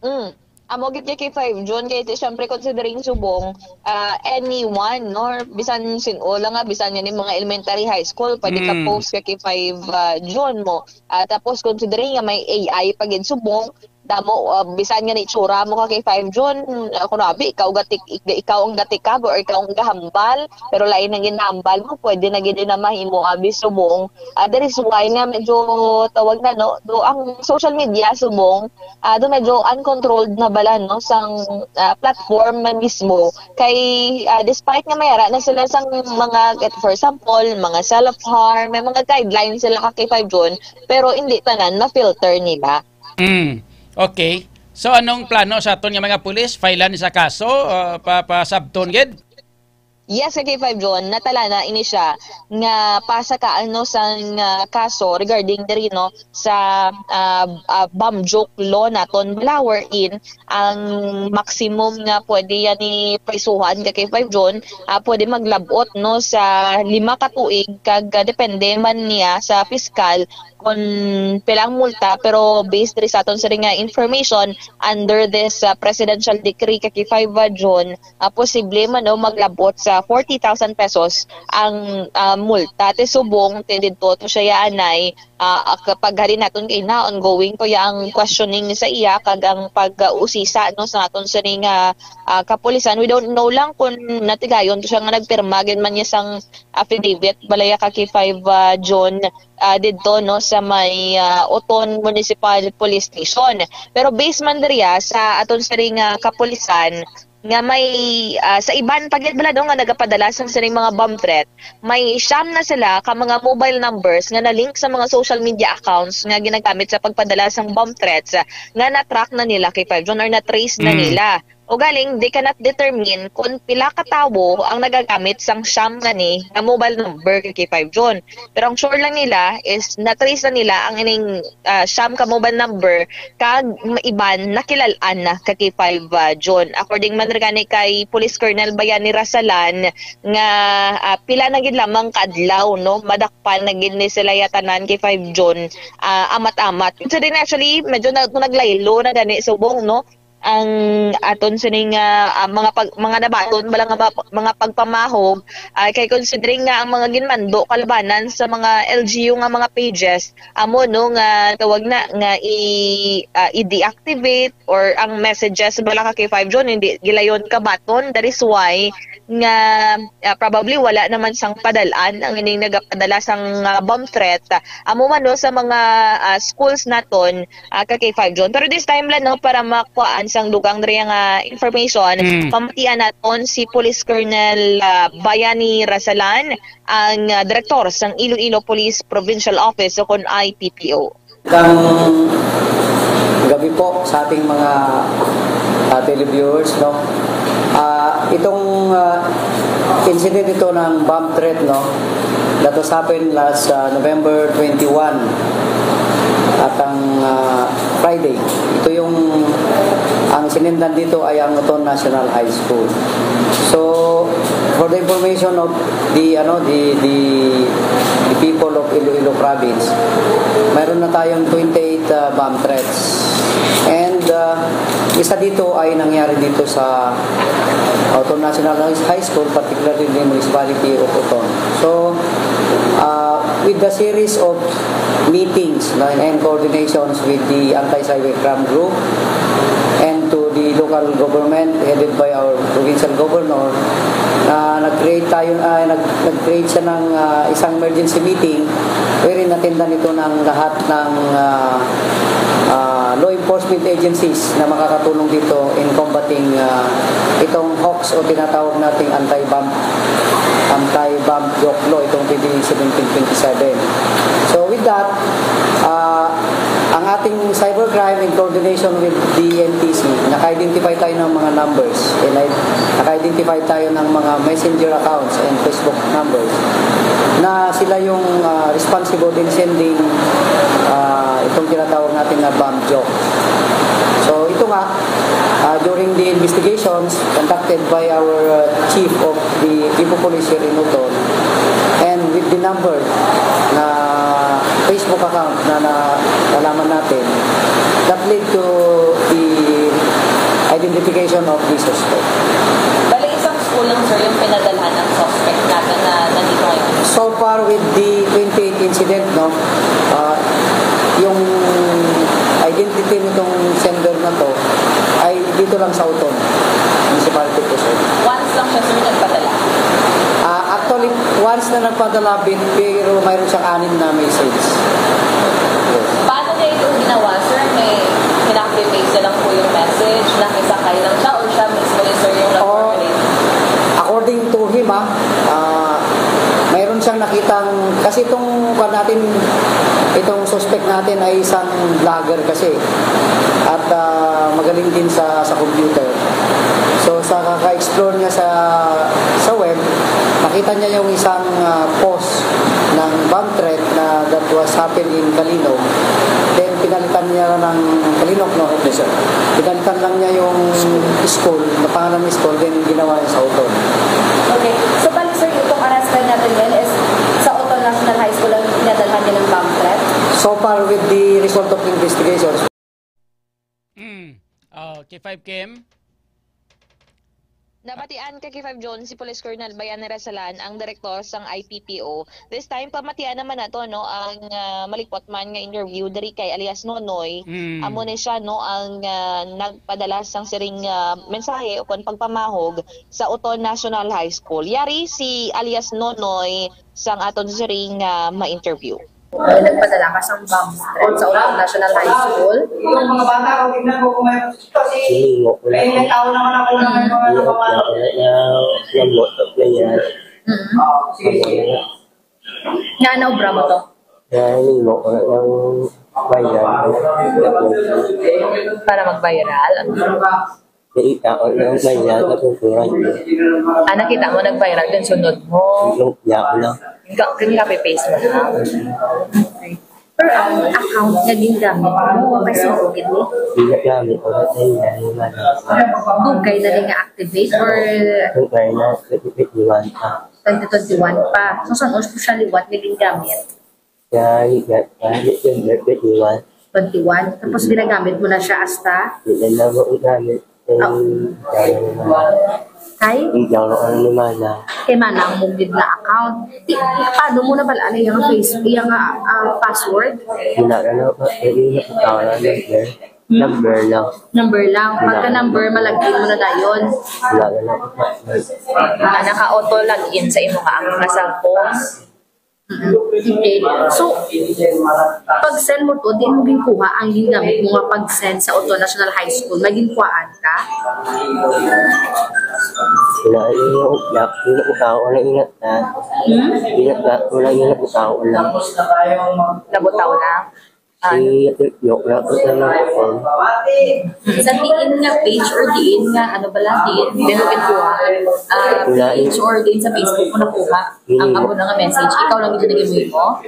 Mm. Amo gid kay Five John, kay ti, syempre, considering subong, ah, anyone, no? Bisan sin-o lang nga, bisan yan yung mga elementary, high school, pwede ka Mm. post ka kay Five, ah, John mo. Ah, tapos, considering nga may A I pa gid subong, damo, ah, bisan nga ni tsura mo ka kay Five John, ah, kuno abi, ikaw gatik-, ik-, ikaw ang gatikab or ikaw ang gahambal, pero lain ang ginahambal mo, pwede na gid na mahimo abi subong. Ah, that is why nga medyo tawag na, no, do ang social media subong, ah, do medyo uncontrolled na bala, no, sang, ah, platform man mismo. Kay, ah, despite nga may ara na sila sang mga, get-, for example, mga self-harm, may mga guidelines sila ka kay Five John, pero hindi tanan ma-filter nila. Mm. Okay. So, anong plano sa aton nga mga pulis? Filean sa kaso, ah, pa, pa sabton gid? Yes, ka K five John, natala na ini siya nga pasakaan, no, sang, ah, kaso regarding diri, no, sa, ah, ah, bomb joke law naton bala, wherein ang maximum nga pwede yan ni prisuhan ka K five John, ah, pwede maglabot, no, sa lima ka tuig kag, ah, depende man niya sa piskal kung pila ang multa, pero based diri sa aton siring nga information under this, ah, presidential decree ka K five John, ah, posible man, no, maglabot sa forty thousand pesos ang, ah, multa. Ti subong, ti didto to siya yaanay, ah, ah, kapag hari naton kay na ongoing to ya ang questioning sa iya kag ang pag-usisa, no, sa aton sining, ah, ah, kapulisan. We don't know lang kung natigayon to siya nga nagpirma gid man niya sang affidavit balaya ka K five, ah, John, ah, didto, no, sa may, ah, Oton Municipal Police Station. Pero based man diriya sa aton siring nga kapulisan, nga may, ah, sa iban pa gid bala, no, nga nagapadala sang sining mga bomb threat, may siyam na sila ka mga mobile numbers nga na-link sa mga social media accounts nga ginagamit sa pagpadala sang bomb threats, ah, nga na-track na nila K five John or na-trace na Mm. nila. O galing, they cannot determine kung pila ka tawo ang nagagamit sang siyam nga ni nga mobile number kay K five John. Pero ang sure lang nila is na-trace na nila ang ining, ah, siyam ka mobile number kag ma-, iban nakilalaan na ka K five, ah, John. According man gani kay Police Colonel Bayani Rasalan nga, ah, pila na gid lamang ka adlaw, no, madakpan na gid ni sila ya tanan K five John, ah, amat-amat. So din actually medyo na, naglaylo na gani subong, no, ang aton sining, ah, ah, mga pag-, mga nabaton bala nga ma-, mga pagpamahog, ah, kay considering nga ang mga ginmando kalabanan sa mga L G U nga mga pages, amo, no, nga tawag na nga i-, ah, i-deactivate or ang messages bala ka K five John hindi gilayon kabaton. That is why nga, ah, probably wala naman sang padalaan ang ining nagapadala sang, ah, bomb threat, ah, amo man, no, sa mga, ah, schools naton, ah, ka K five John. Pero this time lang, no, para makuhaan sang dugang diri nga information, Mm. pamatian naton si Police Colonel, ah, Bayani Rasalan, ang, ah, direktor sang Iloilo Police Provincial Office o kon I P P O. Magandang gabi po sa ating mga, ah, televiewers, no? Ah, itong, ah, incident ito ng bomb threat, no? That was happened last, ah, November twenty-one at ang, ah, Friday. Ito yung, ang sinendan dito ay ang Oton National High School. So, for the information of the, ano, the, the, the people of Iloilo Province, mayroon na tayong twenty-eight, ah, bomb threats. And, ah, isa dito ay nangyari dito sa Oton National High School, particularly in the municipality of Oton. So, ah, with the series of meetings, no, and coordinations with the anti-cybercrime group and to the local government headed by our provincial governor, na nag-create tayo, ah, nag-, nag-create siya ng, ah, isang emergency meeting wherein natendan ito ng lahat ng, ah, ah, law enforcement agencies na makakatulong dito in combating, ah, itong hoax o tinatawag nating anti-bomb, anti-bomb joke law, itong P D seventeen twenty-seven. So with that, ah, ang ating cybercrime in coordination with D N T C, naka-identify tayo ng mga numbers. And I-, naka-identify tayo ng mga messenger accounts and Facebook numbers na sila yung, ah, responsible in sending, ah, itong tinatawag natin na bomb joke. So ito nga, ah, during the investigations conducted by our, ah, chief of the Cebu Police here in Oton, and with the number na Facebook account na, na nalaman natin, that led to the identification of the suspect. Bali, isang school lang, sir, yung pinadalhan ng suspect natin na nandito ngayon? So far, with the twenty-eight incident, no, ah, yung identity nitong sender na to ay dito lang sa Oton Municipality po, sir. Once lang siya, sir, nagpadala? Ah, actually, once na nagpadala, bin-, pero mayroon siyang anim na message. Yes. Paano niya ito ginawa, sir? May kinakopy-paste lang po yung message, nakisakay lang siya, or siya mismo yung, sir, yung Oo. nag-coordinate? According to him, ah, ah, mayroon siyang nakitang, kasi itong, kuwan natin, itong suspect natin ay isang vlogger kasi. At, ah, magaling din sa, sa computer. So, sa kaka-explore niya sa, sa web, nakita niya yung isang, ah, post ng bomb threat na that was happened in Calinog. Then, pinalitan niya ng Calinog, no? Yes, sir. Pinalitan lang niya yung school, na pangalan ng school, then ginawa niya sa Oton. Okay. So, bali, sir, itong arrestan natin ngayon is sa Oton National High School ang pinadalhan niya ng bomb threat? So far, with the result of the investigations. Mm. Oh, K five Kim? Nabatian ka, K five John, si Police Colonel Bayani Rasalan, ang direktor sang I P P O. This time, pamatian naman nato, no, ang ah, malikot man nga interview diri kay alias Nonoy. Mm. Amo ni siya, no, ang ah, nagpadala sang siring ah, mensahe o kon pagpamahog sa Oton National High School. Yari si alias Nonoy sang aton siring ah, ma-interview. Nagpadala ka sang bomb threat sa Oton National High School. Yung mga bata, kung tingnan ko kung may Kasi Silingo ko may lang. may tao naman ako na may mga Yung nakapasok. na na na moto na yan. Mm. Oo, sige, sige. Nga naobra mo to? Silingo ko lang ng bayan. Para mag-viral? Nakita ko ng bayan na kulturan. Ah, nakita mo nag-viral yung sunod mo? Yung yako lang. Yung ka- yung copy-paste mo na? Pero ang account nga gingamit mo, may singkugit mo? Ginagamit ko na tayo na yung ano. Dugay na rin nga activate or Yung kaya na, iwan pa. twenty twenty-one pa? So, saan mo siya liwat nga gingamit? Kaya, kaya, kaya, yung iwan. Twenty-one? Tapos ginagamit mo na siya hasta? Hindi na mo gamit. Yung kaya naman. Kay? Yung yako lang naman na. Kay Manang mo gid na account. Di, paano mo na pala ano yung face, yung ah, ah, password? Wala na lang. Yung nakatawa na number. Number lang. Number lang. Pagka number, malagin mo na dayon. Wala na lang. Ah, naka-auto login sa imo nga account sa phone. Okay. So, pag-send mo to, di mo ginkuha ang gingamit mo nga pag-send sa Oton National High School, may ginkuhaan ka? Wala yung nakatawa na ingat na. Hmm? Ingat na, wala yung nakatawa lang. Nabutaw na? Ah, Si, yung nakatawa na ako. sa diin nga page or diin nga, ano ba lang, diin, diin mo ginkuha? Ah, page or diin sa Facebook mo nakuha ang amo na nga message. Ikaw lang gid naging mo?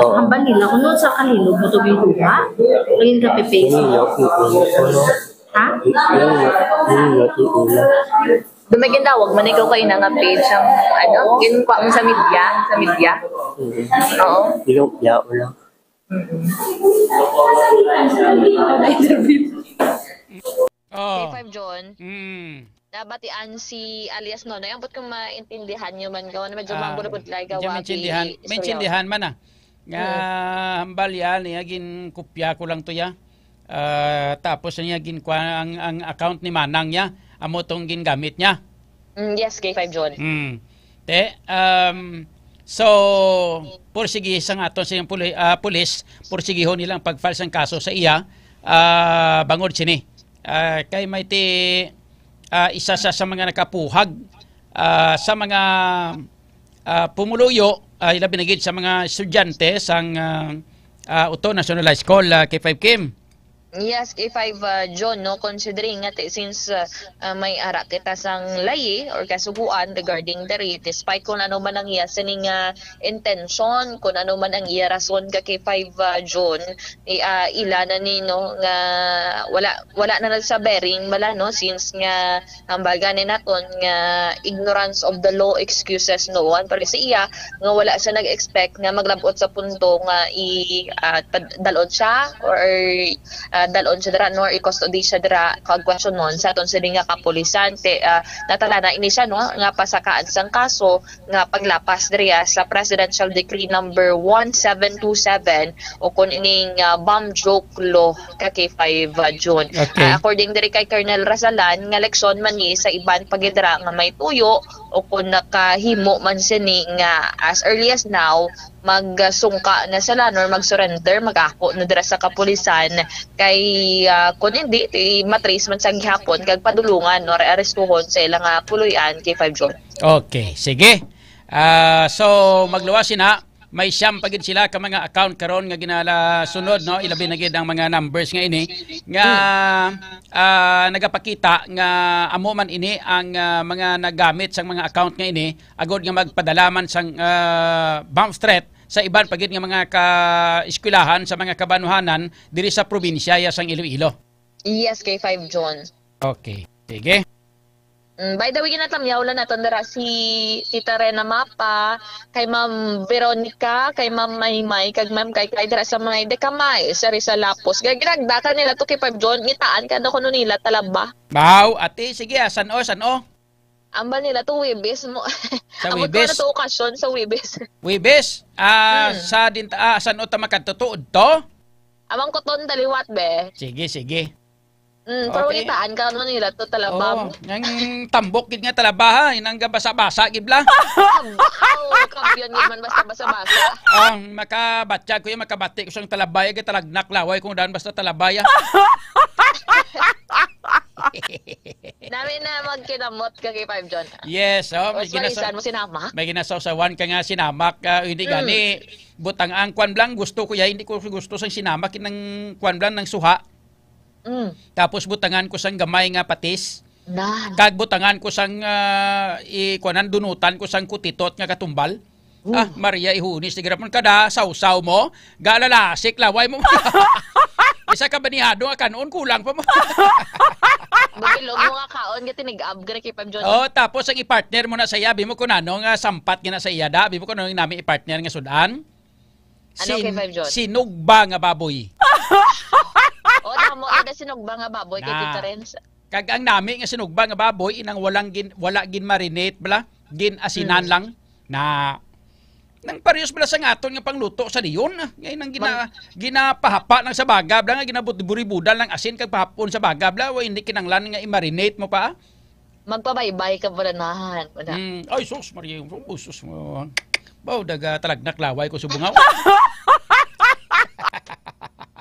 Oo. Hambal nila kung no sa Kalinog mo to ginkuha. Ayun ka pe-paste. Yung nakatawa na ako. Ha? Yung nakatawa na ako. Doon may ginawag man ikaw kayo na nga page ang ano, ginkuha mo sa media, sa media. Oo. Yung yako lang. Oh. K five John, Mm. nabatian si alias Nonoy. Ambot kung maintindihan nyo man, gawa na medyo Ah, mabulabudlay, medyo gawa maintindihan, di istorya. maintindihan man ah. Nga hambal yan, niya ginkopya ko lang to ya. Ah, tapos niya ginkuha ang, ang account ni Manang niya, amo tong gingamit niya. Mm, yes, K five John. Mm. Te, um, so, pursigi sang aton sa iyang puli, ah, pulis, pursigihon nilang pag-file sang kaso sa iya, ah, bangod sini. Ah, kay may ti, ah, isa sa, sa mga nakapuhag, ah, sa mga, ah, pumuluyo, ah, ilabi na gid sa mga estudyante sang, ah, ah, Oton National High School, ah, K five Kim. Yes, K five, uh, John, no, considering nga ti-, since uh, uh, may ara kita sang layi or kasuguan regarding diri, despite kung ano man ang iya sining uh, intention, kung ano man ang iya rason ka K five, uh, John, i, uh, ila na ni, no, nga wala wala na lang sa bearing mala, no, since nga hambal gani naton nga ignorance of the law excuses no one, pero sa iya nga wala siya nag-expect nga maglabot sa punto nga i ah, pad- dalon siya or ah, dalon siya dira, no, or i-custody siya dira, kag questionon sa aton sini nga kapulisan. Te, ah, natala na ini siya, no, nga pasakaan sang kaso nga paglapas diriya sa Presidential Decree number one seven two seven o kun ining ah, bomb joke law ka K five, ah, June. Okay. Ah, according diri kay Colonel Rasalan, nga leksyon man ni sa iban pa gid dira nga may tuyo o kung nakahimo man sini nga as early as now, magsungka na sila nor mag-surrender, mag-ako na dira sa kapulisan kay ah, kung hindi, ti matrace man sa gihapon kag padulungan nor arestuhon sa ilang ah, puloy-an K five John. Okay, sige. Ah, so magluwas sina. May siyam pa gid sila ka mga account karon nga ginalasunod, no? Ilabi na gid ang mga numbers nga ini nga, ah, nagapakita nga amo man ini ang, ah, mga nagamit sang mga account nga ini agod nga magpadala man sang, ah, bomb threat sa iban pa gid nga mga ka-eskwelahan sa mga kabanuhanan diri sa probinsya ya sang Iloilo. Yes, K five John. Okay. Sige. Mm, by the way, ginatamyaw lang naton dira si Tita Rena Mapa, kay Ma'am Veronica, kay Ma'am Maymay, kag Ma'am Kay Kay dira sa may Decamay, sa Rizal Lapos. Kaya ginagdatan nila to kay Five John, ngitaan ka na kuno nila talaba. Baw, ate, sige, ah, san-o, san-o? Ambal nila to Webes mo. Sa Ambal ko Webes? Na to okasyon sa Webes. Webes, ah, Mm. sa din, ah, san-o ta makadto to? Amang kuton daliwat, be. Sige, sige. Mm, pero Okay. Ngitaan ka ano nila to, talaba Oo, mo. Nang tambok gid nga talaba, ha, inang basa-basa gid bla. Kab-, oh, kampiyon gid man basta basa-basa. Ang makabatyag ko yung makabati ko sang talabay, kay talagnak laway kung daan basta talabay, ah. Nami na magkinamot ka kay Five John. Yes, oh, may Mas malisan ginasa-, mo sinamak? May ginasawsawan ka nga sinamak, ah, hindi Mm. gani, butang ang kwan blang, gusto ko ya, hindi ko gusto sang sinamak, nang kwan blang, nang suha. Mm. Tapos butangan ko sang gamay nga patis. Na. Kag butangan ko sang, ah, i-, kuanan, dunutan ko sang kutitot nga katumbal. Uh. Ah, Maria, ihunis, di garapon kada sawsaw mo, galalasik, laway mo. Isa ka banihado nga kanon, kulang pa mo. Babilog mo nga kaon, nga tinig-ab, gani kay Pam John. Oh, tapos ang i-partner mo na sa iya, bi mo kung ano nga sampat nga na sa iya, da, bi mo kung ano yung nami i-partner nga sudan. Ano kay Sin-, Five John? Sinugba nga baboy. O, tamo, ada sinugba nga baboy kay Na. Tita Renz. Kag ang nami nga sinugba nga baboy, inang walang gin-, wala gin-marinate bala, gin-asinan Mm. lang. Na, nang parehas bala sa nga aton nga pangluto sa Leon, ah. Ngay nang gina-, Mag- ginapahapa lang sa baga bala, nga ginabut-, buribudan lang asin kag pahapon sa baga bala, wa, hindi kinanglan nga i-marinate mo pa. Magpabaybay ka pala nahan. Wala. Mm. Ay, sus, Maria, oh, sus, mo. Baw, daga talagnak laway ko sa bungaw.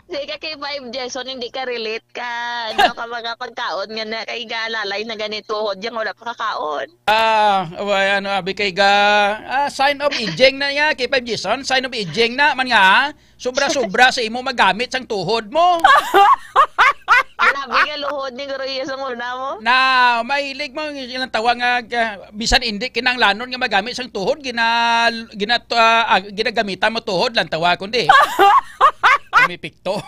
Sige ka kay Five Jason, hindi ka relate ka. Ano ka mga pagkaon nga na kay galalay na ganito, hod yang wala pa kakaon. Ah, away, ano, abi kay ga, ah, sign of aging na niya, kay Five Jason, sign of aging na, man nga, ah. Sobra-sobra sa imo magamit sang tuhod mo. Grabe nga luhod ni Guro Iya sang una mo. Na, mahilig mo yung tawa nga, ah, bisan hindi kinanglanon nga magamit sang tuhod, gina-, gina-, ah, ah, ginagamitan mo tuhod lang tawa kundi. Pumipikto.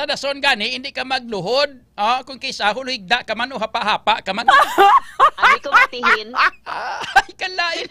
Sa dason gani, hindi ka magluhod. Ah, kung kisa, hulhigda ka man o hapa-hapa ka man. Abi ko matihin. Ay, kalain.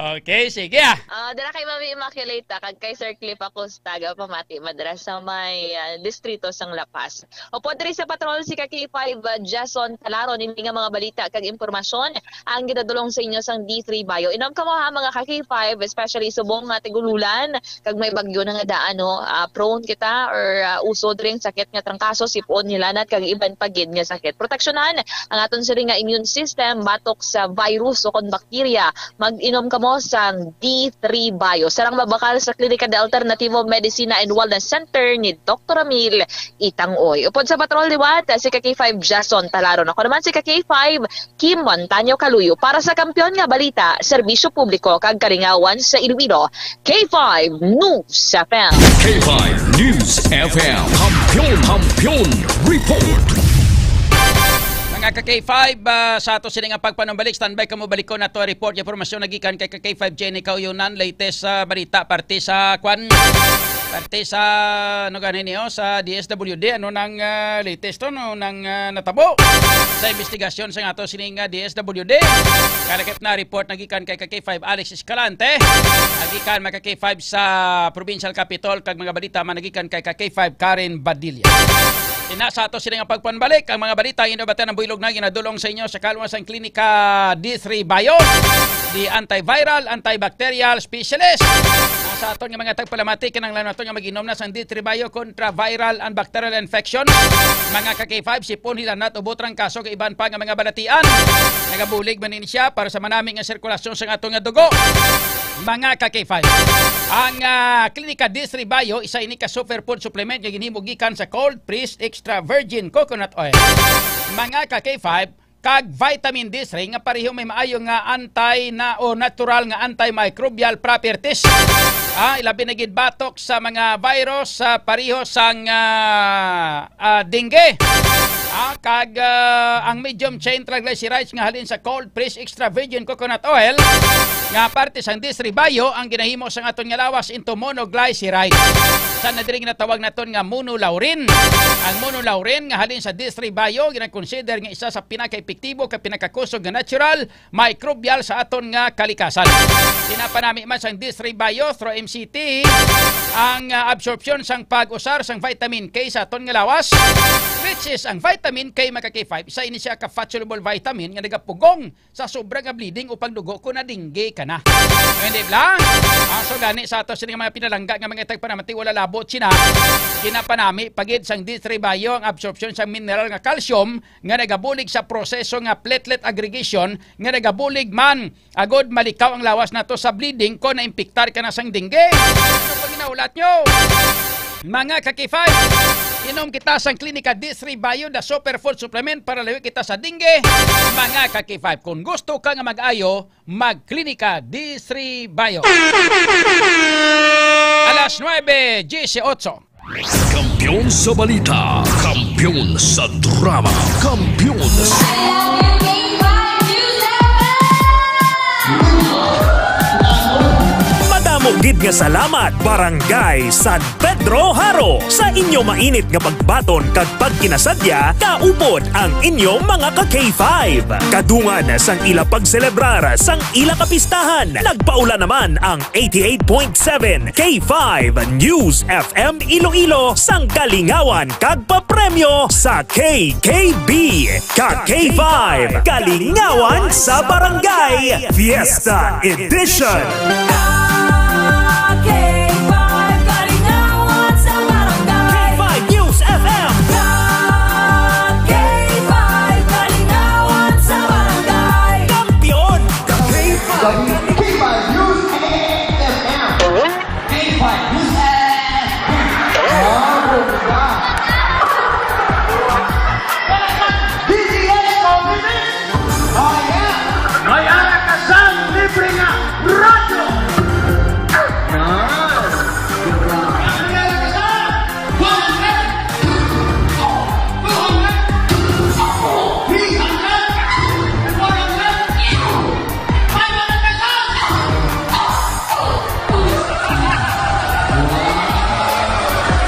Okay, sige, ah. Ah, dira kay Mami Immaculata, kag kay Sir Cliff Acosta, nga pamati, madra sa may, ah, distrito sang La Paz. Upod diri sa patrol si ka K five, ah, Jason Talaro, nini nga mga balita kag impormasyon ang ginadulong sa inyo sang D three Bio. Inom kamo ha, mga ka K five, especially subong nga tig-ululan, kag may bagyo na nga daan, no? Ah, prone kita or, ah, usod ring sakit nga trangkaso, sipon, hilanat, kag iban pa gid nga sakit. Proteksyonan ang aton sini nga immune system batok sa virus o kon bakterya. Mag-inom kamo sang D three Bio. Sarang mabakal sa Klinika de Alternativo Medicina and Wellness Center ni Doktor Ramil Itang-oy. Upod sa patrol liwat, si ka K five Jason Talaron. Ako naman si ka K five Kim Montaño Kaluyo para sa Kampiyon nga Balita, Serbisyo Publiko kag Kalingawan sa Iloilo, K five News F M. K five News F M. Kampiyon, Kampiyon Report. Mga ka K five, ah, sa ato sini nga pagpanumbalik, standby kamo, balikon nato ang report, impormasyon nagikan kay ka K five Jenny Kauyonan, latest sa balita, parte sa kwan, parte sa, ano gani niyo, sa D S W D, ano nang, ah, latest to, no, nang, ah, natabo sa investigasyon sa ato sining, ah, D S W D. Kalakip na report nagikan kay ka K five Alex Escalante. Nagikan mga ka K five sa Provincial Capitol, kag mga balita man nagikan kay ka K five Karen Badilla. Ina sa ato sini nga pagpanbalik, ang mga balita nga inabatan ang buylog na ginadulong sa inyo sa kalwa sang Klinika D three Bio, the antiviral, antibacterial specialist. Ang sa aton nga mga tagpalamati, kinahanglan nato nga mag-inom na sang D three Bio kontra viral and bacterial infection. Mga ka K five, sipon, hilanat, ubo, trangkaso, kag iban pa nga mga balatian. Nagabulig man ini siya para sa manami nga sirkulasyon sa ato nga dugo. Mga ka K five, ang, ah, Klinika D three Bio, isa ini ka superfood supplement nga ginhimo gikan sa cold pressed extra virgin coconut oil. Mga ka K five, kag vitamin D three nga pareho may maayo nga anti na o natural nga antimicrobial properties. Ah, ilabi na gid batok sa mga virus, ah, pareho sang, ah, ah, dengue. Ah, kag, ah, ang medium chain triglycerides nga halin sa cold pressed extra virgin coconut oil nga parte sang D three Bio ang ginahimo sang aton nga lawas into monoglycerides. Sa na diri ginatawag naton nga monolaurin. Ang monolaurin nga halin sa D three Bio ginakonsider nga isa sa pinakaepektibo kag pinakakusog nga natural microbial sa aton nga kalikasan. Ginapanami man sang D three Bio through M C T ang, ah, absorption sang pag-usar sang vitamin K sa aton nga lawas, which is ang vitamin K, mga ka-K five, isa ini siya ka fat-soluble vitamin nga nagapugong sa sobra nga bleeding o pagdugo kung na-dengue ka na. Hindi lang. Ang so gani sa ato sini nga mga pinalangga nga mga itag panamati wala labot sina. Ginapanami pagid sang D three Bio ang absorption sang mineral nga calcium nga nagabulig sa proseso nga platelet aggregation nga nagabulig man agod malikaw ang lawas nato sa bleeding kon naimpiktar ka na sang dengue. Ano pa ginahulat nyo? Mga ka-K five, inom kita sang Klinika D three Bio, the superfood supplement para lawi kita sa dengue. Mga ka-K five, kung gusto ka nga mag-ayo, mag-Klinika D three Bio. Alas nuebe dieciocho. Kampiyon sa balita, kampiyon sa drama, kampiyon sa Madamo gid nga salamat, Barangay San Pedro Jaro, sa inyo mainit nga pagbaton kag pagkinasadya, kaupod ang inyo mga ka K five. Kadungan sang ila pagselebrar sang ila kapistahan, nagpaula naman ang eighty-eight point seven K five News F M Iloilo sang kalingawan kag papremyo sa K K B. Ka K five, Kalingawan sa Barangay, Fiesta Edition. Ka K five, Kalingawan sa Barangay. K five News F M. Ka K five, Kalingawan sa Barangay. Kampiyon. K five, K five News F M. K five News F M. Ah, bongga. D T X Coffee Mix. Oh, yeah. May ara ka sang libre nga radyo. Yan. May ara ka sang one hundred, two hundred, three hundred, four hundred, five hundred pesos.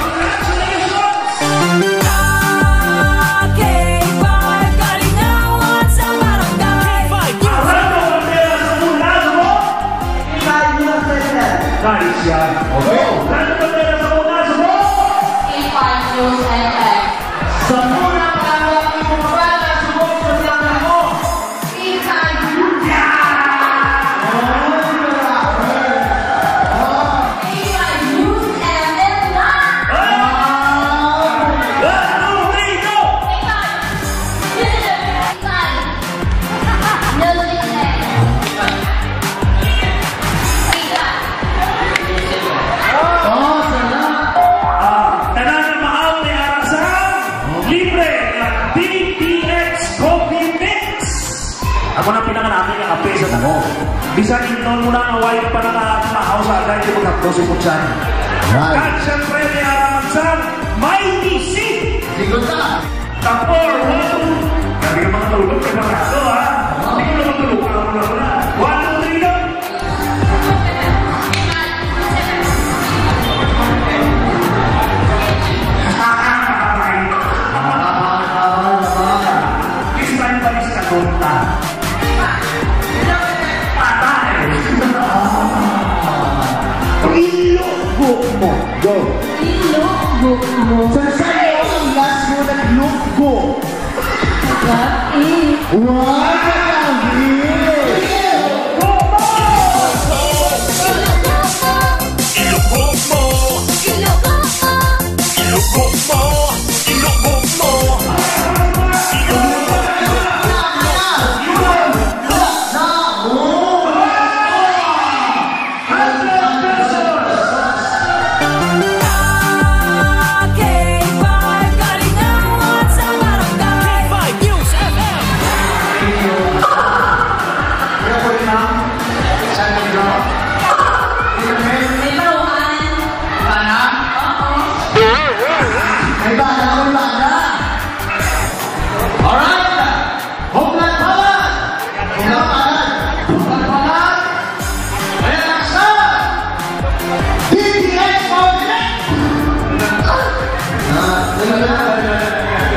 Congratulations! K five, Kalingawan sa Barangay. K five News. Nice yan. Okay. K five News F M. Sa muna pa lang ang mga bata, subok sa plano mo. K five News. Yeah! Oh, grabe. Oh. K five News F M na. Ah! One, two, three, go! K five. K five. News F M. K five. Oh, salamat. Ah, tanan na maaw ni Arasa. Libre nga D T X Coffee Mix. Ako na pinanganami nga kape sa tamo. Bisan ingnon mo na nga way pa nakamahaw sa agay, di maghapdos si Putsan. Right. Kag siyempre, may araman sa may D C. Sigot ka. Tapor, wow! Grabe ka mga tulog, preparado, ha? Hindi ko naman tulog, ako na, ako na. One, two, three, go! This time, palis ka, tonta. Patay! Iluggo mo. Go. Iluggo mo. Sa sayo, ang last mo, nagluggo. What if? Wow! K five News F M.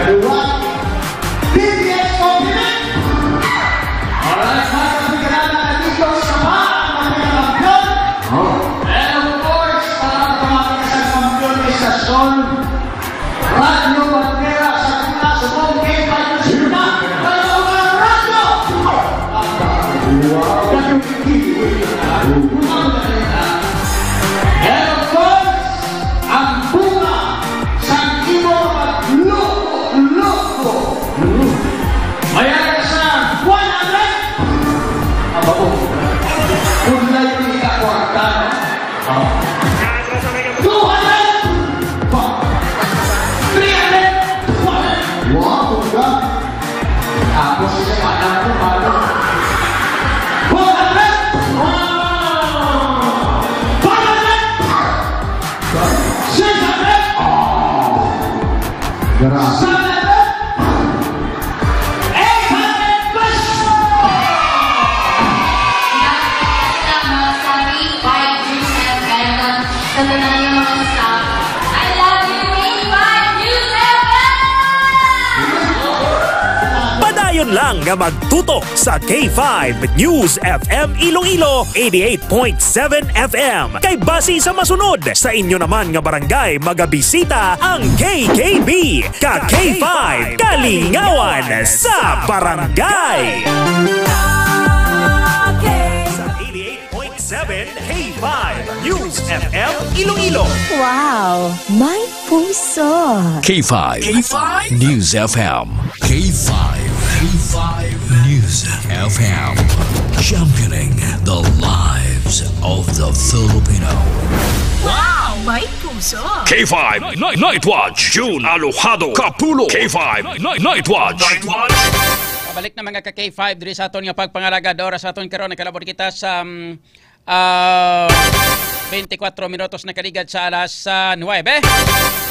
Dua. B T S compliment. Alright, mga kapigilala, nandito sa mga kampiyon. And of course, para tumawag sa kampiyon, istasyon, Radyo Bandera sa Kuna, subong K five News Kuna. Radyo, radyo! Wow. And of course, ang bunga sang imo pagloko-loko. May ara sa one hundred. Aba, oh. Kung layo ni ka kwarta, no? Oh. Two hundred. Three hundred. Wow, bongga. Tapos, isa pa, ano, ano? Four hundred. Wow. Five hundred. Six hundred. Oh. Grabe. Seven hundred. Eight hundred plus. Salamat sa K five News F M. Sa tanan nga mga staff, I love you, K five News F M! Padayon lang nga magtutok sa K five News F M Iloilo, eighty-eight point seven F M. Kay basi sa masunod, sa inyo naman nga barangay magabisita ang K K B, ka K five, kalingawan sa barangay. Sa eighty-eight point seven K five News F M Iloilo. Wow, may puso. K five K five News F M. K five, K five News F M. Championing the lives of the Filipino. Wow, may puso. K five Night, Night Watch, June Alojado Kapulo. K five Night, Night Watch. Night Watch. Pabalik na, mga ka K five, diri sa aton nga pagpangalagad. Oras sa aton karon, nakalabot kita sa, um, ah, twenty-four minutos na kaligad sa alas, ah, nuwebe.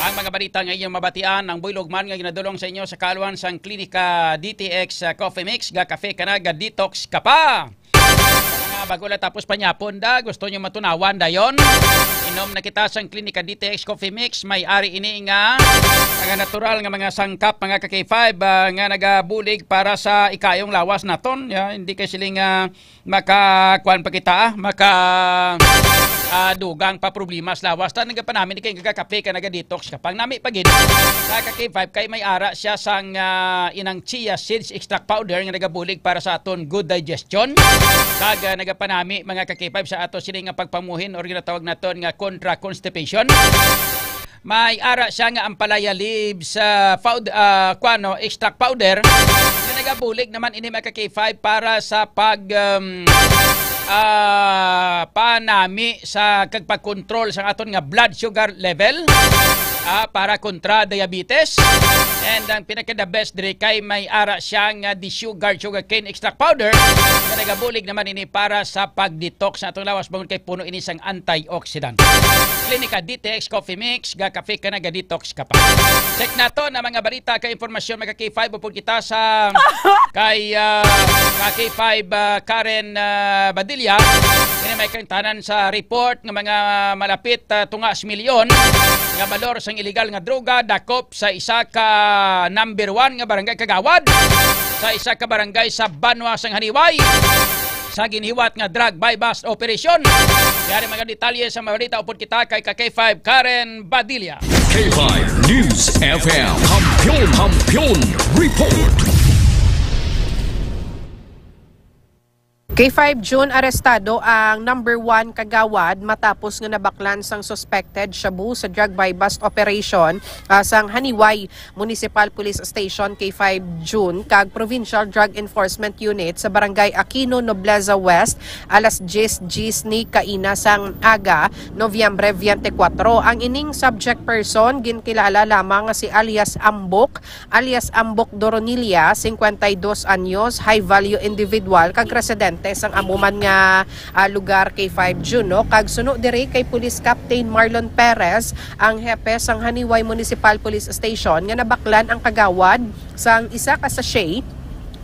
Ang mga balita nga inyong mabatian, ang buylog man nga ginadulong sa inyo sa kaalwan sang Klinika D T X, ah, Coffee Mix, ga kafe ka na, ga detox ka pa. Mga bago lang tapos panyapon da, gusto nyo matunawan dayon? Inom na kita sang Klinika D T X Coffee Mix, may ari ini nga, nga natural nga mga sangkap, mga ka K five, ah, nga nagabulig para sa ikayong lawas naton. Ya, hindi kay siling, ah, maka, kuwan pa kita, ah, maka, ah, dugang pa problema sa lawas. Ta, nagapanami ni kay nagakape ka, naga-detox ka. Pang nami pa gid, mga ka K five, kay may ara siya sang, ah, inang chia seeds extract powder nga nagabulig para sa aton good digestion. Kag, ah, nagapanami, mga ka K five, sa ato sini nga pagpamuhin or ginatawag naton nga contra constipation. May ara siya nga ampalaya leaves, ah, powd-, ah, kuwano, extract powder, nga nagabulig naman ini, mga ka K five, para sa pag, um, ah, panami sa kag pagkontrol sa aton nga blood sugar level, ah, para kontra diabetes. And ang pinaka the best diri kay may ara siya nga the sugar sugarcane extract powder nga nagabulig naman ini para sa pag-detox sa atong lawas, bangod kay puno ini sang antioxidant. Klinika D T X Coffee Mix, ga kafe ka na, ga detox ka pa. Check nato na mga balita kay impormasyon, mga ka K five, upod kita sa kay, ah, ka K five, ah, Karen, ah, Badilla. Kini may kaintanan sa report nga mga malapit, ah, tunga sa milyon nga balor sang iligal nga droga dakop sa isa ka number one nga barangay kagawad sa isa ka barangay sa banwa sang Haniway sa ginhiwat nga drug buy-bust operation. Yari mga detalye sa mga balita upod kita kay ka K five Karen Badilla. K five News F M. Kampiyon, Kampiyon Report. K five June, arestado ang number one kagawad matapos nga nabaklan sang suspected shabu sa drug buy-bust operation, ah, sang Haniway Municipal Police Station, K five June, kag Provincial Drug Enforcement Unit sa Barangay Aquino, Nobleza West, alas diyes diyes ni kaina sang aga, Nobyembre twenty-four. Ang ining subject person ginkilala lamang nga si alias Ambok, alias Ambok Doronilla, cincuenta y dos anyos, high value individual, kag residente sang amo man nga, ah, lugar, K five June, no? Kag suno diri kay Police Captain Marlon Perez, ang hepe sang Haniway Municipal Police Station, nga nabaklan ang kagawad sang isa ka sachet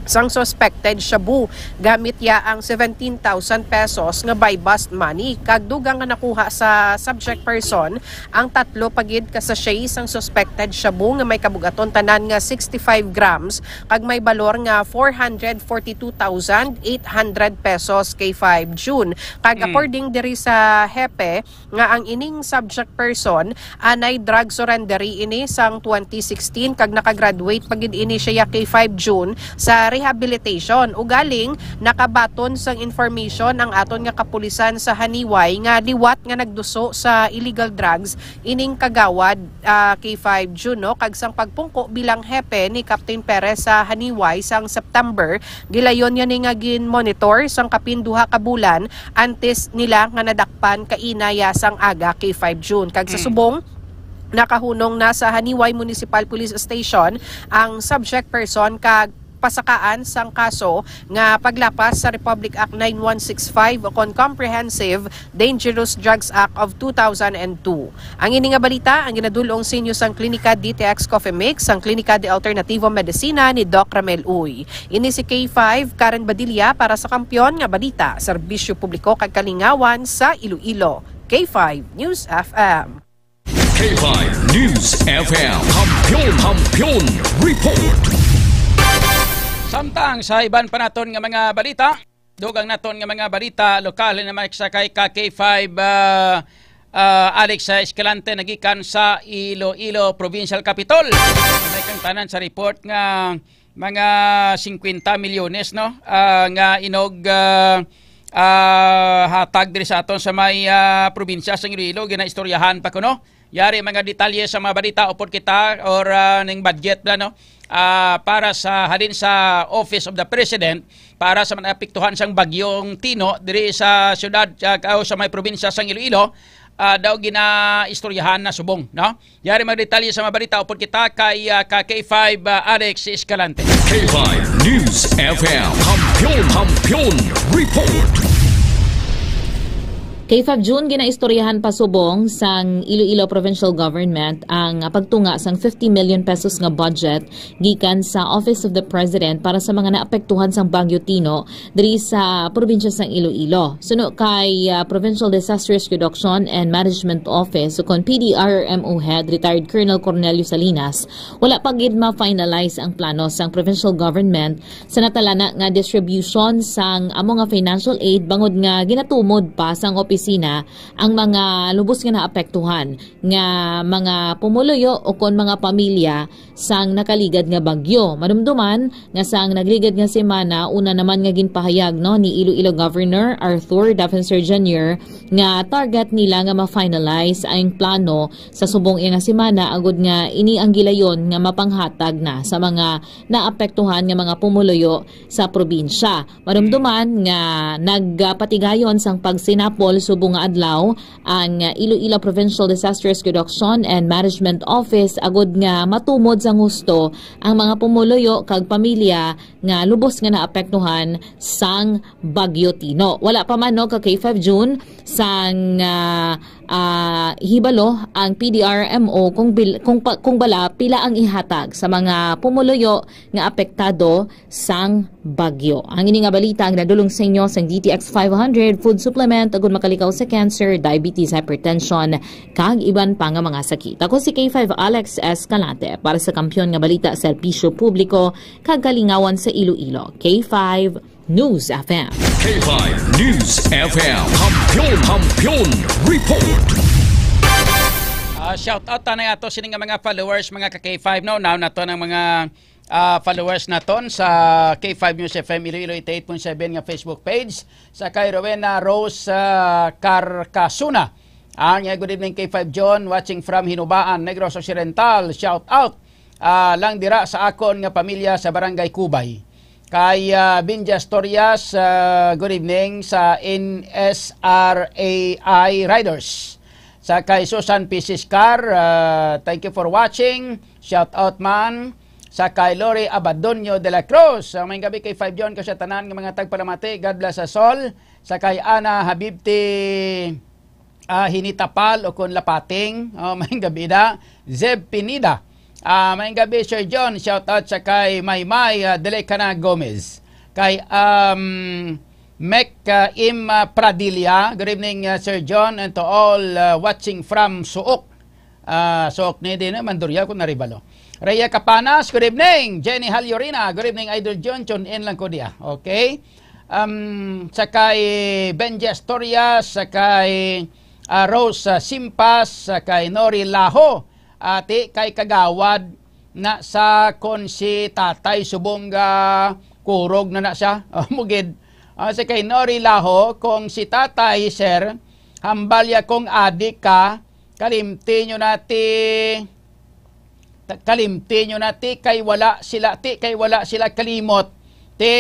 sang suspected shabu gamit ya ang seventeen thousand pesos nga buy-bust money, kag dugang nga nakuha sa subject person ang tatlo pa gid ka sachet sang suspected shabu nga may kabugaton tanan nga sixty-five grams kag may balor nga four hundred forty-two thousand eight hundred pesos. K five June. Kag Mm. according diri sa hepe nga ang ining subject person anay drug surrenderee ini sang twenty sixteen kag nakagraduate pa gid ini siya K five June sa rehabilitation. Ugaling nakabaton sang information ang aton nga kapulisan sa Haniway nga liwat nga nagduso sa illegal drugs ining kagawad, ah, K five June, no? Kag sang pagpungko bilang hepe ni Captain Perez sa Haniway sang September, gilayon niya ni nga gin-monitor sang kapin duha ka bulan antes nila nga nadakpan kaina ya sang aga K five June. Kag sa Mm. subong, nakahunong na sa Haniway Municipal Police Station ang subject person kag pasakaan sang kaso nga paglapas sa Republic Act nine one six five ukon Comprehensive Dangerous Drugs Act of two thousand and two. Ang ini nga balita ang ginadul-ong sa inyo sang Klinika D T X Coffee Mix, sang Klinika de Alternativo Medicina ni Doc Ramel Uy. Ini si K five, Karen Badilla para sa Kampiyon nga Balita, Serbisyo Publiko kag Kalingawan sa Iloilo. K five News F M. K five News F M. Kampiyon, Kampiyon Report. Samtang sa iban pa naton nga mga balita, dugang naton nga mga balita lokal naman sa kay ka K five, ah, ah, Alex, ah, Escalante nagikan sa Iloilo Provincial Capitol. May kang tanan sa report nga mga singkwenta milyones, no? Ah, nga inog, ah, ah, hatag diri sa aton sa may, ah, probinsya sa Iloilo, ginaistoryahan pa kuno. Yari mga detalye sa mga balita upod kita or, ah, ning budget na, no? Ah, para sa halin sa Office of the President para sa mga apektuhan sang bagyong Tino diri sa siyudad, ah, o sa may probinsya sang Iloilo, ah, daw ginaistoryahan na subong, no? Yari mga detalye sa mga balita upod kita kay, ah, ka K five, ah, Alex Escalante. K five News F M. Kampiyon, Kampiyon Report. K five June, ginaistoryahan pa subong sang Iloilo Provincial Government ang pagtunga sang fifty million pesos nga budget gikan sa Office of the President para sa mga naapektuhan sang Bagyo Tino diri sa probinsya sang Iloilo. Suno kay, ah, Provincial Disaster Risk Reduction and Management Office, ukon P D R M O Head, Retired Colonel Cornelio Salinas, wala pa gid ma-finalize ang plano sang provincial government sa natalana nga distribution sang amo nga financial aid, bangod nga ginatumod pa sang opisina ang mga lubos nga naapektuhan nga mga pumuluyo ukon mga pamilya sang nakaligad nga bagyo. Madumduman nga sang nagligad nga semana, una naman nga ginpahayag, no, ni Iloilo Governor Arthur Defensor Junior nga target nila nga ma-finalize ang plano sa subong iya nga semana, agud nga ini ang gilayon nga mapanghatag na sa mga naapektuhan nga mga pumuluyo sa probinsya. Madumduman nga nagpatigayon sang pagsinapol subong nga adlaw ang Iloilo Provincial Disaster Risk Reduction and Management Office agud nga matumod sang husto ang mga pumuluyo kag pamilya nga lubos nga naapektuhan sang Bagyo Tino. Wala pa man, no, ka K five June sang, ah, ah, hibalo ang P D R M O kung bil-, kung pa-, kung bala pila ang ihatag sa mga pumuluyo nga apektado sang bagyo. Ang ini nga balita ang nadulong sa inyo sang D T X five hundred Food Supplement, agud makalikaw sa cancer, diabetes, hypertension, kag iban pa nga mga sakit. Ako si K five Alex Escalante para sa Kampiyon nga Balita, Serbisyo Publiko kag Kalingawan sa Iloilo, K five News F M. K five News F M. Kampiyon, Kampiyon Report. Ah, shout out tanay ato sini nga mga followers, mga ka K five, no? Now nato ng mga, ah, followers naton sa K five News F M Iloilo eighty-eight point seven nga Facebook page, sa kay Rowena Rose, ah, Carcasuna. Ah, niya, "Good evening, K five John, watching from Hinubaan, Negros Occidental. Shout out, ah, lang dira sa akon nga pamilya sa Barangay Kubay." Kay, ah, Binja Storias, ah, "Good evening sa N S R A I Riders." Sa kay Susan P Siscar, ah, "Thank you for watching. Shout out man." Sa kay Lori Abadonio de la Cruz, ah, "May gabi kay Five John, kag sa tanan nga mga tagpalamati. God bless us all." Sa kay Ana Habibti, ah, Hinitapal o kon Lapating, oh, may gabi na. Zeb Pinida, Ah, maayong gabi, Sir John. Shout out sa kay Maymay, ah, Delecana Gomez. Kay, um, Mac, ah, Im, ah, Pradilla. Good evening, ah, Sir John, and to all, ah, watching from Suok. Ah, Suok ni din, eh, Mandurriao, kung naribalo. Rhea Capanas, good evening. Jenny Halyorina, good evening, Idol John. Tune in lang ko diya. Okay? Um, sa kay Benji Astorias, sa kay, ah, Rose, ah, Simpas, sa kay Nori Laho, ati kay kagawad na sa kon si tatay subong ga kurog na na siya. Mugid. Ah, sa kay Nori Laho, kung si tatay, sir, hambal ya kung adik ka, kalimti nyo na ti, ta-, kalimti nyo na ti kay wala sila, ti kay wala sila kalimot, ti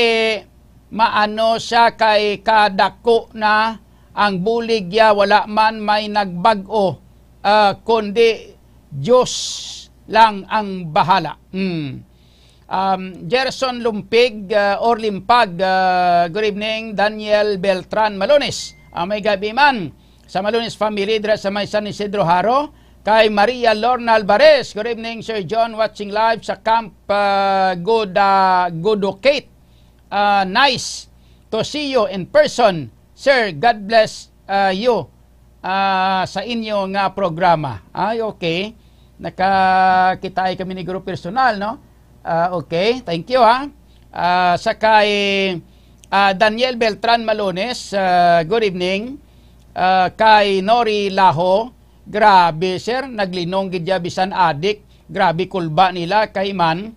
maano siya kay kadako na ang bulig ya, wala man may nagbag-o, ah, kundi Dios lang ang bahala. Hmm. Um, Gerson Lumpig, uh, or Limpag, uh, good evening. Daniel Beltran Malones, uh, may gabi man. Sa Malones family, dira sa may San Isidro Jaro. Kay Maria Lorna Alvarez, good evening, Sir John, watching live sa Camp, uh, Good, uh, Gudukate. Uh, nice to see you in person. Sir, God bless, uh, you, uh, sa inyo nga programa. Ay, okay. Nakakita ay kami ni Guru personal, no? Ah, okay, thank you, ha. Ah, sa kay, ah, Daniel Beltran Malones, ah, good evening. Ah, kay Nori Laho, grabe, sir, naglinong gid ya bisan adik. Grabe kulba nila kay man.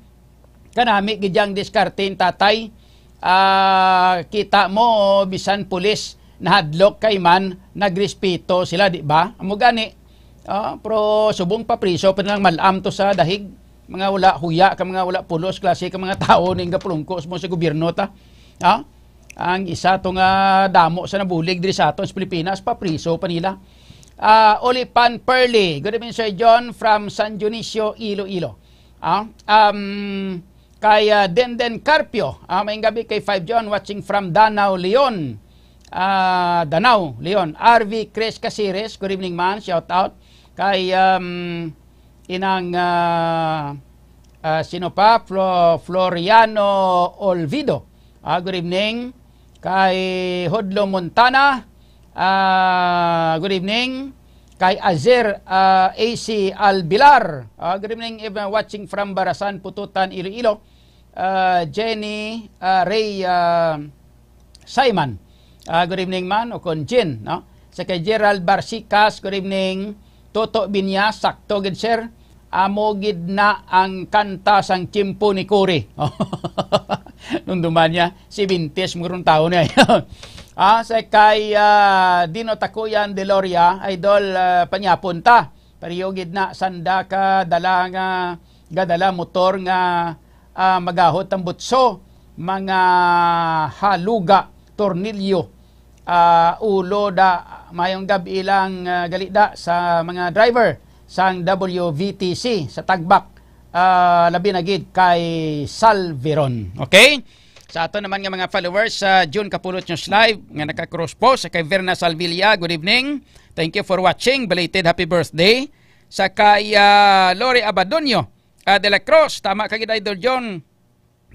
Kanami gid yang diskarte ni tatay. Ah, kita mo, bisan pulis nahadlok kay man, nagrespeto sila, di ba? Amo gani. Ah, pero subong pa priso pa nilang malam to sa dahig. Mga wala huya ka, mga wala pulos, klase ka mga tao ning gapulungko sa, sa gobyerno ta. Ha? Ang isa to nga damo sa nabulig diri sa aton sa Pilipinas, pa priso pa nila. Ah, Olipan Pearly, good evening, Sir John, from San Dionisio, Iloilo. Ah, um, kay, ah, Denden Carpio, ah, maayong gabi kay Five John, watching from Danao, Leon. Ah, Danao, Leon. R V Chris Casires, good evening, man. Shout out. Kay, um, inang, ah, ah, sino pa? Flo-, Floriano Olvido. Ah, good evening. Kay Hodlo Montana, ah, good evening. Kay Azer, ah, A C Albilar, ah, good evening, even watching from Barasan, Pututan, Iloilo. Ah, Jenny, ah, Ray, ah, Simon, ah, good evening man, o kon Jean, no? Sa kay Gerald Barsicas, good evening. Toto Binya, sakto gid, sir. Amo gid na ang kanta sang tiyempo ni Cory. Nung duman niya, si Vintes, murong taon niya. Ah, sa kay, ah, Dino Takuyan de Loria, idol, ah, panyapon ta. Pareho gid na, sanda ka dala nga, gadala motor nga, ah, magahot ang butso, mga haluga, tornilyo, ah, ulo da, mayong gabi lang, ah, gali da sa mga driver sang W V T C sa Tagbak, ah, labi na gid kay Salveron. Okay? Sa ato naman nga mga followers sa June Kapulot News Live nga naka-cross post, sa kay Verna Salvilla, good evening. Thank you for watching. Belated happy birthday. Sa kay, ah, Lori Abadonio, ah, de la Cruz, tama ka gid, Idol John.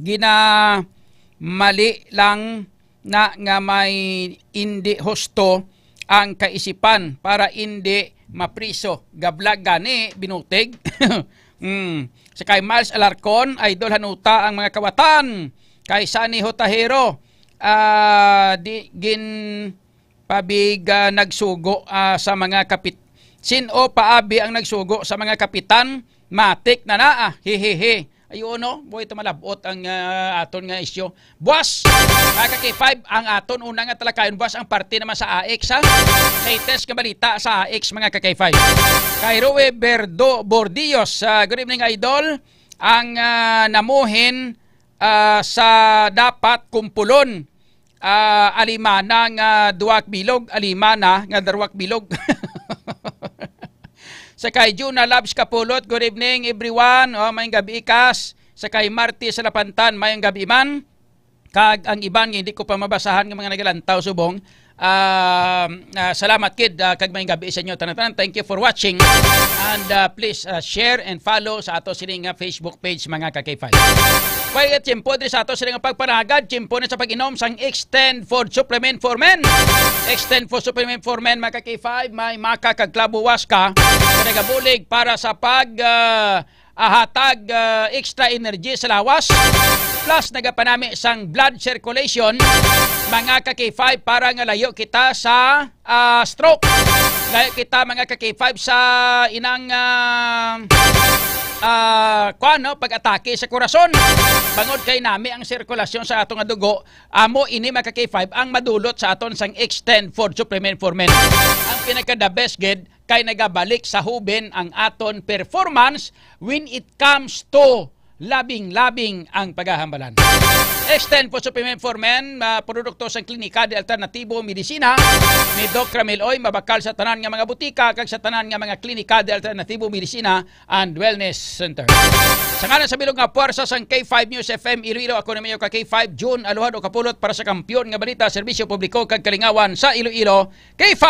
Ginamali lang na nga may indi husto ang kaisipan para indi mapriso. Gablag gani, binutig. Mm. Sa kay Miles Alarcon, idol, hanuta ang mga kawatan. Kay Sunny Hotahero, ah, di gin pabig, ah, nagsugo, ah, sa mga kapit-, sin-o pa abi ang nagsugo sa mga kapitan? Matik na na, ah. Hehehe. Ayun, no? Buhay ito malabot ang, ah, aton nga isyu. Buwas, mga ka-K five, ang aton una nga talakayon, buwas, ang parte naman sa A X, ha? Latest nga balita sa A X, mga ka-K five. Kay Rue Berdo Bordios, ah, good evening, idol. Ang, ah, namuhin, ah, sa dapat kumpulon, ah, alimana nga duwak bilog, alimana nga darwak bilog. Sa kay Juna Labs Kapulot, good evening, everyone. Oh, mayong gabi, Kas. Sa kay Marty Salapantan, mayong gabi man. Kag ang iban nga hindi ko pa mabasahan nga mga nagalantaw subong, Ah, ah, salamat gid, ah, kag may gabi sa inyo tanan-tanan. Thank you for watching. And, ah, please, ah, share and follow sa ato sini nga Facebook page, mga ka K five. Well, tiyempo diri sa ato sini nga pagpanagad, tiyempo na sa pag-inom sang Extend Food Supplement for Men. Extend Food Supplement for Men, mga ka K five, may maka kag klabo waska nga nagabulig para sa pag, ah, ah, hatag, ah, extra energy sa lawas, plus nagapanami sang blood circulation, mga ka K five, para nga layo kita sa, ah, stroke. Layo kita, mga ka K five, sa inang, ah, ah, kuwan, no, pag-atake sa korason. Bangod kay nami ang sirkulasyon sa ato nga dugo, amo ini, mga ka K five, ang madulot sa aton sang Extend Food Supplement for Men. Ang pinaka the best gid kay nagabalik sa hubin ang aton performance when it comes to labing-labing ang paghahambalan. Extend Food Supplement for Men, ah, produkto sang Klinika de Alternativo Medicina ni Doc Ramil Oy, mabakal sa tanan nga mga butika kag sa tanan nga mga Klinika de Alternativo Medicina and Wellness Center. Sa ngalan sa bilog nga puwersa sang K five News F M Iloilo, ako na mayo ka K five, June Aluhado Kapulot para sa Kampiyon nga Balita, Serbisyo Publiko kag Kalingawan sa Iloilo, K five.